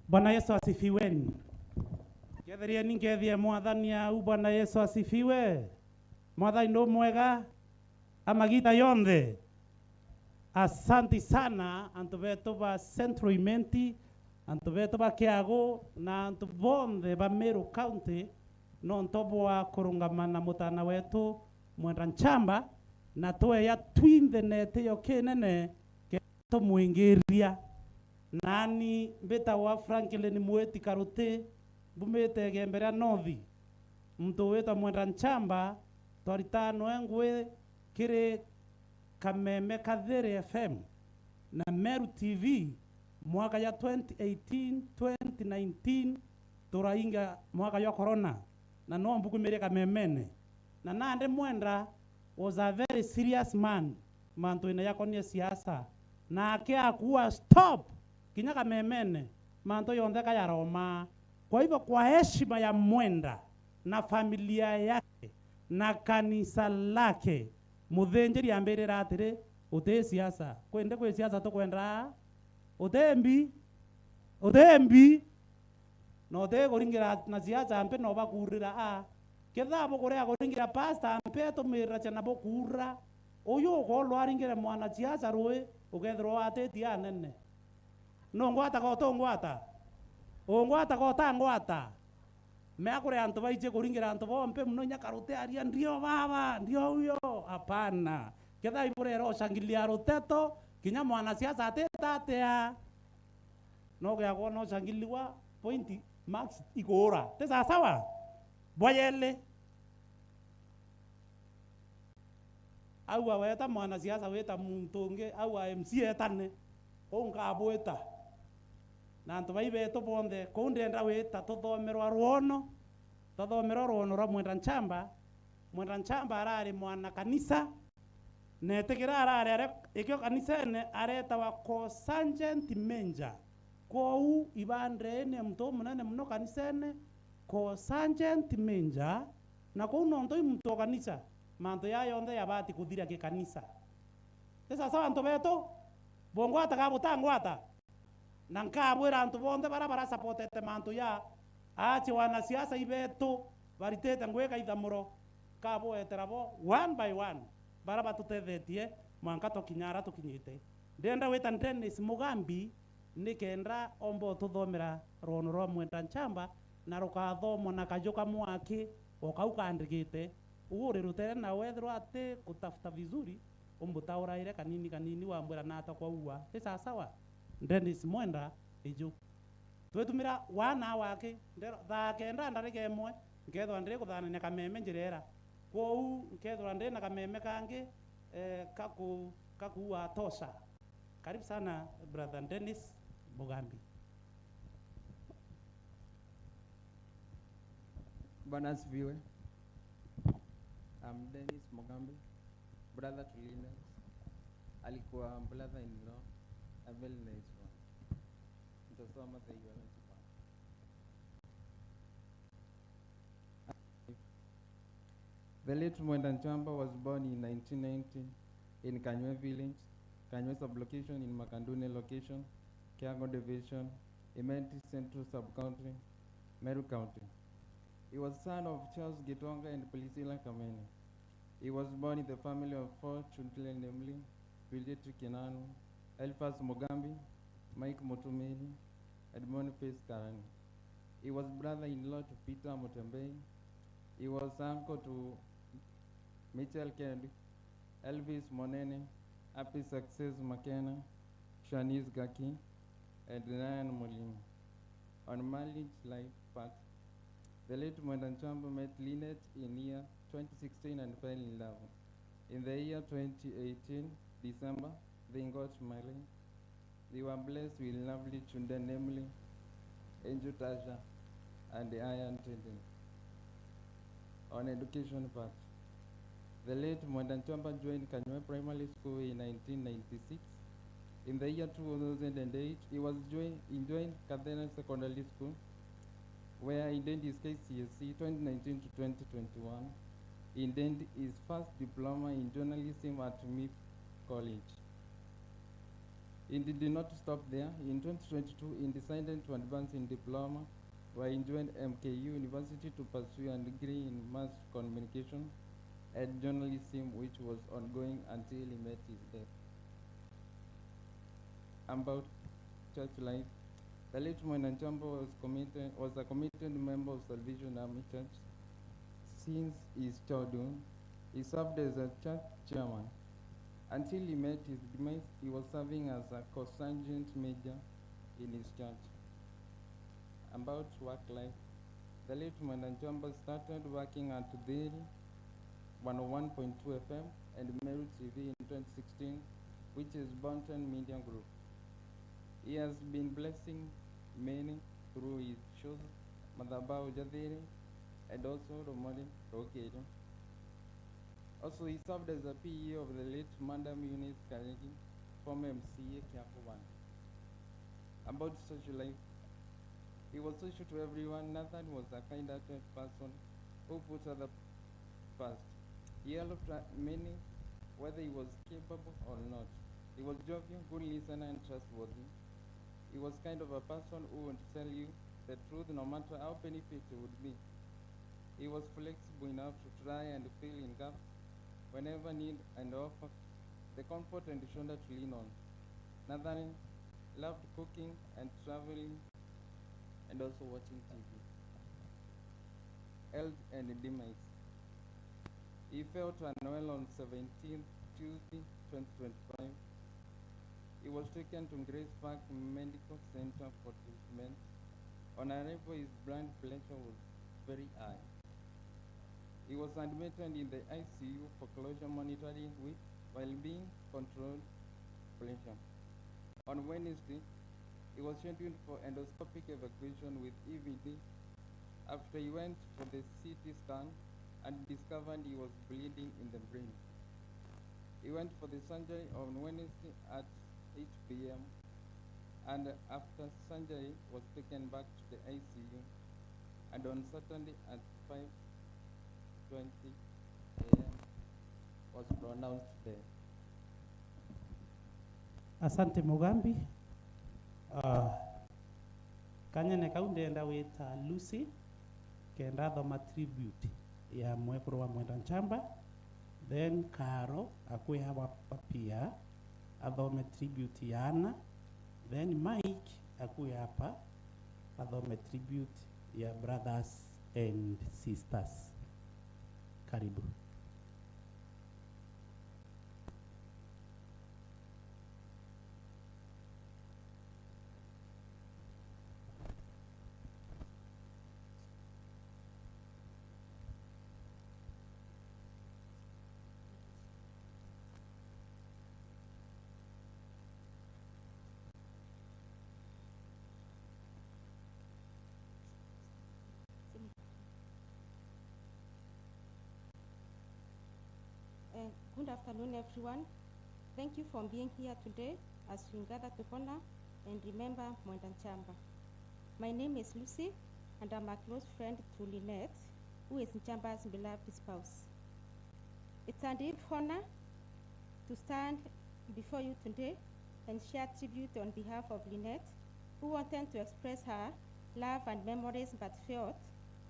Bwana Yesu asifiwe. Ketherieni nkethie Mwathani au. Bwana Yesu asifiwe. Mwathani ni umwega a magita yonthe. Asanti sana antu betu ba Central Imenti, antu betu ba Kiagu, na antu bonthe ba Meru County, nontu bwa kurungama na mutana wetu Mwenda Nchamba, na tweya twinthe na itio kinene ke tumwingiria. Nani mbitagwa Franklin Mwiti Karuti, mbumite Igembe ria North. Muntu witwa Mwenda Nchamba, twaritanwe ngui kiri Kameme Kathiri F M na Meru T V mwaka ya twenty eighteen, twenty nineteen, turainga mwaka jwa corona, na no mbukumirie Kamemene. Na nandi Mwenda was a very serious man mantuine jakonie siasa, nake akua stop kinya Kamemene, mantu jonthe ka jaromaa. Kwa hivyo, kwa heshima ya Mwenda na familia yake na kanisa lake, muthinjiri ambirira atiri, uti siasa. Kwindi kwi siasa tukwenda? Uti mbi? Uti mbi? Na uti kuringira na siasa mpi no bakuurira a. Ketha bukuria kuringira pastor mpi atumirira ciana bukuura. Uyu ukorwa aringire mwana siasa rui, ukethirwa watitie anene. Nungwata ka utungwata? Ungwata ka utangwata? Mea kuri antu baiji kuringira antu bompe muno, inya Karuti aria, "Ndio baba, ndio huyo." Hapana. Ketha iburera ucangilia ruteto, kinya mwanasiasa atita atia. No gia kwona ucangiliwa point marks ikuura. Ti sawasawa? Bwa yeli. Au aweta mwanasiasa wita muntu ungi, au a M C etane, uu nkabwita. Na antu bai betu bonthe, kuu ndienda wita tuthomerwa rwono, tuthomerwa rwono rwa Mwenda Nchamba. Mwenda Nchamba arari mwana kanisa, na etikira arari are-, ikio kanisene aretawa co-sergeant major. Kwou ibandene muntu umunene muno kanisene, co-sergeant major, na kuu nontu i muntu o kanisa, mantu jaa jonthe jabati kuthira gikanisa. Ti sawasawa antu betu? Bungwata ka butangwata? Na nkabwira antu bonthe baria barasapotete mantu jaa, aachi wanasiasa ibetu baritite ngui ka ithamuro, nkabwetera bo one by one baria batutethetie mwanka tukinya aria tukinyite. Ndienda gwita Dennis Mugambi, nikenda omba ututhomera rwono rwa Mwenda Nchamba, na rukathomwa na kaju ka mwaki, o kau kaandikite. Uu uri rutere, na wethirwa ati kutafuta vizuri, umbutauraire kanini kanini, wambwira nata kwaua. Ti sawasawa? Dennis Mwenda, iju. Twitumira one hour aki, ndero, thaa kenda ndarika imwe, nkethirwa ndiri kuthanania kameme njira ira. Kwou, nkethirwa ndiri na kameme kangi, eh, kaku-, kakuua tosha. Karibu sana, Brother Dennis Mugambi. Bwana asifiwe. I'm Dennis Mugambi, brother to Linus. Alikuwa brother in law, a very nice one. Nitasoma the eulogy part. The late Mwenda Nchamba was born in nineteen ninety in Kanywe village, Kanywe sub-location in Makandune location, Kiago division, Imenti Central sub-county, Meru County. He was son of Charles Gitonga and Priscilla Kamene. He was born in the family of four children, namely Juliet Kinanu, Elphas Mugambi, Mike Mutumiri, and Boniface Karani. He was brother-in-law to Peter Mutembei. He was uncle to Michael Kennedy, Elvis Monene, Happy Success Makena, Shanice Gaki, and Ryan Mulimi. On marriage life path, the late Mwenda Nchombo met Lynette in year twenty sixteen and fell in love. In the year twenty eighteen, December, they got married. They were blessed with lovely children, namely Angel Tasha and Ian Tenden. On education path, the late Mwenda Nchomba joined Kanywe Primary School in nineteen ninety-six. In the year two thousand eight, he was join, he joined Kathena Secondary School, where he did his K C S E twenty nineteen to twenty twenty-one. He did his first diploma in journalism at Meep College. He did not stop there. In twenty twenty-two, he decided to advance in diploma, where he joined M K U University to pursue a degree in mass communication and journalism, which was ongoing until he met his death. About church life, the late Mwenda Nchombo was committed, was a committed member of Salvation Army Church since his childhood. He served as a church chairman. Until he met his demise, he was serving as a co-sergeant major in his church. About work life, the late Mwenda Nchombo started working at Thiri one oh one point two F M and Meru T V in twenty sixteen, which is Bonten Media Group. He has been blessing many through his shows, Madhabahu ja Thiri and also Romori Rokiri. Also, he served as a P E of the late Madam Eunice Karigi, former M C A Kiambu one. About social life, he was social to everyone. Nathan was a kind-hearted person who put other first. He helped, uh, many, whether he was capable or not. He was jovial, good listener, and trustworthy. He was kind of a person who would tell you the truth no matter how painful it would be. He was flexible enough to try and fill in gaps whenever need and offer the comfort and shoulder to lean on. Nathan loved cooking and traveling and also watching T V. Health and demise. He felt unwell on seventeenth Tuesday twenty twenty-five. He was taken to Grace Park Medical Center for treatment. On arrival, his blood pressure was very high. He was admitted in the I C U for closer monitoring with, while being controlled pressure. On Wednesday, he was scheduled for endoscopic evacuation with E V D after he went for the C T scan and discovered he was bleeding in the brain. He went for the surgery on Wednesday at eight P M and after surgery was taken back to the I C U and on Saturday at five twenty A M was pronounced dead. Asante Mugambi. Ah, kanyene kau ndenda wita Lucy kenda athoma tribute ya mwekuru wa Mwenda Nchamba, then Karo akwi hapa pia athome tribute ya Anna, then Mike akui hapa athome tribute ya brothers and sisters. Karibu. Uh, good afternoon, everyone. Thank you for being here today as we gather to honor and remember Mwenda Nchamba. My name is Lucy, and I'm a close friend to Lynette, who is Nchamba's beloved spouse. It's a deep honor to stand before you today and share tribute on behalf of Lynette, who wanted to express her love and memories but felt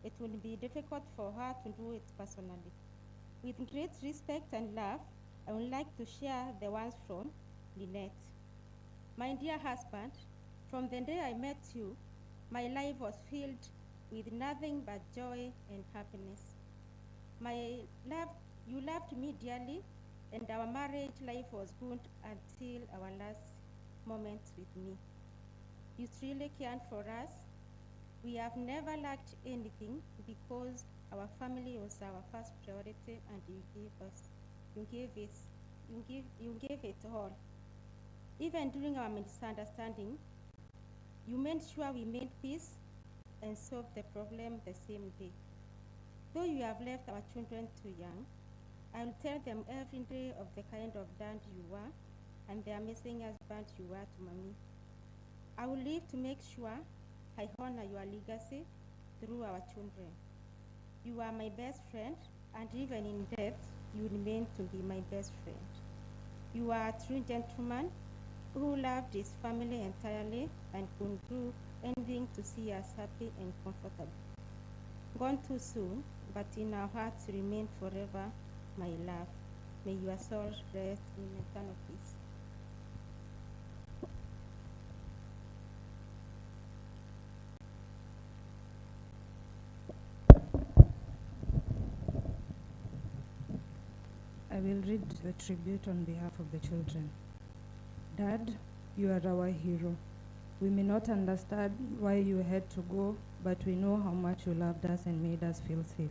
it would be difficult for her to do it personally. With great respect and love, I would like to share the ones from Lynette. My dear husband, from the day I met you, my life was filled with nothing but joy and happiness. My love, you loved me dearly, and our marriage life was good until our last moments with me. You truly cared for us. We have never lacked anything because our family was our first priority, and you gave us, you gave it, you give, you gave it all. Even during our misunderstanding, you made sure we made peace and solved the problem the same day. Though you have left our children too young, I will tell them every day of the kind of dad you were and the amazing husband you were to Mommy. I will live to make sure I honor your legacy through our children. You are my best friend, and even in death, you remain to be my best friend. You are a true gentleman who loved his family entirely and could do anything to see us happy and comfortable. Gone too soon, but in our hearts remain forever, my love. May your soul rest in eternal peace. I will read the tribute on behalf of the children. Dad, you are our hero. We may not understand why you had to go, but we know how much you loved us and made us feel safe.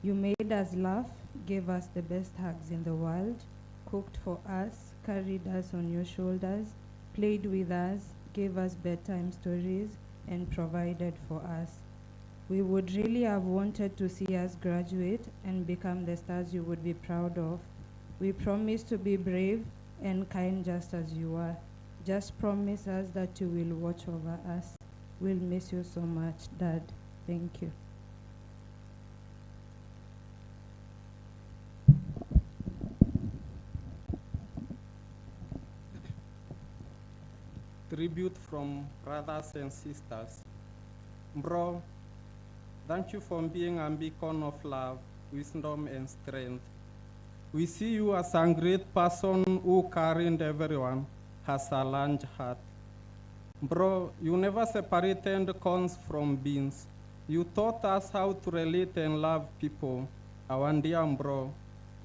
You made us laugh, gave us the best hugs in the world, cooked for us, carried us on your shoulders, played with us, gave us bedtime stories, and provided for us. We would really have wanted to see us graduate and become the stars you would be proud of. We promise to be brave and kind just as you are. Just promise us that you will watch over us. We'll miss you so much, Dad. Thank you. Tribute from brothers and sisters. Bro, thank you for being a beacon of love, wisdom, and strength. We see you as a great person who carried everyone as a large heart. Bro, you never separated corns from beans. You taught us how to relate and love people. Our dear bro,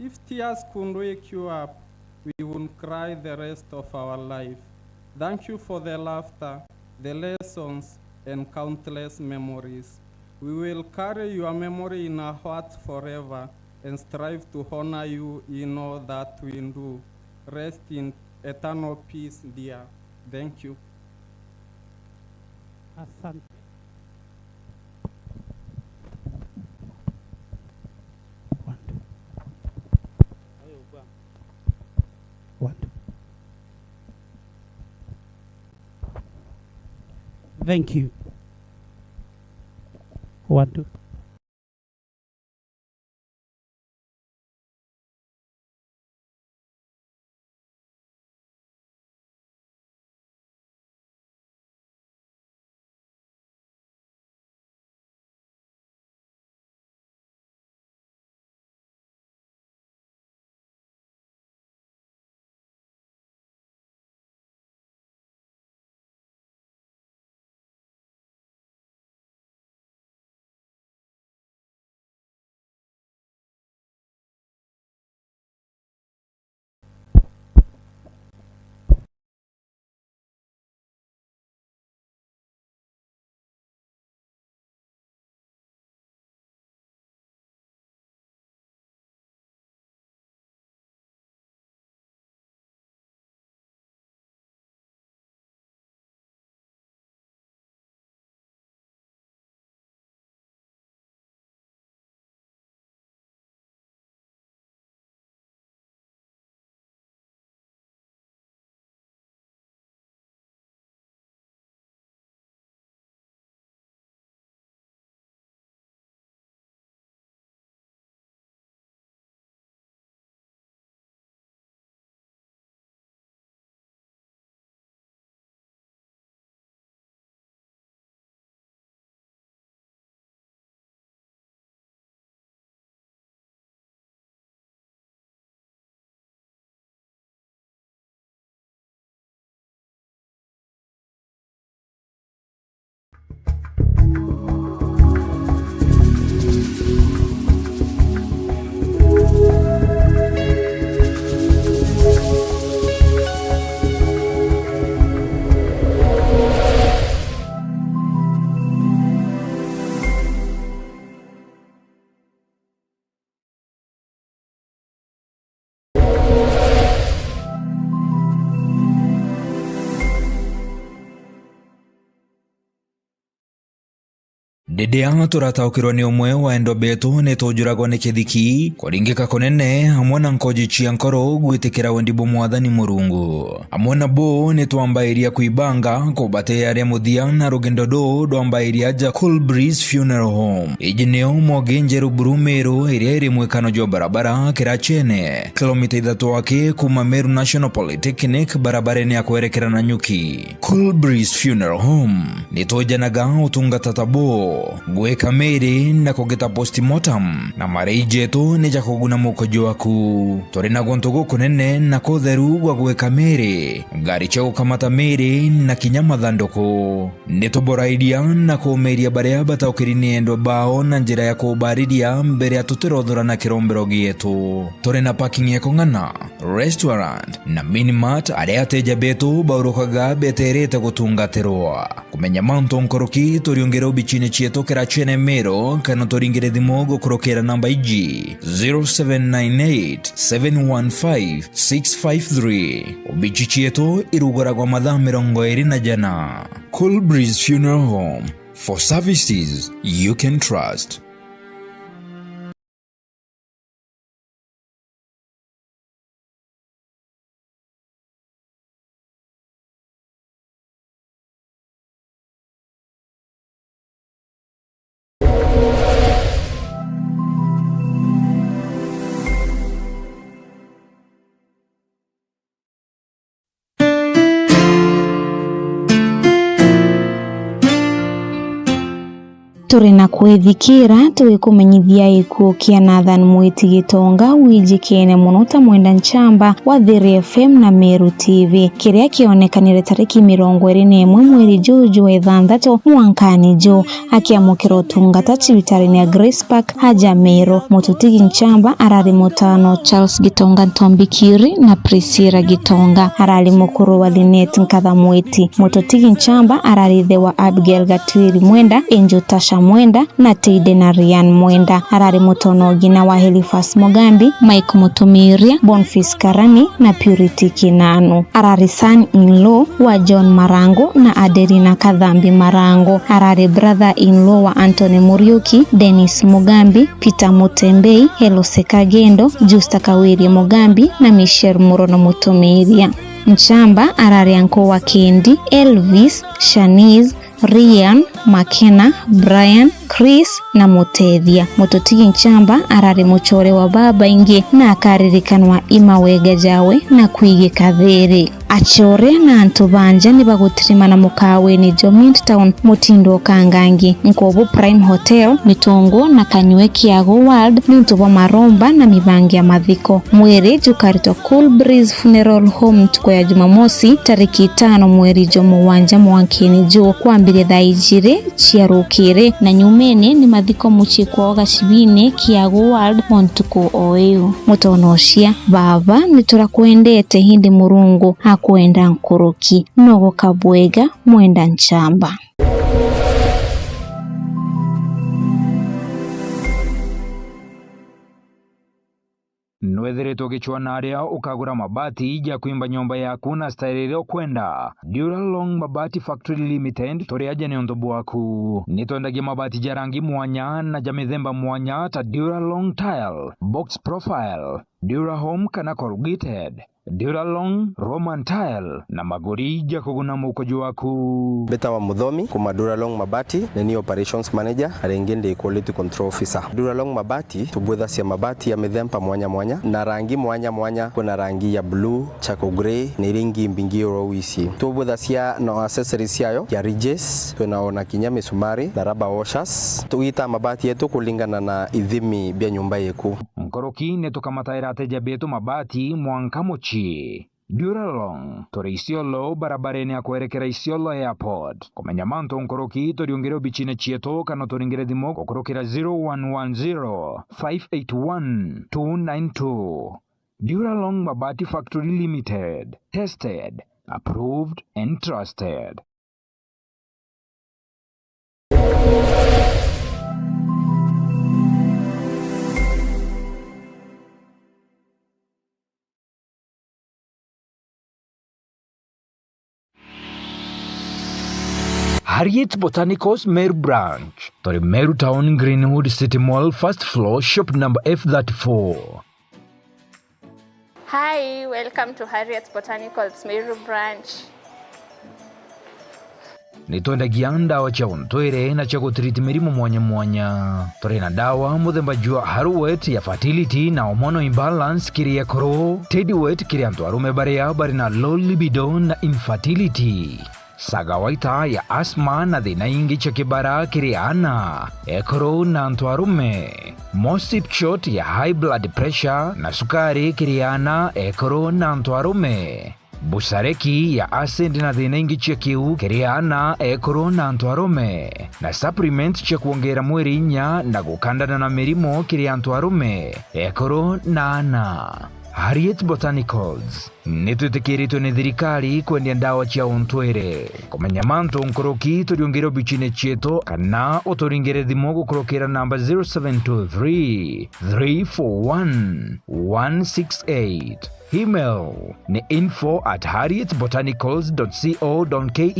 if tears could wake you up, we wouldn't cry the rest of our life. Thank you for the laughter, the lessons, and countless memories. We will carry your memory in our hearts forever and strive to honor you in all that we do. Rest in eternal peace, dear. Thank you. Asante. One, two. One, two. Thank you. One, two. Riria turataukirwa ni umwe wa endwa betu, ni tujuragwa ni kithiki, kuringika kunene, amwe na nkoji cia nkoro gwitikira wendi bwa Mwathani Murungu. Amwe na bo ni twambairia kwibanga kubatia aria muthia, na rugendo ruu rwambairia aja Cool Breeze Funeral Home. Iji nio Mwogi Njeru Buru Meru, iria iri mwikano jwa barabara Kirachene, kilomita ithatu aki kuuma Meru National Polytechnic, barabarene ya kwerekera Nanyuki. Cool Breeze Funeral Home. Ni tujanaga utungata ta buu, gwika miri na kugita postmortem, na marii jetu ni ja kuguna mukojo waku. Turi na guntu gukunene na kutheru gwa gwika miri, ngari cia gukamata miri na kinya mathanduku. Ni tuborairia na kuumiria baria bataukiri ni endwa bao na njira ya kubariria mbere ya tutirothura na kirombero gietu. Turi na parking ya kung'ana, restaurant na minimart, aria ateja betu baurukaga beterete gutungatirwa. Kumenya mantu nkuruki, turiungire obichine cietu Kirachene Meru, kana turingire thimu gukurukira namba iji, zero seven nine eight, seven one five, six five three. Obichi cietu iruguragwa mathaa mirongo iri na jana. Cool Breeze Funeral Home, for services you can trust. Turi na kwithikira, tugikumenyithia gikuo kia Nathan Mwiti Gitonga wijikene mono ta mwenda nchamba wa Thiri F M na Meru T V, kiria kionekanire tariki mirongo iri na imwe mweri juju wa ithanthatu mwankani ju. Akiamukira utungata cibitarine ya Grace Park aja Meru. Mututigi nchamba arari mutano Charles Gitonga Ntombikiri na Priscilla Gitonga. Arari mukuru wa Linet Nkatha Mwiti. Mututigi nchamba arari ithe wa Abigail Gatwiri Mwenda, Angel Tasha Mwenda na Teide na Ryan Mwenda. Arari mutono ngina wa Elifas Mugambi, Mike Mutumiria, Boniface Karani na Purity Kinanu. Arari son in law wa John Marango na Adelina Kathambi Marango. Arari brother in law wa Anthony Muriuki, Dennis Mugambi, Peter Mutembei, Elose Kagendo, Justa Kawirie Mugambi na Michelle Murono Mutumiria. Nchamba arari anko wa Kendi, Elvis, Shaniz, Ryan, Makena, Brian, Chris na Mutethia. Mututigi nchamba arari muchore wa babaingi na akaririkanwa i mawega jawe na kwigika thiri. Achore na antu banja ni bagutirimana mukawini jwa Midtown mutindo ukangangi, Nkobu Prime Hotel, Mitungu na Kanyue Kiago World niuntu bwa maromba na mibangi ya mathiko. Mwiri jukaritwa Cool Breeze Funeral Home ntuku ya Jumamosi, tariki itano mweri jwa mugwanja mwankini ju, kwambiria thaa ijiri cia rukiri, na nyumene ni mathiko mucii kwao Gacibine Kiago World o ntuku o iu. Mutonocia, baba, ni turakwendete, indi Murungu akwenda nkuruki. Nogoka bwega, mwenda nchamba. Nwethiritwe ugicwaa na aria ukagura mabati ja kwimba nyomba yaku na style iria ukwenda? Duralong Mabati Factory Limited, turi aja niuntu bwaku. Ni twendagia mabati ja rangi mwanya na ja mithemba mwanya ta Duralong Tile, Box Profile, Durahome kana Corrugated, Duralong, Roman Tile na maguri ja kuguna mukojo waku. Mbitawa Muthomi kuma Duralong Mabati, ni ni Operations Manager, na ringi ndi Quality Control Officer. Duralong Mabati, tubwithacia mabati ya mithemba mwanya mwanya na rangi mwanya mwanya. Kwina rangi ya blue, charcoal grey, na iria ingi mbingi uro wisi. Tubwithacia na accessories ciayo ya ridges, twina ona kinya misumari na rubber washers. Tugitaa mabati yetu kulingana na ithimi bia nyumba yeku. Nkuruki ni tukamataira ateja betu mabati mwanka mucii. Duralong, turi Isiolo, barabarene ya kwerekera Isiolo Airport. Kumenya mantu nkuruki, turiungire obichine cietu kana turingire thimu gukurukira zero one one zero, five eight one, two nine two. Duralong Mabati Factory Limited. Tested, approved and trusted. Harriet Botanicals Meru Branch, turi Meru Town, Greenwood City Mall, first floor, shop number F thirty-four. Hi, welcome to Harriet's Botanicals Meru Branch. Ni twendagia ndawa cia untwire na cia gutiriti mirimo mwanya mwanya. Turi na ndawa muthemba jwa Haruwet ya fertility na hormonal imbalance kiri ekuru, Tediwet kiri antu arume baria bari na low libido na infertility, Sagawaita ya asthma na thina ingi cia kibara kiri aana, ekuru na antu arume, Mosipchot ya high blood pressure na sukari kiri aana, ekuru na antu arume, Busareki ya acid na thina ingi cia kiu kiri aana, ekuru na antu arume, na supplement cia kwongera mwiri inya na gukandana na mirimo kiri antu arume, ekuru na aana. Harriet Botanicals. Ni twitikiritwe ni thirikari kwendia ndawa cia untwire. Kumenya mantu nkuruki, turiungire obichine cietu kana uturingire thimu gukurukira namba zero seven two three, three four one, one six eight. Email ni info at harrietbotanicals dot co dot ke.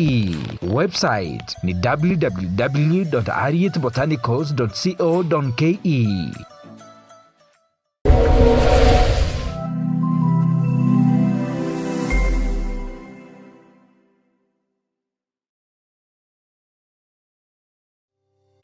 Website ni w w w dot harrietbotanicals dot co dot ke.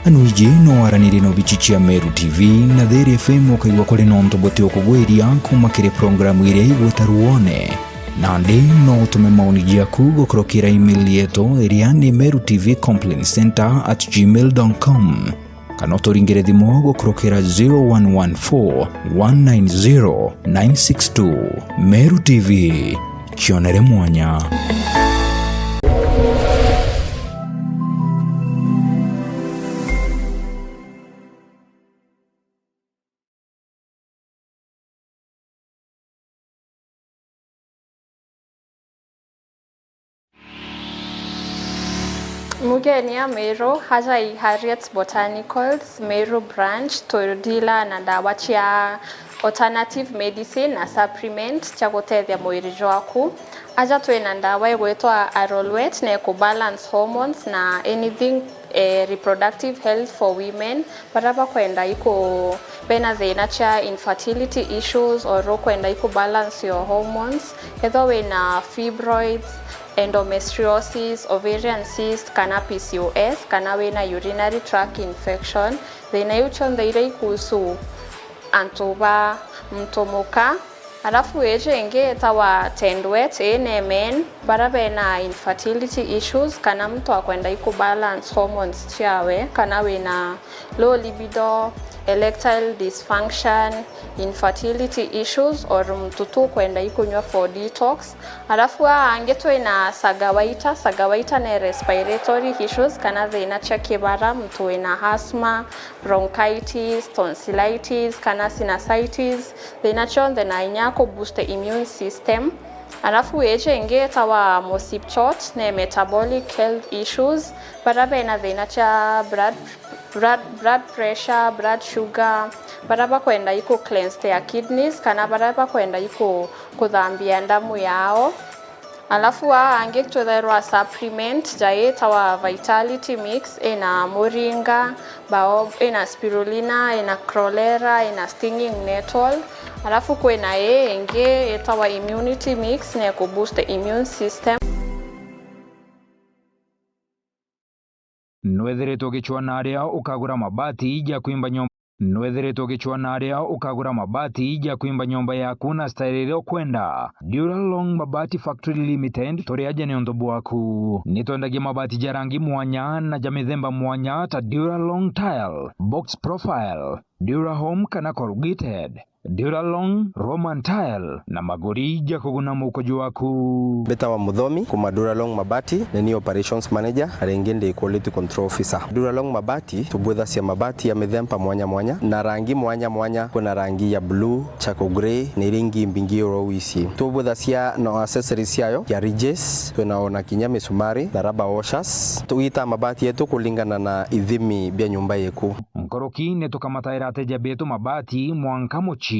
Anu iji no waranirie na obichi cia Meru T V na Thiri F M, ukaigua kuri nontu buti ukugwiria kuma kiri programu iria igwita Ruone. Nandi no utume maoni jaku gukurukira email yetu iria ni meru T V complaint center at gmail dot com. Kana uturingire thimu gukurukira zero one one four, one nine zero, nine six two. Meru T V, kionere mwanya. Mugeni a Meru, aja i Harriet's Botanicals, Meru Branch, twidila na ndawa cia alternative medicine na supplement cia gutethia mwiri jwaku. Aja twina ndawa igwitwa Arorwet na iku balance hormones na anything, eh, reproductive health for women. Baria bakwenda iku, bena thina cia infertility issues, or ukwenda iku balance your hormones, ethwa wina fibroids, endometriosis, ovarian cyst, kana P C O S, kana wina urinary tract infection, thina iu cionthe iria ikuhusu antu ba muntu muka. Alafu iji ingi itawa Tendwet, ii ni men baria bena infertility issues, kana muntu akwenda iku balance hormones ciawe, kana wina low libido, erectile dysfunction, infertility issues, or muntu tu ukwenda ikunywa for detox. Alafu aa angi twina Sagawaita. Sagawaita ni respiratory issues, kana thina cia kibara, muntu wina asthma, bronchitis, tonsillitis, kana sinusitis, thina cionthe na inya ku boost immune system. Alafu iji ingi itawa Mosipchot, ni metabolic health issues, baria bena thina cia blood, blood, blood pressure, blood sugar, baria bakwenda iku cleanse their kidneys, kana baria bakwenda iku kuthambia ndamu yao. Alafu aa angi twithairwa supplement ja itawa Vitality Mix, ina muringa, bao-, ina spirulina, ina chlorella, ina stinging nettle. Alafu kwina ii ingi itawa Immunity Mix, na iku boost the immune system. Nwethiritwe ugicwana aria ukagura mabati ja kwimba nyomba. Nwethiritwe ugicwana aria ukagura mabati ja kwimba nyomba yaku na style iria ukwenda. Duralong Mabati Factory Limited, turi aja niuntu bwaku. Ni twendagia mabati ja rangi mwanya na ja mithemba mwanya ta Duralong Tile, Box Profile, Durahome kana Corrugated, Duralong, Roman Tile na maguri ja kuguna muko jwaku. Mbitawa Muthomi kuma Duralong Mabati, ni ni operations manager, na ringi ndi quality control officer. Duralong Mabati, tubwithacia mabati ya mithemba mwanya mwanya na rangi mwanya mwanya. Kwina rangi ya blue, charcoal grey, na iria ingi mbingi ura wisi. Tubwithacia na accessories ciayo ya ridges, twina ona kinya misumari na rubber washers. Tugitaa mabati yetu kulingana na ithimi bia nyumba yeku. Nkuruki ni tukamataira ateja betu mabati mwanka mucii.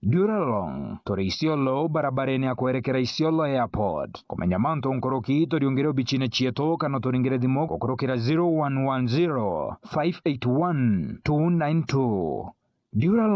Duralong, turi Isiolo, barabarene ya kwerekera Isiolo Airport. Kumenya mantu nkuruki, turiungire obicine cietu kana turingire thimu gukurukira zero one one zero, five eight one, two nine two. Duralong.